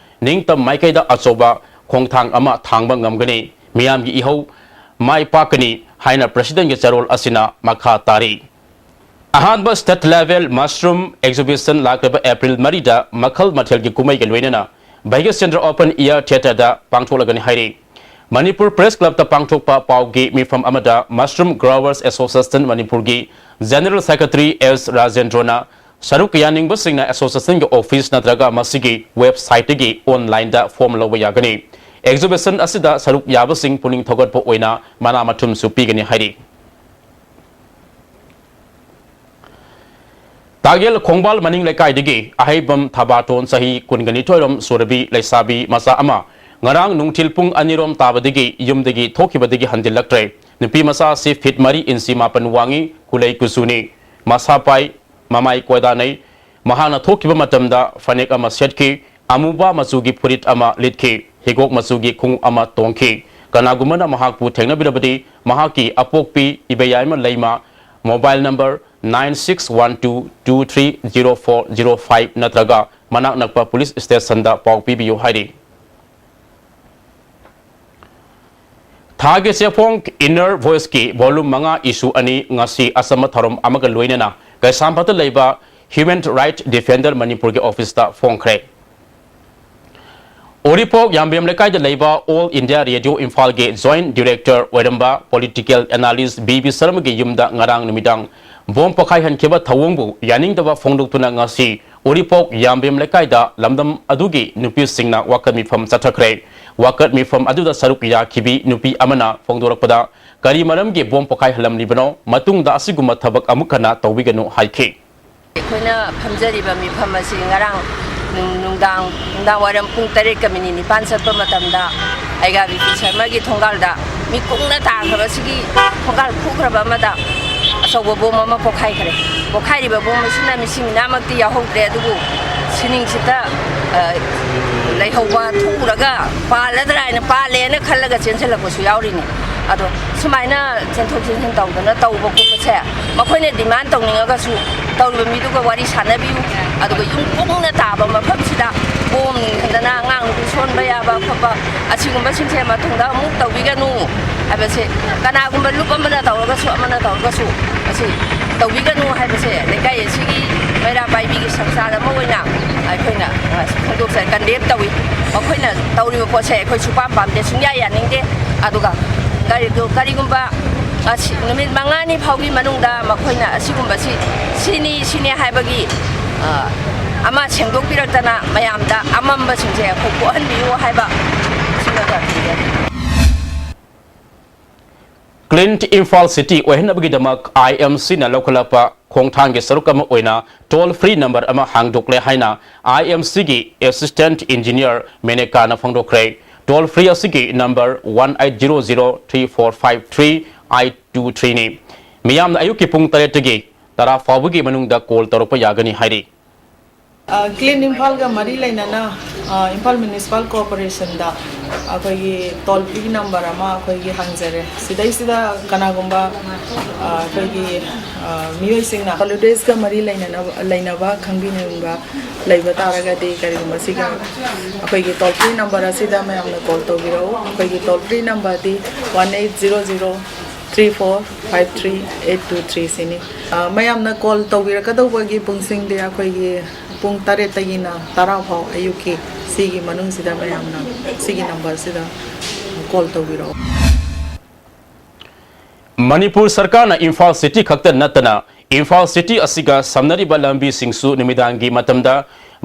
ꯅꯤꯡꯇꯝ ꯃꯥꯏꯀꯩꯗ ꯑꯆꯧꯕ ꯈꯣꯡꯊꯥꯡ ꯑꯃ ꯊꯥꯡꯕ ꯉꯝꯒꯅꯤ, ꯃꯤꯌꯥꯝꯒꯤ ꯏꯍꯧ ꯃꯥꯏ ꯄꯥꯛꯀꯅꯤ ꯍꯥꯏꯅ ꯄ꯭ꯔꯁꯤꯗꯦꯟꯒꯤ ꯆꯦꯔꯣꯜ ꯑꯁꯤꯅ ꯃꯈꯥ ꯇꯥꯔꯤ꯫ ꯑꯍꯥꯟꯕ state level mushroom exhibition ꯂꯥꯛꯂꯤꯕ ꯑꯦꯄ꯭ꯔꯤꯜ ꯃꯔꯤꯗ ꯃꯈꯜ ꯃꯊꯦꯜꯒꯤ ꯀꯨꯝꯍꯩꯒ ꯂꯣꯏꯅꯅ ꯚꯥꯒ꯭ꯌꯆꯟꯗ꯭ꯔ open air theatreꯗ ꯄꯥꯡꯊꯣꯛꯂꯒꯅꯤ ꯍꯥꯏꯔꯤ꯫ ꯃꯅꯤꯄꯨꯔ Press Clubꯇ ꯄꯥꯡꯊꯣꯛꯄ ꯄꯥꯎꯒꯤ ꯃꯤꯐꯝ ꯑꯃꯗ Mushroom Growers Association ꯃꯅꯤꯄꯨꯔꯒꯤ General Secretary ꯑꯦꯁ ꯔꯥꯖꯦꯟꯗ꯭ꯔꯣꯅ ꯁꯔꯨꯛ ꯌꯥꯅꯤꯡꯕꯁꯤꯡꯅ associationꯒꯤ office ꯅꯠꯇ꯭ꯔꯒ ꯃꯁꯤꯒꯤ websiteꯇꯒꯤ onlineꯗ form ꯂꯧꯕ ꯌꯥꯒꯅꯤ꯫ Exhibition ꯑꯁꯤꯗ ꯁꯔꯨꯛ ꯌꯥꯕꯁꯤꯡ ꯄꯨꯛꯅꯤꯡ ꯊꯧꯒꯠꯄ ꯑꯣꯏꯅ ꯃꯅꯥ ꯃꯊꯨꯝꯁꯨ ꯄꯤꯒꯅꯤ ꯍꯥꯏꯔꯤ꯫ ꯇꯥꯒꯦꯜ ꯈꯣꯡꯕꯥꯜ ꯃꯅꯤꯡ ꯂꯩꯀꯥꯏꯗꯒꯤ ꯑꯍꯩꯕꯝ ꯊꯕꯥꯇꯣꯟ ꯆꯍꯤ ꯀꯨꯟꯒ ꯅꯤꯊꯣꯏꯔꯣꯝ ꯁꯨꯔꯕꯤ ꯂꯩꯁꯥꯕꯤ ꯃꯆꯥ ꯑꯃ ꯉꯔꯥꯡ ꯅꯨꯡꯊꯤꯜ ꯄꯨꯡ ꯑꯅꯤꯔꯣꯝ ꯇꯥꯕꯗꯒꯤ ꯌꯨꯝꯗꯒꯤ ꯊꯣꯛꯈꯤꯕꯗꯒꯤ ꯍꯟꯖꯤꯜꯂꯛꯇ꯭ꯔꯦ꯫ ꯅꯨꯄꯤ ꯃꯆꯥ ꯑꯁꯤ feet ꯃꯔꯤ inch ꯃꯥꯄꯟ ꯋꯥꯡꯉꯤ, ꯀꯨꯂꯩ ꯀꯨꯆꯨꯅꯤ꯫ ꯃꯁꯥ ꯄꯥꯏ, ꯃꯃꯥꯏ ꯀꯣꯏꯗꯥꯅꯩ꯫ ꯃꯍꯥꯛꯅ ꯊꯣꯛꯈꯤꯕ ꯃꯇꯝꯗ ꯐꯅꯦꯛ ꯑꯃ ꯁꯦꯠꯈꯤ, ꯑꯃꯨꯕ ꯃꯆꯨꯒꯤ ꯐꯨꯔꯤꯠ ꯑꯃ ꯂꯤꯠꯈꯤ, ꯍꯤꯒꯣꯛ ꯃꯆꯨꯒꯤ ꯈꯣꯡꯎꯞ ꯑꯃ ꯇꯣꯡꯈꯤ꯫ ꯀꯅꯥꯒꯨꯝꯕꯅ ꯃꯍꯥꯛꯄꯨ ꯊꯦꯡꯅꯕꯤꯔꯕꯗꯤ ꯃꯍꯥꯛꯀꯤ ꯑꯄꯣꯛꯄꯤ ꯏꯕꯦꯌꯥꯏꯃ ꯂꯩꯃ, mobile number nine six one two two three zero four zero five ꯅꯠꯇ꯭ꯔꯒ ꯃꯅꯥꯛ ꯅꯛꯄ police stationꯗ ꯄꯥꯎ ꯄꯤꯕꯤꯌꯨ ꯍꯥꯏꯔꯤ꯫ ꯊꯥꯒꯤ ꯆꯦꯐꯣꯡ Inner Voiceꯀꯤ volume ꯃꯉꯥ issue ꯑꯅꯤ ꯉꯁꯤ ꯑꯆꯝꯕ ꯊꯧꯔꯝ ꯑꯃꯒ ꯂꯣꯏꯅꯅ ꯀꯩꯁꯥꯝꯄꯥꯠꯇ ꯂꯩꯕ Human Right Defender ꯃꯅꯤꯄꯨꯔꯒꯤ officeꯇ ꯐꯣꯡꯈ꯭ꯔꯦ꯫ ꯎꯔꯤꯄꯣꯛ ꯌꯥꯝꯕꯦꯝ ꯂꯩꯀꯥꯏꯗ ꯂꯩꯕ All India Radio ꯏꯝꯐꯥꯜꯒꯤ Joint Director ꯑꯣꯏꯔꯝꯕ political analyst ꯕꯤ ꯕꯤ ꯁꯔꯃꯒꯤ ꯌꯨꯝꯗ ꯉꯔꯥꯡ ꯅꯨꯃꯤꯗꯥꯡ bomb ꯄꯣꯈꯥꯏꯍꯟꯈꯤꯕ ꯊꯧꯑꯣꯡꯕꯨ ꯌꯥꯅꯤꯡꯗꯕ ꯐꯣꯡꯗꯣꯛꯇꯨꯅ ꯉꯁꯤ ꯎꯔꯤꯄꯣꯛ ꯌꯥꯝꯕꯦꯝ ꯂꯩꯀꯥꯏꯗ ꯂꯝꯗꯝ ꯑꯗꯨꯒꯤ ꯅꯨꯄꯤꯁꯤꯡꯅ ꯋꯥꯀꯠ ꯃꯤꯐꯝ ꯆꯠꯊꯈ꯭ꯔꯦ꯫ ꯋꯥꯀꯠ ꯃꯤꯐꯝ ꯑꯗꯨꯗ ꯁꯔꯨꯛ ꯌꯥꯈꯤꯕꯤ ꯅꯨꯄꯤ ꯑꯃꯅ ꯐꯣꯡꯗꯣꯔꯛꯄꯗ, ꯀꯔꯤ ꯃꯔꯝꯒꯤ bomb ꯄꯣꯈꯥꯏꯍꯜꯂꯝꯂꯤꯕꯅꯣ? ꯃꯇꯨꯡꯗ ꯑꯁꯤꯒꯨꯝꯕ ꯊꯕꯛ ꯑꯃꯨꯛ ꯍꯟꯅ ꯇꯧꯕꯤꯒꯅꯨ ꯍꯥꯏꯈꯤ꯫ ꯑꯩꯈꯣꯏꯅ ꯐꯝꯖꯔꯤꯕ ꯃꯤꯐꯝ ꯑꯁꯤ ꯉꯔꯥꯡ ꯅꯨꯡ-, ꯅꯨꯡꯗꯥꯡ, ꯅꯨꯡꯗꯥꯡ ꯋꯥꯏꯔꯝ ꯄꯨꯡ ꯇꯔꯦꯠꯀ minute ꯅꯤꯄꯥꯟ ꯆꯠꯄ ꯃꯇꯝꯗ ꯑꯩꯒ ꯕꯤ ꯄꯤ ꯁꯔꯃꯒꯤ ꯊꯣꯡꯒꯥꯜꯗ ꯃꯤ ꯀꯨꯡꯅ ꯇꯥꯈ꯭ꯔꯕꯁꯤꯒꯤ ꯊꯣꯡꯒꯥꯜ ꯈꯨꯈ꯭ꯔꯕ ꯑꯃꯗ ꯑꯆꯧꯕ bomb ꯑꯃ ꯄꯣꯈꯥꯏꯈ꯭ꯔꯦ꯫ ꯄꯣꯈꯥꯏꯔꯤꯕ bomb ꯑꯁꯤꯅ ꯃꯤꯁꯤ ꯃꯤꯅꯥꯃꯛꯇꯤ ꯌꯥꯎꯍꯧꯗ꯭ꯔꯦ, ꯑꯗꯨꯕꯨ ꯁꯤꯅꯤꯡꯁꯤꯠꯇ, ꯑ, ꯂꯩꯍꯧꯕ ꯊꯣꯛꯎꯔꯒ ꯄꯥꯜꯂꯗ꯭ꯔꯥ ꯍꯥꯏꯅ, ꯄꯥꯜꯂꯦꯅ ꯈꯜꯂꯒ ꯆꯦꯟꯁꯤꯜꯂꯛꯄꯁꯨ ꯌꯥꯎꯔꯤꯅꯤ꯫ ꯑꯗꯣ ꯁꯨꯃꯥꯏꯅ ꯆꯦꯟꯊꯣꯛ ꯆꯦꯟꯁꯤꯟ ꯇꯧꯗꯅ ꯇꯧꯕ ꯈꯣꯠꯄꯁꯦ ꯃꯈꯣꯏꯅ demand ꯇꯧꯅꯤꯡꯉꯒꯁꯨ ꯇꯧꯔꯤꯕ ꯃꯤꯗꯨꯒ ꯋꯥꯔꯤ ꯁꯥꯟꯅꯕꯤꯌꯨ꯫ ꯑꯗꯨꯒ ꯌꯨꯝ ꯀꯨꯡꯅ ꯇꯥꯕ ꯃꯐꯝꯁꯤꯗ ꯕꯣꯝ ꯂꯤꯡꯍꯟꯗꯅ ꯑꯉꯥꯡ ꯅꯨꯄꯤ ꯁꯣꯟꯕ ꯌꯥꯕ ꯈꯣꯠꯄ, ꯑꯁꯤꯒꯨꯝꯕꯁꯤꯡꯁꯦ ꯃꯇꯨꯡꯗ ꯑꯃꯨꯛ ꯇꯧꯕꯤꯒꯅꯨ ꯍꯥꯏꯕꯁꯦ, ꯀꯅꯥꯒꯨꯝꯕ ꯂꯨꯞ ꯑꯃꯅ ꯇꯧꯔꯒꯁꯨ, ꯑꯃꯅ ꯇꯧꯔꯒꯁꯨ, ꯑꯁꯤ ꯇꯧꯕꯤꯒꯅꯨ ꯍꯥꯏꯕꯁꯦ ꯂꯩꯀꯥꯏ ꯑꯁꯤꯒꯤ ꯃꯩꯔꯥ ꯄꯥꯏꯕꯤꯒꯤ ꯁꯪꯁꯊꯥꯟ ꯑꯃ ꯑꯣꯏꯅ ꯑꯩꯈꯣꯏꯅ, ꯑ, ꯐꯣꯡꯗꯣꯛꯆ-, ꯀꯟꯗꯦꯝ ꯇꯧꯏ꯫ ꯃꯈꯣꯏꯅ ꯇꯧꯔꯤꯕ ꯄꯣꯠꯁꯦ ꯑꯩꯈꯣꯏ ꯁꯨꯄꯥꯝ ꯄꯥꯝꯗꯦ, ꯁꯨꯡꯌꯥ ꯌꯥꯅꯤꯡꯗꯦ꯫ ꯑꯗꯨꯒ ꯀꯔꯤ-, ꯀꯔꯤꯒꯨꯝꯕ ꯑꯁꯤ ꯅꯨꯃꯤꯠ ꯃꯉꯥꯅꯤ ꯐꯥꯎꯒꯤ ꯃꯅꯨꯡꯗ ꯃꯈꯣꯏꯅ ꯑꯁꯤꯒꯨꯝꯕꯁꯤ ꯁꯤꯅꯤ, ꯁꯤꯅꯤ ꯍꯥꯏꯕꯒꯤ, ꯑ, ꯑꯃ ꯁꯦꯡꯗꯣꯛꯄꯤꯔꯛꯇꯅ ꯃꯌꯥꯝꯗ ꯑꯃꯝꯕꯁꯤꯡꯁꯦ ꯑꯩꯈꯣꯏ ꯀꯣꯛꯍꯟꯕꯤꯌꯨ ꯍꯥꯏꯕ ꯁꯤꯃꯒ ꯊꯝꯖꯔꯤ꯫ Clean Imphal City ꯑꯣꯏꯍꯟꯅꯕꯒꯤꯗꯃꯛ I M Cꯅ ꯂꯧꯈꯠꯂꯛꯄ ꯈꯣꯡꯊꯥꯡꯒꯤ ꯁꯔꯨꯛ ꯑꯃ ꯑꯣꯏꯅ toll free number ꯑꯃ ꯍꯥꯡꯗꯣꯛꯂꯦ ꯍꯥꯏꯅ I M Cꯒꯤ Assistant Engineer ꯃꯦꯅꯦꯀꯥꯅ ꯐꯣꯡꯗꯣꯛꯈ꯭ꯔꯦ꯫ Toll free ꯑꯁꯤꯒꯤ number one eight zero zero three four five three eight two threeꯅꯤ꯫ ꯃꯤꯌꯥꯝꯅ ꯑꯌꯨꯛꯀꯤ ꯄꯨꯡ ꯇꯔꯦꯠꯇꯒꯤ ꯇꯔꯥ ꯐꯥꯎꯕꯒꯤ ꯃꯅꯨꯡꯗ call ꯇꯧꯔꯛꯄ ꯌꯥꯒꯅꯤ ꯍꯥꯏꯔꯤ꯫ ꯑ, Clean Imphalꯒ ꯃꯔꯤ ꯂꯩꯅꯅ, ꯑ, ꯏꯝꯐꯥꯜ Municipal Corporationꯗ ꯑꯩꯈꯣꯏꯒꯤ toll free number ꯑꯃ ꯑꯩꯈꯣꯏꯒꯤ ꯍꯥꯡꯖꯔꯦ꯫ ꯁꯤꯗꯩꯁꯤꯗ ꯀꯅꯥꯒꯨꯝꯕ, ꯑ, ꯑꯩꯈꯣꯏꯒꯤ, ꯑ, ꯃꯤꯑꯣꯏꯁꯤꯡꯅ holidaysꯀ ꯃꯔꯤ ꯂꯩꯅꯅꯕ, ꯂꯩꯅꯕ ꯈꯪꯕꯤꯅꯤꯡꯕ ꯂꯩꯕ ꯇꯥꯔꯒꯗꯤ, ꯀꯔꯤꯒꯨꯝꯕ ꯁꯤꯒ ꯑꯩꯈꯣꯏꯒꯤ toll free number ꯑꯁꯤꯗ ꯃꯌꯥꯝꯅ call ꯇꯧꯕꯤꯔꯛꯎ꯫ ꯑꯩꯈꯣꯏꯒꯤ toll free numberꯗꯤ one eight zero zero three four five three eight two three ꯁꯤꯅꯤ꯫ ꯑ, ꯃꯌꯥꯝꯅ call ꯇꯧꯕꯤꯔꯛꯀꯗꯧꯕꯒꯤ ꯄꯨꯡꯁꯤꯡꯗꯤ ꯑꯩꯈꯣꯏꯒꯤ ꯄꯨꯡ ꯇꯔꯦꯠꯇꯒꯤꯅ ꯇꯔꯥ ꯐꯥꯎ ꯑꯌꯨꯛꯀꯤ, ꯁꯤꯒꯤ ꯃꯅꯨꯡꯁꯤꯗ ꯃꯌꯥꯝꯅ ꯁꯤꯒꯤ numberꯁꯤꯗ call ꯇꯧꯕꯤꯔꯛꯑꯣ꯫ ꯃꯅꯤꯄꯨꯔ ꯁꯔꯀꯥꯔꯅ ꯏꯝꯐꯥꯜ city ꯈꯛꯇ ꯅꯠꯇꯅ ꯏꯝꯐꯥꯜ city ꯑꯁꯤꯒ ꯁꯝꯅꯔꯤꯕ ꯂꯝꯕꯤꯁꯤꯡꯁꯨ ꯅꯨꯃꯤꯗꯥꯡꯒꯤ ꯃꯇꯝꯗ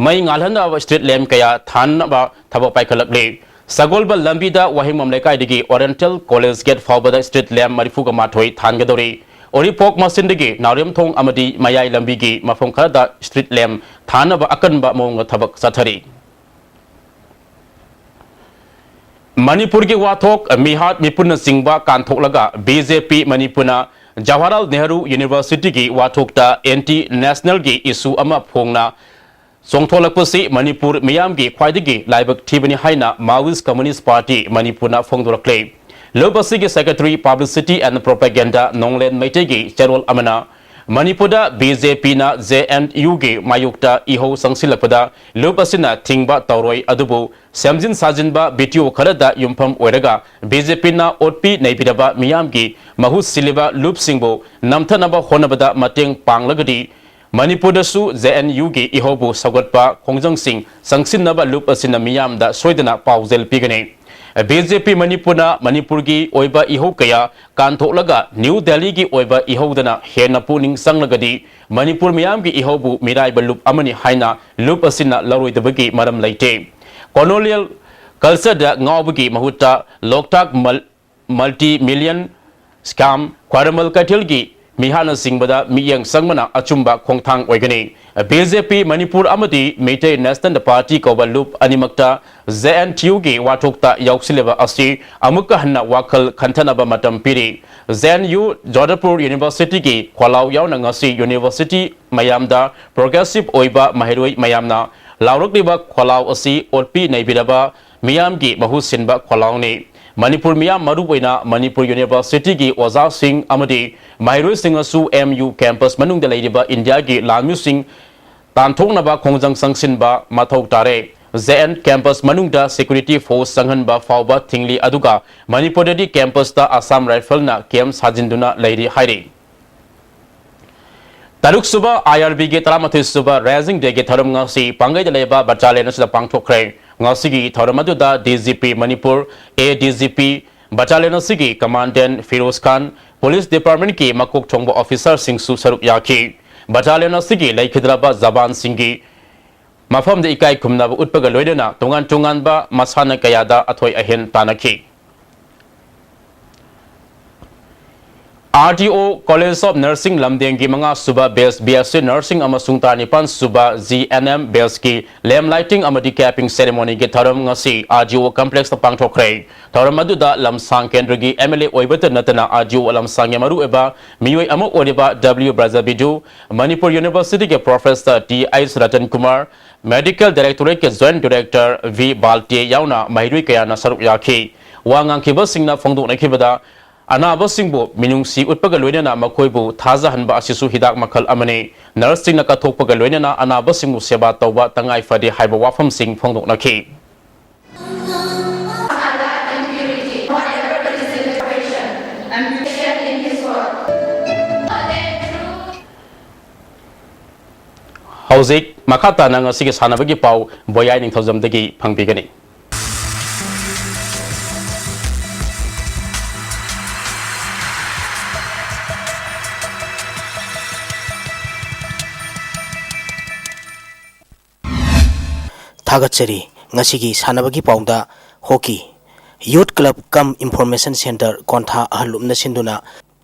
ꯃꯩ ꯉꯥꯜꯍꯟꯅꯕ street lamp ꯀꯌꯥ ꯊꯥꯟꯅꯕ ꯊꯕꯛ ꯄꯥꯏꯈꯠꯂꯛꯂꯤ꯫ ꯁꯒꯣꯜꯕꯜ ꯂꯝꯕꯤꯗ ꯋꯥꯍꯦꯡꯕꯝ ꯂꯩꯀꯥꯏꯗꯒꯤ Oriental College gate ꯐꯥꯎꯕꯗ street lamp ꯃꯔꯤꯐꯨꯒ ꯃꯥꯊꯣꯏ ꯊꯥꯟꯒꯗꯧꯔꯤ꯫ ꯎꯔꯤꯄꯣꯛ ꯃꯆꯤꯟꯗꯒꯤ ꯅꯥꯎꯔꯦꯝꯊꯣꯡ ꯑꯃꯗꯤ ꯃꯌꯥꯏ ꯂꯝꯕꯤꯒꯤ ꯃꯐꯝ ꯈꯔꯗ street lamp ꯊꯥꯅꯕ ꯑꯀꯟꯕ ꯃꯑꯣꯡꯗ ꯊꯕꯛ ꯆꯠꯊꯔꯤ꯫ ꯃꯅꯤꯄꯨꯔꯒꯤ ꯋꯥꯊꯣꯛ, ꯃꯤꯍꯥꯠ ꯃꯤꯄꯨꯟꯅꯆꯤꯡꯕ ꯀꯥꯟꯊꯣꯛꯂꯒ B J P ꯃꯅꯤꯄꯨꯔꯅ ꯖꯋꯥꯍꯔꯂꯥꯜ ꯅꯦꯍꯔꯨ Universityꯒꯤ ꯋꯥꯊꯣꯛꯇ anti nationalꯒꯤ issue ꯑꯃ ꯐꯣꯡꯅ ꯆꯣꯡꯊꯣꯛꯂꯛꯄꯁꯤ ꯃꯅꯤꯄꯨꯔ ꯃꯤꯌꯥꯝꯒꯤ ꯈ꯭ꯋꯥꯏꯗꯒꯤ ꯂꯥꯏꯕꯛ ꯊꯤꯕꯅꯤ ꯍꯥꯏꯅ Maoist Communist Party ꯃꯅꯤꯄꯨꯔꯅ ꯐꯣꯡꯗꯣꯔꯛꯂꯦ꯫ ꯂꯨꯞ ꯑꯁꯤꯒꯤ Secretary Publicity and Propaganda ꯅꯣꯡꯂꯦꯟ ꯃꯩꯇꯩꯒꯤ ꯆꯦꯔꯣꯜ ꯑꯃꯅ ꯃꯅꯤꯄꯨꯔꯗ ꯕꯤ ꯖꯦ ꯄꯤꯅ ꯖꯦ ꯑꯦꯟ ꯌꯨꯒꯤ ꯃꯥꯌꯣꯛꯇ ꯏꯍꯧ ꯆꯪꯁꯤꯜꯂꯛꯄꯗ ꯂꯨꯞ ꯑꯁꯤꯅ ꯊꯤꯡꯕ ꯇꯧꯔꯣꯏ, ꯑꯗꯨꯕꯨ ꯁꯦꯝꯖꯤꯟ ꯁꯥꯖꯤꯟꯕ ꯚꯤꯗꯤꯑꯣ ꯈꯔꯗ ꯌꯨꯝꯐꯝ ꯑꯣꯏꯔꯒ ꯕꯤ ꯖꯦ ꯄꯤꯅ ꯑꯣꯠꯄꯤ ꯅꯩꯕꯤꯔꯕ ꯃꯤꯌꯥꯝꯒꯤ ꯃꯍꯨꯠ ꯁꯤꯜꯂꯤꯕ ꯂꯨꯞꯁꯤꯡꯕꯨ ꯅꯝꯊꯅꯕ ꯍꯣꯠꯅꯕꯗ ꯃꯇꯦꯡ ꯄꯥꯡꯂꯒꯗꯤ ꯃꯅꯤꯄꯨꯔꯗꯁꯨ ꯖꯦ ꯑꯦꯟ ꯌꯨꯒꯤ ꯏꯍꯧꯕꯨ ꯁꯧꯒꯠꯄ ꯈꯣꯡꯖꯪꯁꯤꯡ ꯆꯪꯁꯤꯟꯅꯕ ꯂꯨꯞ ꯑꯁꯤꯅ ꯃꯤꯌꯥꯝꯗ ꯁꯣꯏꯗꯅ ꯄꯥꯎꯖꯦꯜ ꯄꯤꯒꯅꯤ꯫ ꯕꯤ ꯖꯦ ꯄꯤ ꯃꯅꯤꯄꯨꯔꯅ ꯃꯅꯤꯄꯨꯔꯒꯤ ꯑꯣꯏꯕ ꯏꯍꯧ ꯀꯌꯥ ꯀꯥꯟꯊꯣꯛꯂꯒ ꯅ꯭ꯌꯨ ꯗꯦꯜꯂꯤꯒꯤ ꯑꯣꯏꯕ ꯏꯍꯧꯗꯅ ꯍꯦꯟꯅ ꯄꯨꯛꯅꯤꯡ ꯆꯪꯂꯒꯗꯤ ꯃꯅꯤꯄꯨꯔ ꯃꯤꯌꯥꯝꯒꯤ ꯏꯍꯧꯕꯨ ꯃꯤꯔꯥꯏꯕ ꯂꯨꯞ ꯑꯃꯅꯤ ꯍꯥꯏꯅ ꯂꯨꯞ ꯑꯁꯤꯅ ꯂꯧꯔꯣꯏꯗꯕꯒꯤ ꯃꯔꯝ ꯂꯩꯇꯦ꯫ ꯀꯣꯂꯣꯅꯤꯌꯦꯜ ꯀꯜꯆꯔꯗ ꯉꯥꯎꯕꯒꯤ ꯃꯍꯨꯠꯇ ꯂꯣꯛꯇꯥꯛ ꯃꯜ-, ꯃꯜꯇꯤ ꯃꯤꯂꯤꯌꯟ ꯁ꯭ꯀꯥꯝ, ꯈ꯭ꯋꯥꯏꯔꯝꯕꯟ ꯀꯩꯊꯦꯜꯒꯤ ꯃꯤꯍꯥꯠꯅꯆꯤꯡꯕꯗ ꯃꯤꯠꯌꯦꯡ ꯆꯪꯕꯅ ꯑꯆꯨꯝꯕ ꯈꯣꯡꯊꯥꯡ ꯑꯣꯏꯒꯅꯤ꯫ ꯕꯤ ꯖꯦ ꯄꯤ ꯃꯅꯤꯄꯨꯔ ꯑꯃꯗꯤ ꯃꯩꯇꯩ ꯅꯦꯁꯅꯦꯜ ꯄꯥꯔꯇꯤ ꯀꯧꯕ ꯂꯨꯞ ꯑꯅꯤꯃꯛꯇ ꯖꯦ ꯑꯦꯟ ꯇꯤ ꯌꯨꯒꯤ ꯋꯥꯊꯣꯛꯇ ꯌꯥꯎꯁꯤꯜꯂꯤꯕ ꯑꯁꯤ ꯑꯃꯨꯛꯀ ꯍꯟꯅ ꯋꯥꯈꯜ ꯈꯟꯊꯅꯕ ꯃꯇꯝ ꯄꯤꯔꯤ꯫ ꯖꯦ ꯑꯦꯟ ꯌꯨ, ꯖꯣꯙꯄꯨꯔ ꯌꯨꯅꯤꯚꯔꯁꯤꯇꯤꯒꯤ ꯈꯣꯜꯂꯥꯎ ꯌꯥꯎꯅ ꯉꯁꯤ ꯌꯨꯅꯤꯚꯔꯁꯤꯇꯤ ꯃꯌꯥꯝꯗ ꯄ꯭ꯔꯣꯒ꯭ꯔꯦꯁꯤꯚ ꯑꯣꯏꯕ ꯃꯍꯩꯔꯣꯏ ꯃꯌꯥꯝꯅ ꯂꯥꯎꯔꯛꯂꯤꯕ ꯈꯣꯜꯂꯥꯎ ꯑꯁꯤ ꯑꯣꯠꯄꯤ ꯅꯩꯕꯤꯔꯕ ꯃꯤꯌꯥꯝꯒꯤ ꯃꯍꯨꯠ ꯁꯤꯟꯕ ꯈꯣꯜꯂꯥꯎꯅꯤ꯫ ꯃꯅꯤꯄꯨꯔ ꯃꯤꯌꯥꯝ, ꯃꯔꯨꯑꯣꯏꯅ ꯃꯅꯤꯄꯨꯔ ꯌꯨꯅꯤꯚꯔꯁꯤꯇꯤꯒꯤ ꯑꯣꯖꯥꯁꯤꯡ ꯑꯃꯗꯤ ꯃꯍꯩꯔꯣꯏꯁꯤꯡꯅꯁꯨ ꯑꯦꯝ ꯌꯨ ꯀꯦꯝꯄꯁ ꯃꯅꯨꯡꯗ ꯂꯩꯔꯤꯕ ꯏꯟꯗꯤꯌꯥꯒꯤ ꯂꯥꯟꯃꯤꯁꯤꯡ ꯇꯥꯟꯊꯣꯛꯅꯕ ꯈꯣꯡꯖꯪ ꯆꯪꯁꯤꯟꯕ ꯃꯊꯧ ꯇꯥꯔꯦ꯫ ꯖꯦ ꯑꯦꯟ ꯀꯦꯝꯄꯁ ꯃꯅꯨꯡꯗ ꯁꯦꯀ꯭ꯌꯨꯔꯤꯇꯤ ꯐꯣꯔꯁ ꯆꯪꯍꯟꯕ ꯐꯥꯎꯕ ꯊꯤꯡꯂꯤ, ꯑꯗꯨꯒ ꯃꯅꯤꯄꯨꯔꯗꯗꯤ ꯀꯦꯝꯄꯁꯇ ꯑꯁꯥꯝ ꯔꯥꯏꯐꯜꯅ ꯀꯦꯝꯞ ꯁꯥꯖꯤꯟꯗꯨꯅ ꯂꯩꯔꯤ ꯍꯥꯏꯔꯤ꯫ ꯇꯔꯨꯛꯁꯨꯕ ꯑꯥꯏ ꯑꯥꯔ ꯕꯤꯒꯤ ꯇꯔꯥꯃꯥꯊꯣꯏꯁꯨꯕ ꯔꯥꯏꯖꯤꯡ ꯗꯦꯒꯤ ꯊꯧꯔꯝ ꯉꯁꯤ ꯄꯥꯡꯒꯩꯗ ꯂꯩꯕ ꯕꯠꯇꯥꯂꯤꯌꯟ ꯑꯁꯤꯗ ꯄꯥꯡꯊꯣꯛꯈ꯭ꯔꯦ꯫ ꯉꯁꯤꯒꯤ ꯊꯧꯔꯝ ꯑꯗꯨꯗ ꯗꯤ ꯖꯤ ꯄꯤ ꯃꯅꯤꯄꯨꯔ, ꯑꯦ ꯗꯤ ꯖꯤ ꯄꯤ, ꯕꯠꯇꯥꯂꯤꯌꯟ ꯑꯁꯤꯒꯤ ꯀꯃꯥꯟꯗꯦꯟ ꯐꯤꯔꯣꯖ ꯈꯥꯟ, ꯄꯨꯂꯤꯁ ꯗꯤꯄꯥꯔꯠꯃꯦꯟꯠꯀꯤ ꯃꯀꯣꯛ ꯊꯣꯡꯕ ꯑꯣꯐꯤꯁꯥꯔꯁꯤꯡꯁꯨ ꯁꯔꯨꯛ ꯌꯥꯈꯤ꯫ ꯕꯠꯇꯥꯂꯤꯌꯟ ꯑꯁꯤꯒꯤ ꯂꯩꯈꯤꯗ꯭ꯔꯕ ꯖꯋꯥꯟꯁꯤꯡꯒꯤ ꯃꯐꯝꯗ ꯏꯀꯥꯏ ꯈꯨꯝꯅꯕ ꯎꯠꯄꯒ ꯂꯣꯏꯅꯅ ꯇꯣꯉꯥꯟ ꯇꯣꯉꯥꯟꯕ ꯃꯁꯥꯟꯅ ꯀꯌꯥꯗ ꯑꯊꯣꯏ ꯑꯍꯦꯟ ꯇꯥꯟꯅꯈꯤ꯫ R D O college of nursing ꯂꯝꯗꯦꯡꯒꯤ ꯃꯉꯥꯁꯨꯕ batch B S C nursing ꯑꯃꯁꯨꯡ ꯇꯔꯥꯅꯤꯄꯥꯟꯁꯨꯕ ꯖꯤ ꯑꯦꯟ ꯑꯦꯝ ꯕꯦꯁꯀꯤ ꯂꯦꯝꯞ ꯂꯥꯏꯇꯤꯡ ꯑꯃꯗꯤ ꯀꯦꯞꯄꯤꯡ ꯁꯦꯔꯦꯃꯣꯅꯤꯒꯤ ꯊꯧꯔꯝ ꯉꯁꯤ ꯑꯥꯔ ꯗꯤ ꯑꯣ ꯀꯝꯄ꯭ꯂꯦꯛꯁꯇ ꯄꯥꯡꯊꯣꯛꯈ꯭ꯔꯦ꯫ ꯊꯧꯔꯝ ꯑꯗꯨꯗ ꯂꯝꯁꯥꯡ ꯀꯦꯟꯗ꯭ꯔꯒꯤ ꯑꯦꯝ ꯑꯦꯜ ꯑꯦ ꯑꯣꯏꯕꯇ ꯅꯠꯇꯅ ꯑꯥꯔ ꯗꯤ ꯑꯣ ꯂꯝꯁꯥꯡꯒꯤ ꯃꯔꯨꯑꯣꯏꯕ ꯃꯤꯑꯣꯏ ꯑꯃ ꯑꯣꯏꯔꯤꯕ ꯗꯕ꯭ꯂꯤꯌꯨ ꯕ꯭ꯔꯖꯕꯤꯗꯨ, ꯃꯅꯤꯄꯨꯔ ꯌꯨꯅꯤꯚꯔꯁꯤꯇꯤꯒꯤ professor T H Ratan Kumar, medical ꯗꯥꯏꯔꯦꯛꯇꯣꯔꯦꯠꯀꯤ ꯖꯣꯏꯟꯠ ꯗꯥꯏꯔꯦꯛꯇꯔ ꯚꯤ ꯕꯥꯜꯇꯦ ꯌꯥꯎꯅ ꯃꯍꯩꯔꯣꯏ ꯀꯌꯥꯅ ꯁꯔꯨꯛ ꯌꯥꯈꯤ꯫ ꯋꯥ ꯉꯥꯡꯈꯤꯕꯁꯤꯡꯅ ꯐꯣꯡꯗꯣꯛꯅꯈꯤꯕꯗ, ꯑꯅꯥꯕꯁꯤꯡꯕꯨ ꯃꯤꯅꯨꯡꯁꯤ ꯎꯠꯄꯒ ꯂꯣꯏꯅꯅ ꯃꯈꯣꯏꯕꯨ ꯊꯥꯖꯍꯟꯕ ꯑꯁꯤꯁꯨ ꯍꯤꯗꯥꯛ ꯃꯈꯜ ꯑꯃꯅꯤ꯫ ꯅꯔꯁꯁꯤꯡꯅ ꯀꯠꯊꯣꯛꯄꯒ ꯂꯣꯏꯅꯅ ꯑꯅꯥꯕꯁꯤꯡꯕꯨ ꯁꯦꯕꯥ ꯇꯧꯕ ꯇꯉꯥꯏ ꯐꯗꯦ ꯍꯥꯏꯕ ꯋꯥꯐꯝꯁꯤꯡ ꯐꯣꯡꯗꯣꯛꯅꯈꯤ꯫ ꯍꯧꯖꯤꯛ ꯃꯈꯥ ꯇꯥꯅ ꯉꯁꯤꯒꯤ ꯁꯥꯟꯅꯕꯒꯤ ꯄꯥꯎ ꯕꯣꯌꯥꯏ ꯅꯤꯡꯊꯧꯖꯝꯗꯒꯤ ꯐꯪꯕꯤꯒꯅꯤ꯫ ꯊꯥꯒꯠꯆꯔꯤ꯫ ꯉꯁꯤꯒꯤ ꯁꯥꯟꯅꯕꯒꯤ ꯄꯥꯎꯗ ꯍꯣꯀꯤ꯫ ꯌꯨꯠ ꯀ꯭ꯂꯕ ꯀꯝ ꯏꯟꯐꯣꯔꯃꯦꯁꯟ ꯁꯦꯟꯇꯔ ꯀꯣꯟꯊꯥ ꯑꯍꯜ ꯂꯨꯞꯅ ꯁꯤꯟꯗꯨꯅ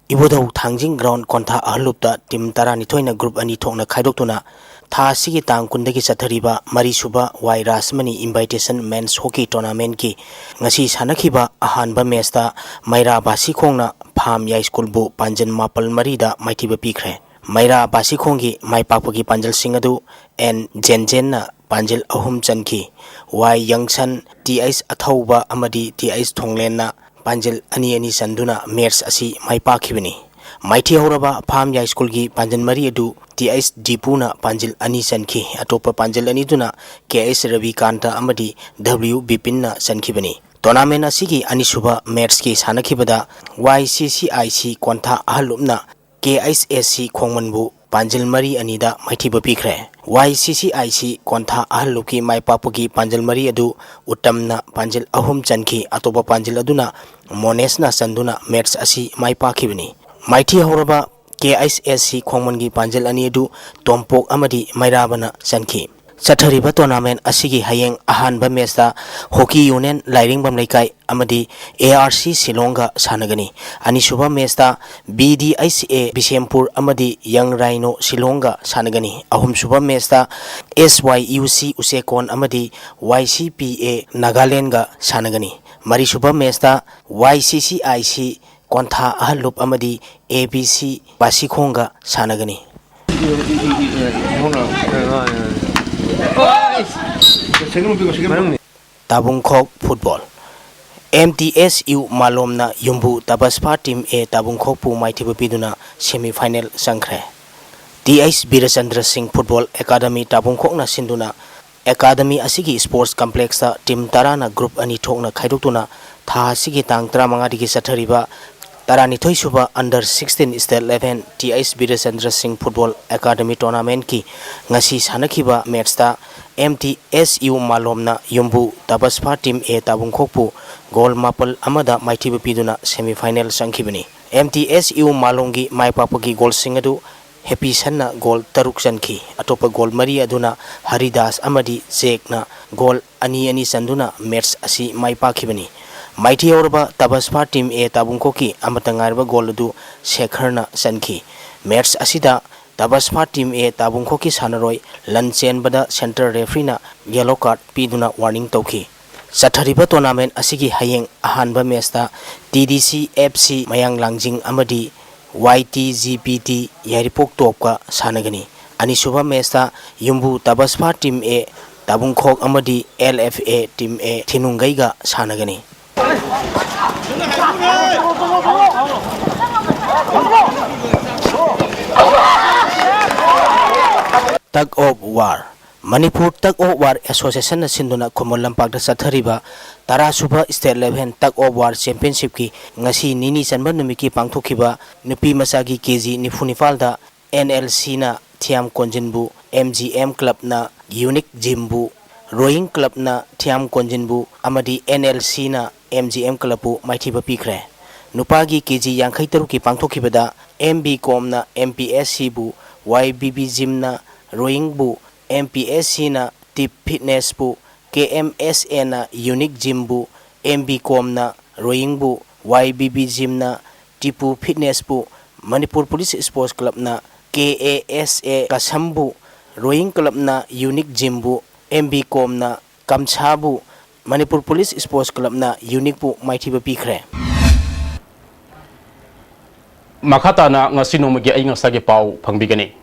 ꯏꯕꯨꯙꯧ ꯊꯥꯡꯖꯤꯡ ꯒ꯭ꯔꯥꯎꯟ ꯀꯣꯟꯊꯥ ꯑꯍꯜ ꯂꯨꯞꯇ ꯇꯤꯝ ꯇꯔꯥꯅꯤꯊꯣꯏꯅ ꯒ꯭ꯔꯨꯞ ꯑꯅꯤ ꯊꯣꯛꯅ ꯈꯥꯏꯗꯣꯛꯇꯨꯅ ꯊꯥ ꯑꯁꯤꯒꯤ ꯇꯥꯡ ꯀꯨꯟꯗꯒꯤ ꯆꯠꯊꯔꯤꯕ ꯃꯔꯤꯁꯨꯕ ꯋꯥꯏ ꯔꯥꯁꯃꯅꯤ ꯏꯟꯚꯥꯏꯇꯦꯁꯟ ꯃꯦꯟꯁ ꯍꯣꯀꯤ ꯇꯣꯔꯅꯥꯃꯦꯟꯠꯀꯤ ꯉꯁꯤ ꯁꯥꯟꯅꯈꯤꯕ ꯑꯍꯥꯟꯕ ꯃꯦꯆꯇ ꯃꯩꯔꯥ ꯕꯥꯁꯤꯈꯣꯡꯅ ꯐꯥꯝ ꯌꯥꯏꯁ꯭ꯀꯨꯜꯕꯨ ꯄꯥꯟꯖꯟ ꯃꯥꯄꯜ ꯃꯔꯤꯗ ꯃꯥꯏꯊꯤꯕ ꯄꯤꯈ꯭ꯔꯦ꯫ ꯃꯩꯔꯥ ꯕꯥꯁꯤꯈꯣꯡꯒꯤ ꯃꯥꯏ ꯄꯥꯛꯄꯒꯤ ꯄꯥꯟꯖꯜꯁꯤꯡ ꯑꯗꯨ ꯑꯦꯟ ꯖꯦꯟꯖꯦꯟꯅ ꯄꯥꯟꯖꯜ ꯑꯍꯨꯝ ꯆꯟꯈꯤ꯫ ꯋꯥꯏ ꯌꯪꯁꯟ, ꯇꯤ ꯑꯩꯆ ꯑꯊꯧꯕ ꯑꯃꯗꯤ ꯇꯤ ꯑꯩꯆ ꯊꯣꯡꯂꯦꯟꯅ ꯄꯥꯟꯖꯜ ꯑꯅꯤ ꯑꯅꯤ ꯆꯟꯗꯨꯅ ꯃꯦꯆ ꯑꯁꯤ ꯃꯥꯏ ꯄꯥꯛꯈꯤꯕꯅꯤ꯫ ꯃꯥꯏꯊꯤꯍꯧꯔꯕ ꯐꯥꯝ ꯌꯥꯏꯁ꯭ꯀꯨꯜꯒꯤ ꯄꯥꯟꯖꯜ ꯃꯔꯤ ꯑꯗꯨ ꯇꯤ ꯑꯩꯆ ꯗꯤꯄꯨꯅ ꯄꯥꯟꯖꯜ ꯑꯅꯤ ꯆꯟꯈꯤ꯫ ꯑꯇꯣꯞꯄ ꯄꯥꯟꯖꯜ ꯑꯅꯤꯗꯨꯅ ꯀꯦ ꯑꯩꯆ ꯔꯕꯤꯀꯥꯟꯇ ꯑꯃꯗꯤ ꯗꯕ꯭ꯂꯤꯎ ꯕꯤꯄꯤꯟꯅ ꯆꯟꯈꯤꯕꯅꯤ꯫ ꯇꯣꯔꯅꯥꯃꯦꯟ ꯑꯁꯤꯒꯤ ꯑꯅꯤꯁꯨꯕ ꯃꯦꯆꯀꯤ ꯁꯥꯟꯅꯈꯤꯕꯗ ꯋꯥꯏ ꯁꯤ ꯁꯤ ꯑꯥꯏ ꯁꯤ ꯀꯣꯟꯊꯥ ꯑꯍꯜ ꯂꯨꯞꯅ ꯀꯦ ꯑꯩꯆ ꯑꯦꯁ ꯁꯤ ꯈꯣꯡꯃꯟꯕꯨ ꯄꯥꯟꯖꯤꯜ ꯃꯔꯤ ꯑꯅꯤꯗ ꯃꯥꯏꯊꯤꯕ ꯄꯤꯈ꯭ꯔꯦ꯫ ꯋꯥꯏ ꯁꯤ ꯁꯤ ꯑꯥꯏ ꯁꯤ ꯀꯣꯟꯊꯥ ꯑꯍꯜ ꯂꯨꯞꯀꯤ ꯃꯥꯏ ꯄꯥꯛꯄꯒꯤ ꯄꯥꯟꯖꯤꯜ ꯃꯔꯤ ꯑꯗꯨ ꯎꯠꯇꯝꯅ ꯄꯥꯟꯖꯤꯜ ꯑꯍꯨꯝ ꯆꯟꯈꯤ꯫ ꯑꯇꯣꯞꯄ ꯄꯥꯟꯖꯤꯜ ꯑꯗꯨꯅ ꯃꯣꯅꯦꯁꯅ ꯆꯟꯗꯨꯅ ꯃꯦꯆ ꯑꯁꯤ ꯃꯥꯏ ꯄꯥꯛꯈꯤꯕꯅꯤ꯫ ꯃꯥꯏꯊꯤꯍꯧꯔꯕ ꯀꯦ ꯑꯩꯆ ꯑꯦꯁ ꯁꯤ ꯈꯣꯡꯃꯟꯒꯤ ꯄꯥꯟꯖꯤꯜ ꯑꯅꯤ ꯑꯗꯨ ꯇꯣꯝꯄꯣꯛ ꯑꯃꯗꯤ ꯃꯩꯔꯥꯕꯅ ꯆꯟꯈꯤ꯫ ꯆꯠꯊꯔꯤꯕ ꯇꯣꯔꯅꯥꯃꯦꯟ ꯑꯁꯤꯒꯤ ꯍꯌꯦꯡ ꯑꯍꯥꯟꯕ ꯃꯦꯆꯇ ꯍꯣꯀꯤ ꯌꯨꯅꯤꯌꯟ ꯂꯥꯏꯔꯦꯡꯕꯝ ꯂꯩꯀꯥꯏ ꯑꯃꯗꯤ ꯑꯦ ꯑꯥꯔ ꯁꯤ ꯁꯤꯂꯣꯡꯒ ꯁꯥꯟꯅꯒꯅꯤ꯫ ꯑꯅꯤꯁꯨꯕ ꯃꯦꯆꯇ ꯕꯤ ꯗꯤ ꯑꯩꯆ ꯑꯦ ꯕꯤꯁꯦꯝꯄꯨꯔ ꯑꯃꯗꯤ ꯌꯪ ꯔꯥꯏꯅꯣ ꯁꯤꯂꯣꯡꯒ ꯁꯥꯟꯅꯒꯅꯤ꯫ ꯑꯍꯨꯝꯁꯨꯕ ꯃꯦꯆꯇ ꯑꯦꯁ ꯋꯥꯏ ꯌꯨ ꯁꯤ ꯎꯆꯦꯀꯣꯟ ꯑꯃꯗꯤ ꯋꯥꯏ ꯁꯤ ꯄꯤ ꯑꯦ ꯅꯥꯒꯥꯂꯦꯟꯒ ꯁꯥꯟꯅꯒꯅꯤ꯫ ꯃꯔꯤꯁꯨꯕ ꯃꯦꯆꯇ ꯋꯥꯏ ꯁꯤ ꯁꯤ ꯑꯥꯏ ꯁꯤ ꯀꯣꯟꯊꯥ ꯑꯍꯜ ꯂꯨꯞ ꯑꯃꯗꯤ ꯑꯦ ꯕꯤ ꯁꯤ ꯕꯥꯁꯤꯈꯣꯡꯒ ꯁꯥꯟꯅꯒꯅꯤ꯫ ꯇꯥꯕꯨꯡꯈꯣꯛ football. M T S U ꯃꯥꯂꯣꯝꯅ ꯌꯨꯝꯕꯨ ꯇꯕꯁꯐꯥ ꯇꯤꯝ ꯑꯦ ꯇꯥꯕꯨꯡꯈꯣꯛꯄꯨ ꯃꯥꯏꯊꯤꯕ ꯄꯤꯗꯨꯅ semi final ꯆꯪꯈ꯭ꯔꯦ꯫ T H Birchandra Singh football academy ꯇꯥꯕꯨꯡꯈꯣꯛꯅ ꯁꯤꯟꯗꯨꯅ ꯑꯦꯀꯥꯗꯃꯤ ꯑꯁꯤꯒꯤ ꯁ꯭ꯄꯣꯔꯠꯁ ꯀꯝꯄ꯭ꯂꯦꯛꯁꯇ ꯇꯤꯝ ꯇꯔꯥꯅ ꯒ꯭ꯔꯨꯞ ꯑꯅꯤ ꯊꯣꯛꯅ ꯈꯥꯏꯗꯣꯛꯇꯨꯅ ꯊꯥ ꯑꯁꯤꯒꯤ ꯇꯥꯡ ꯇꯔꯥꯃꯉꯥꯗꯒꯤ ꯆꯠꯊꯔꯤꯕ ꯇꯔꯥꯅꯤꯊꯣꯏ ꯁꯨꯕ under sixteen state eleven T H Birchandra Singh football academy ꯇꯣꯔꯅꯥꯃꯦꯟꯠꯀꯤ ꯉꯁꯤ ꯁꯥꯟꯅꯈꯤꯕ ꯃꯦꯠꯁꯇ ꯑꯦꯝ ꯇꯤ ꯑꯦꯁ ꯌꯨ ꯃꯥꯂꯣꯝꯅ ꯌꯨꯝꯕꯨ ꯇꯕꯁꯐꯥ ꯇꯤꯝ ꯑꯦ ꯇꯥꯕꯨꯡꯈꯣꯛꯄꯨ ꯒꯣꯜ ꯃꯥꯄꯜ ꯑꯃꯗ ꯃꯥꯏꯊꯤꯕ ꯄꯤꯗꯨꯅ semi final ꯆꯪꯈꯤꯕꯅꯤ꯫ ꯑꯦꯝ ꯇꯤ ꯑꯦꯁ ꯌꯨ ꯃꯥꯂꯣꯝꯒꯤ ꯃꯥꯏ ꯄꯥꯛꯄꯒꯤ ꯒꯣꯜꯁꯤꯡ ꯑꯗꯨ ꯍꯦꯄꯤꯁꯟꯅ ꯒꯣꯜ ꯇꯔꯨꯛ ꯆꯟꯈꯤ꯫ ꯑꯇꯣꯞꯄ ꯒꯣꯜ ꯃꯔꯤ ꯑꯗꯨꯅ ꯍꯔꯤꯗꯥꯁ ꯑꯃꯗꯤ ꯖꯦꯛꯅ ꯒꯣꯜ ꯑꯅꯤ ꯑꯅꯤ ꯆꯟꯗꯨꯅ ꯃꯦꯠꯁ ꯑꯁꯤ ꯃꯥꯏ ꯄꯥꯛꯈꯤꯕꯅꯤ꯫ ꯃꯥꯏꯊꯤꯍꯧꯔꯕ ꯇꯕꯁꯐꯥ ꯇꯤꯝ ꯑꯦ ꯇꯥꯕꯨꯡꯈꯣꯛꯀꯤ ꯑꯃꯠꯇ ꯉꯥꯏꯔꯕ ꯒꯣꯜ ꯑꯗꯨ ꯁꯦꯈꯔꯅ ꯆꯟꯈꯤ꯫ ꯃꯦꯠꯁ ꯑꯁꯤꯗ ꯇꯕꯁꯐꯥ ꯇꯤꯝ ꯑꯦ ꯇꯥꯕꯨꯡꯈꯣꯛꯀꯤ ꯁꯥꯟꯅꯔꯣꯏ ꯂꯟ ꯆꯦꯟꯕꯗ ꯁꯦꯟꯇꯔ ꯔꯦꯐ꯭ꯔꯤꯅ ꯌꯦꯂꯣ ꯀꯥꯔꯗ ꯄꯤꯗꯨꯅ ꯋꯥꯔꯅꯤꯡ ꯇꯧꯈꯤ꯫ ꯆꯠꯊꯔꯤꯕ ꯇꯣꯔꯅꯥꯃꯦꯟꯠ ꯑꯁꯤꯒꯤ ꯍꯌꯦꯡ ꯑꯍꯥꯟꯕ ꯃꯦꯠꯁꯇ T D C F C ꯃꯌꯥꯡ ꯂꯥꯡꯖꯤꯡ ꯑꯃꯗꯤ ꯋꯥꯏ ꯇꯤ ꯖꯤ ꯄꯤ ꯇꯤ ꯌꯥꯏꯔꯤꯄꯣꯛ ꯇꯣꯞꯀ ꯁꯥꯟꯅꯒꯅꯤ꯫ ꯑꯅꯤꯁꯨꯕ ꯃꯦꯠꯁꯇ ꯌꯨꯝꯕꯨ ꯇꯕꯁꯐꯥ ꯇꯤꯝ ꯑꯦ ꯇꯥꯕꯨꯡꯈꯣꯛ ꯑꯃꯗꯤ ꯑꯦꯜ ꯑꯦꯐ ꯑꯦ ꯇꯤꯝ ꯑꯦ ꯊꯤꯅꯨꯡꯒꯩꯒ ꯁꯥꯟꯅꯒꯅꯤ꯫ Tug of War꯫ Manipur Tug of War Associationꯅ ꯁꯤꯟꯗꯨꯅ ꯈꯨꯃꯟ ꯂꯝꯄꯥꯛꯇ ꯆꯠꯊꯔꯤꯕ ꯇꯔꯥꯁꯨꯕ state eleven Tug of War Championshipꯀꯤ ꯉꯁꯤ ꯅꯤꯅꯤ ꯆꯟꯕ ꯅꯨꯃꯤꯠꯀꯤ ꯄꯥꯡꯊꯣꯛꯈꯤꯕ ꯅꯨꯄꯤ ꯃꯆꯥꯒꯤ ꯀꯦ ꯖꯤ ꯅꯤꯐꯨ ꯅꯤꯄꯥꯜꯗ ꯑꯦꯟ ꯑꯦꯜ ꯁꯤꯅ ꯊꯤꯌꯥꯝ ꯀꯣꯟꯖꯤꯟꯕꯨ, ꯑꯦꯝ ꯖꯤ ꯑꯦꯝ ꯀ꯭ꯂꯕꯅ ꯌꯨꯅꯤꯛ ꯖꯤꯝꯕꯨ, ꯔꯣꯌꯤꯡ ꯀ꯭ꯂꯕꯅ ꯊꯤꯌꯥꯝ ꯀꯣꯟꯖꯤꯟꯕꯨ ꯑꯃꯗꯤ ꯑꯦꯟ ꯑꯦꯜ ꯁꯤꯅ ꯑꯦꯝ ꯖꯤ ꯑꯦꯝ ꯀ꯭ꯂꯕꯄꯨ ꯃꯥꯏꯊꯤꯕ ꯄꯤꯈ꯭ꯔꯦ꯫ ꯅꯨꯄꯥꯒꯤ ꯀꯦ ꯖꯤ ꯌꯥꯡꯈꯩ ꯇꯔꯨꯛꯀꯤ ꯄꯥꯡꯊꯣꯛꯈꯤꯕꯗ ꯑꯦꯝ ꯕꯤ ꯀꯣꯝꯅ ꯑꯦꯝ ꯄꯤ ꯑꯦꯁ ꯁꯤꯕꯨ, ꯋꯥꯏ ꯕꯤ ꯕꯤ ꯖꯤꯝꯅ ꯔꯣꯌꯤꯡꯕꯨ, ꯑꯦꯝ ꯄꯤ ꯑꯦꯁ ꯁꯤꯅ ꯇꯤꯞ ꯐꯤꯠꯅꯦꯁꯄꯨ, ꯀꯦ ꯑꯦꯝ ꯑꯦꯁ ꯑꯦꯅ ꯌꯨꯅꯤꯛ ꯖꯤꯝꯕꯨ, ꯑꯦꯝ ꯕꯤ ꯀꯣꯝꯅ ꯔꯣꯌꯤꯡꯕꯨ, ꯋꯥꯏ ꯕꯤ ꯕꯤ ꯖꯤꯝꯅ ꯇꯤꯄꯨ ꯐꯤꯠꯅꯦꯁꯄꯨ, ꯃꯅꯤꯄꯨꯔ ꯄꯨꯂꯤꯁ ꯁ꯭ꯄꯣꯔꯠꯁ ꯀ꯭ꯂꯕꯅ ꯀꯦ ꯑꯦ ꯑꯦꯁ ꯑꯦ ꯀꯁꯝꯕꯨ, ꯔꯣꯌꯤꯡ ꯀ꯭ꯂꯕꯅ ꯌꯨꯅꯤꯛ ꯖꯤꯝꯕꯨ, ꯑꯦꯝ ꯕꯤ ꯀꯣꯝꯅ ꯀꯝꯁꯥꯕꯨ, ꯃꯅꯤꯄꯨꯔ ꯄꯨꯂꯤꯁ ꯁ꯭ꯄꯣꯔꯠꯁ ꯀ꯭ꯂꯕꯅ ꯌꯨꯅꯤꯛꯄꯨ ꯃꯥꯏꯊꯤꯕ ꯄꯤꯈ꯭ꯔꯦ꯫ ꯃꯈꯥ ꯇꯥꯅ ꯉꯁꯤ ꯅꯣꯡꯃꯒꯤ ꯑꯏꯪ ꯑꯁꯥꯒꯤ ꯄꯥꯎ ꯐꯪꯕꯤꯒꯅꯤ꯫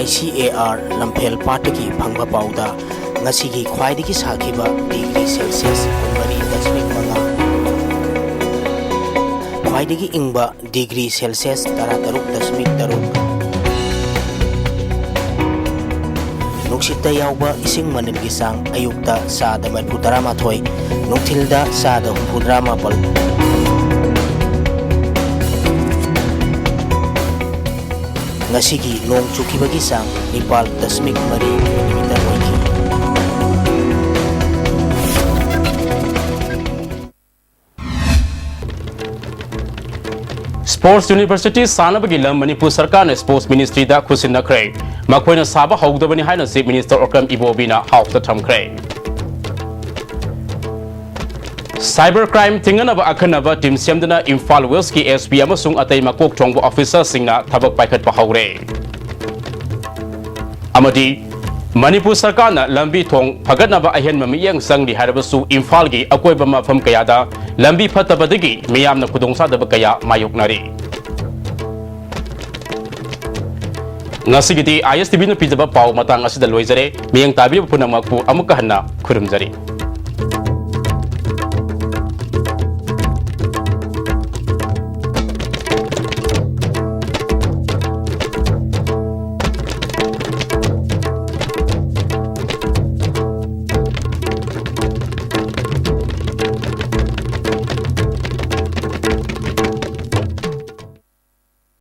ꯑꯥꯏ ꯁꯤ ꯑꯦ ꯑꯥꯔ ꯂꯝꯐꯦꯜ ꯄꯥꯠꯇꯒꯤ ꯐꯪꯕ ꯄꯥꯎꯗ ꯉꯁꯤꯒꯤ ꯈ꯭ꯋꯥꯏꯗꯒꯤ ꯁꯥꯈꯤꯕ ꯗꯤꯒ꯭ꯔꯤ ꯁꯦꯜꯁꯤꯌꯁ ꯀꯨꯟꯃꯔꯤ ꯗꯁꯃꯤꯛ ꯃꯉꯥ, ꯈ꯭ꯋꯥꯏꯗꯒꯤ ꯏꯪꯕ ꯗꯤꯒ꯭ꯔꯤ ꯁꯦꯜꯁꯤꯌꯁ ꯇꯔꯥꯇꯔꯨꯛ ꯗꯁꯃꯤꯛ ꯇꯔꯨꯛ, ꯅꯨꯡꯁꯤꯠꯇ ꯌꯥꯎꯕ ꯏꯁꯤꯡ ꯃꯅꯤꯜꯒꯤ ꯆꯥꯡ ꯑꯌꯨꯛꯇ ꯆꯥꯗ ꯃꯔꯤꯐꯨ ꯇꯔꯥꯃꯥꯊꯣꯏ, ꯅꯨꯡꯊꯤꯜꯗ ꯆꯥꯗ ꯍꯨꯝꯐꯨꯇꯔꯥ ꯃꯥꯄꯜ꯫ ꯉꯁꯤꯒꯤ ꯅꯣꯡ ꯆꯨꯈꯤꯕꯒꯤ ꯆꯥꯡ ꯅꯤꯄꯥꯜ ꯗꯁꯃꯤꯛ ꯃꯔꯤ ꯃꯤꯂꯤꯃꯤꯇꯔ ꯑꯣꯏꯈꯤ꯫ Sports University ꯁꯥꯅꯕꯒꯤ ꯂꯝ ꯃꯅꯤꯄꯨꯔ ꯁꯔꯀꯥꯔꯅ Sports Ministryꯗ ꯈꯨꯠꯁꯤꯟꯅꯈ꯭ꯔꯦ꯫ ꯃꯈꯣꯏꯅ ꯁꯥꯕ ꯍꯧꯗꯕꯅꯤ ꯍꯥꯏꯅ Chief Minister ꯑꯣꯀ꯭ꯔꯝ ꯏꯕꯣꯕꯤꯅ ꯍꯥꯎꯁꯇ ꯊꯝꯈ꯭ꯔꯦ꯫ Cyber crime ꯊꯤꯡꯅꯅꯕ ꯑꯈꯟꯅꯕ team ꯁꯦꯝꯗꯨꯅ ꯏꯝꯐꯥꯜ Westꯀꯤ S P ꯑꯃꯁꯨꯡ ꯑꯇꯩ ꯃꯀꯣꯛ ꯊꯣꯡꯕ officerꯁꯤꯡꯅ ꯊꯕꯛ ꯄꯥꯏꯈꯠꯄ ꯍꯧꯔꯦ꯫ ꯑꯃꯗꯤ ꯃꯅꯤꯄꯨꯔ ꯁꯔꯀꯥꯔꯅ ꯂꯝꯕꯤ ꯊꯣꯡ ꯐꯒꯠꯅꯕ ꯑꯍꯦꯟꯕ ꯃꯤꯠꯌꯦꯡ ꯆꯪꯂꯤ ꯍꯥꯏꯔꯕꯁꯨ ꯏꯝꯐꯥꯜꯒꯤ ꯑꯀꯣꯏꯕ ꯃꯐꯝ ꯀꯌꯥꯗ ꯂꯝꯕꯤ ꯐꯠꯇꯕꯗꯒꯤ ꯃꯤꯌꯥꯝꯅ ꯈꯨꯗꯣꯡꯆꯥꯗꯕ ꯀꯌꯥ ꯃꯥꯌꯣꯛꯅꯔꯤ꯫ ꯉꯁꯤꯒꯤꯗꯤ I S T Vꯅ ꯄꯤꯖꯕ ꯄꯥꯎ ꯃꯇꯥꯡ ꯑꯁꯤꯗ ꯂꯣꯏꯖꯔꯦ꯫ ꯃꯤꯠꯌꯦꯡ ꯇꯥꯕꯤꯔꯤꯕ ꯄꯨꯝꯅꯃꯛꯄꯨ ꯑꯃꯨꯛꯀ ꯍꯟꯅ ꯈꯨꯔꯨꯝꯖꯔꯤ꯫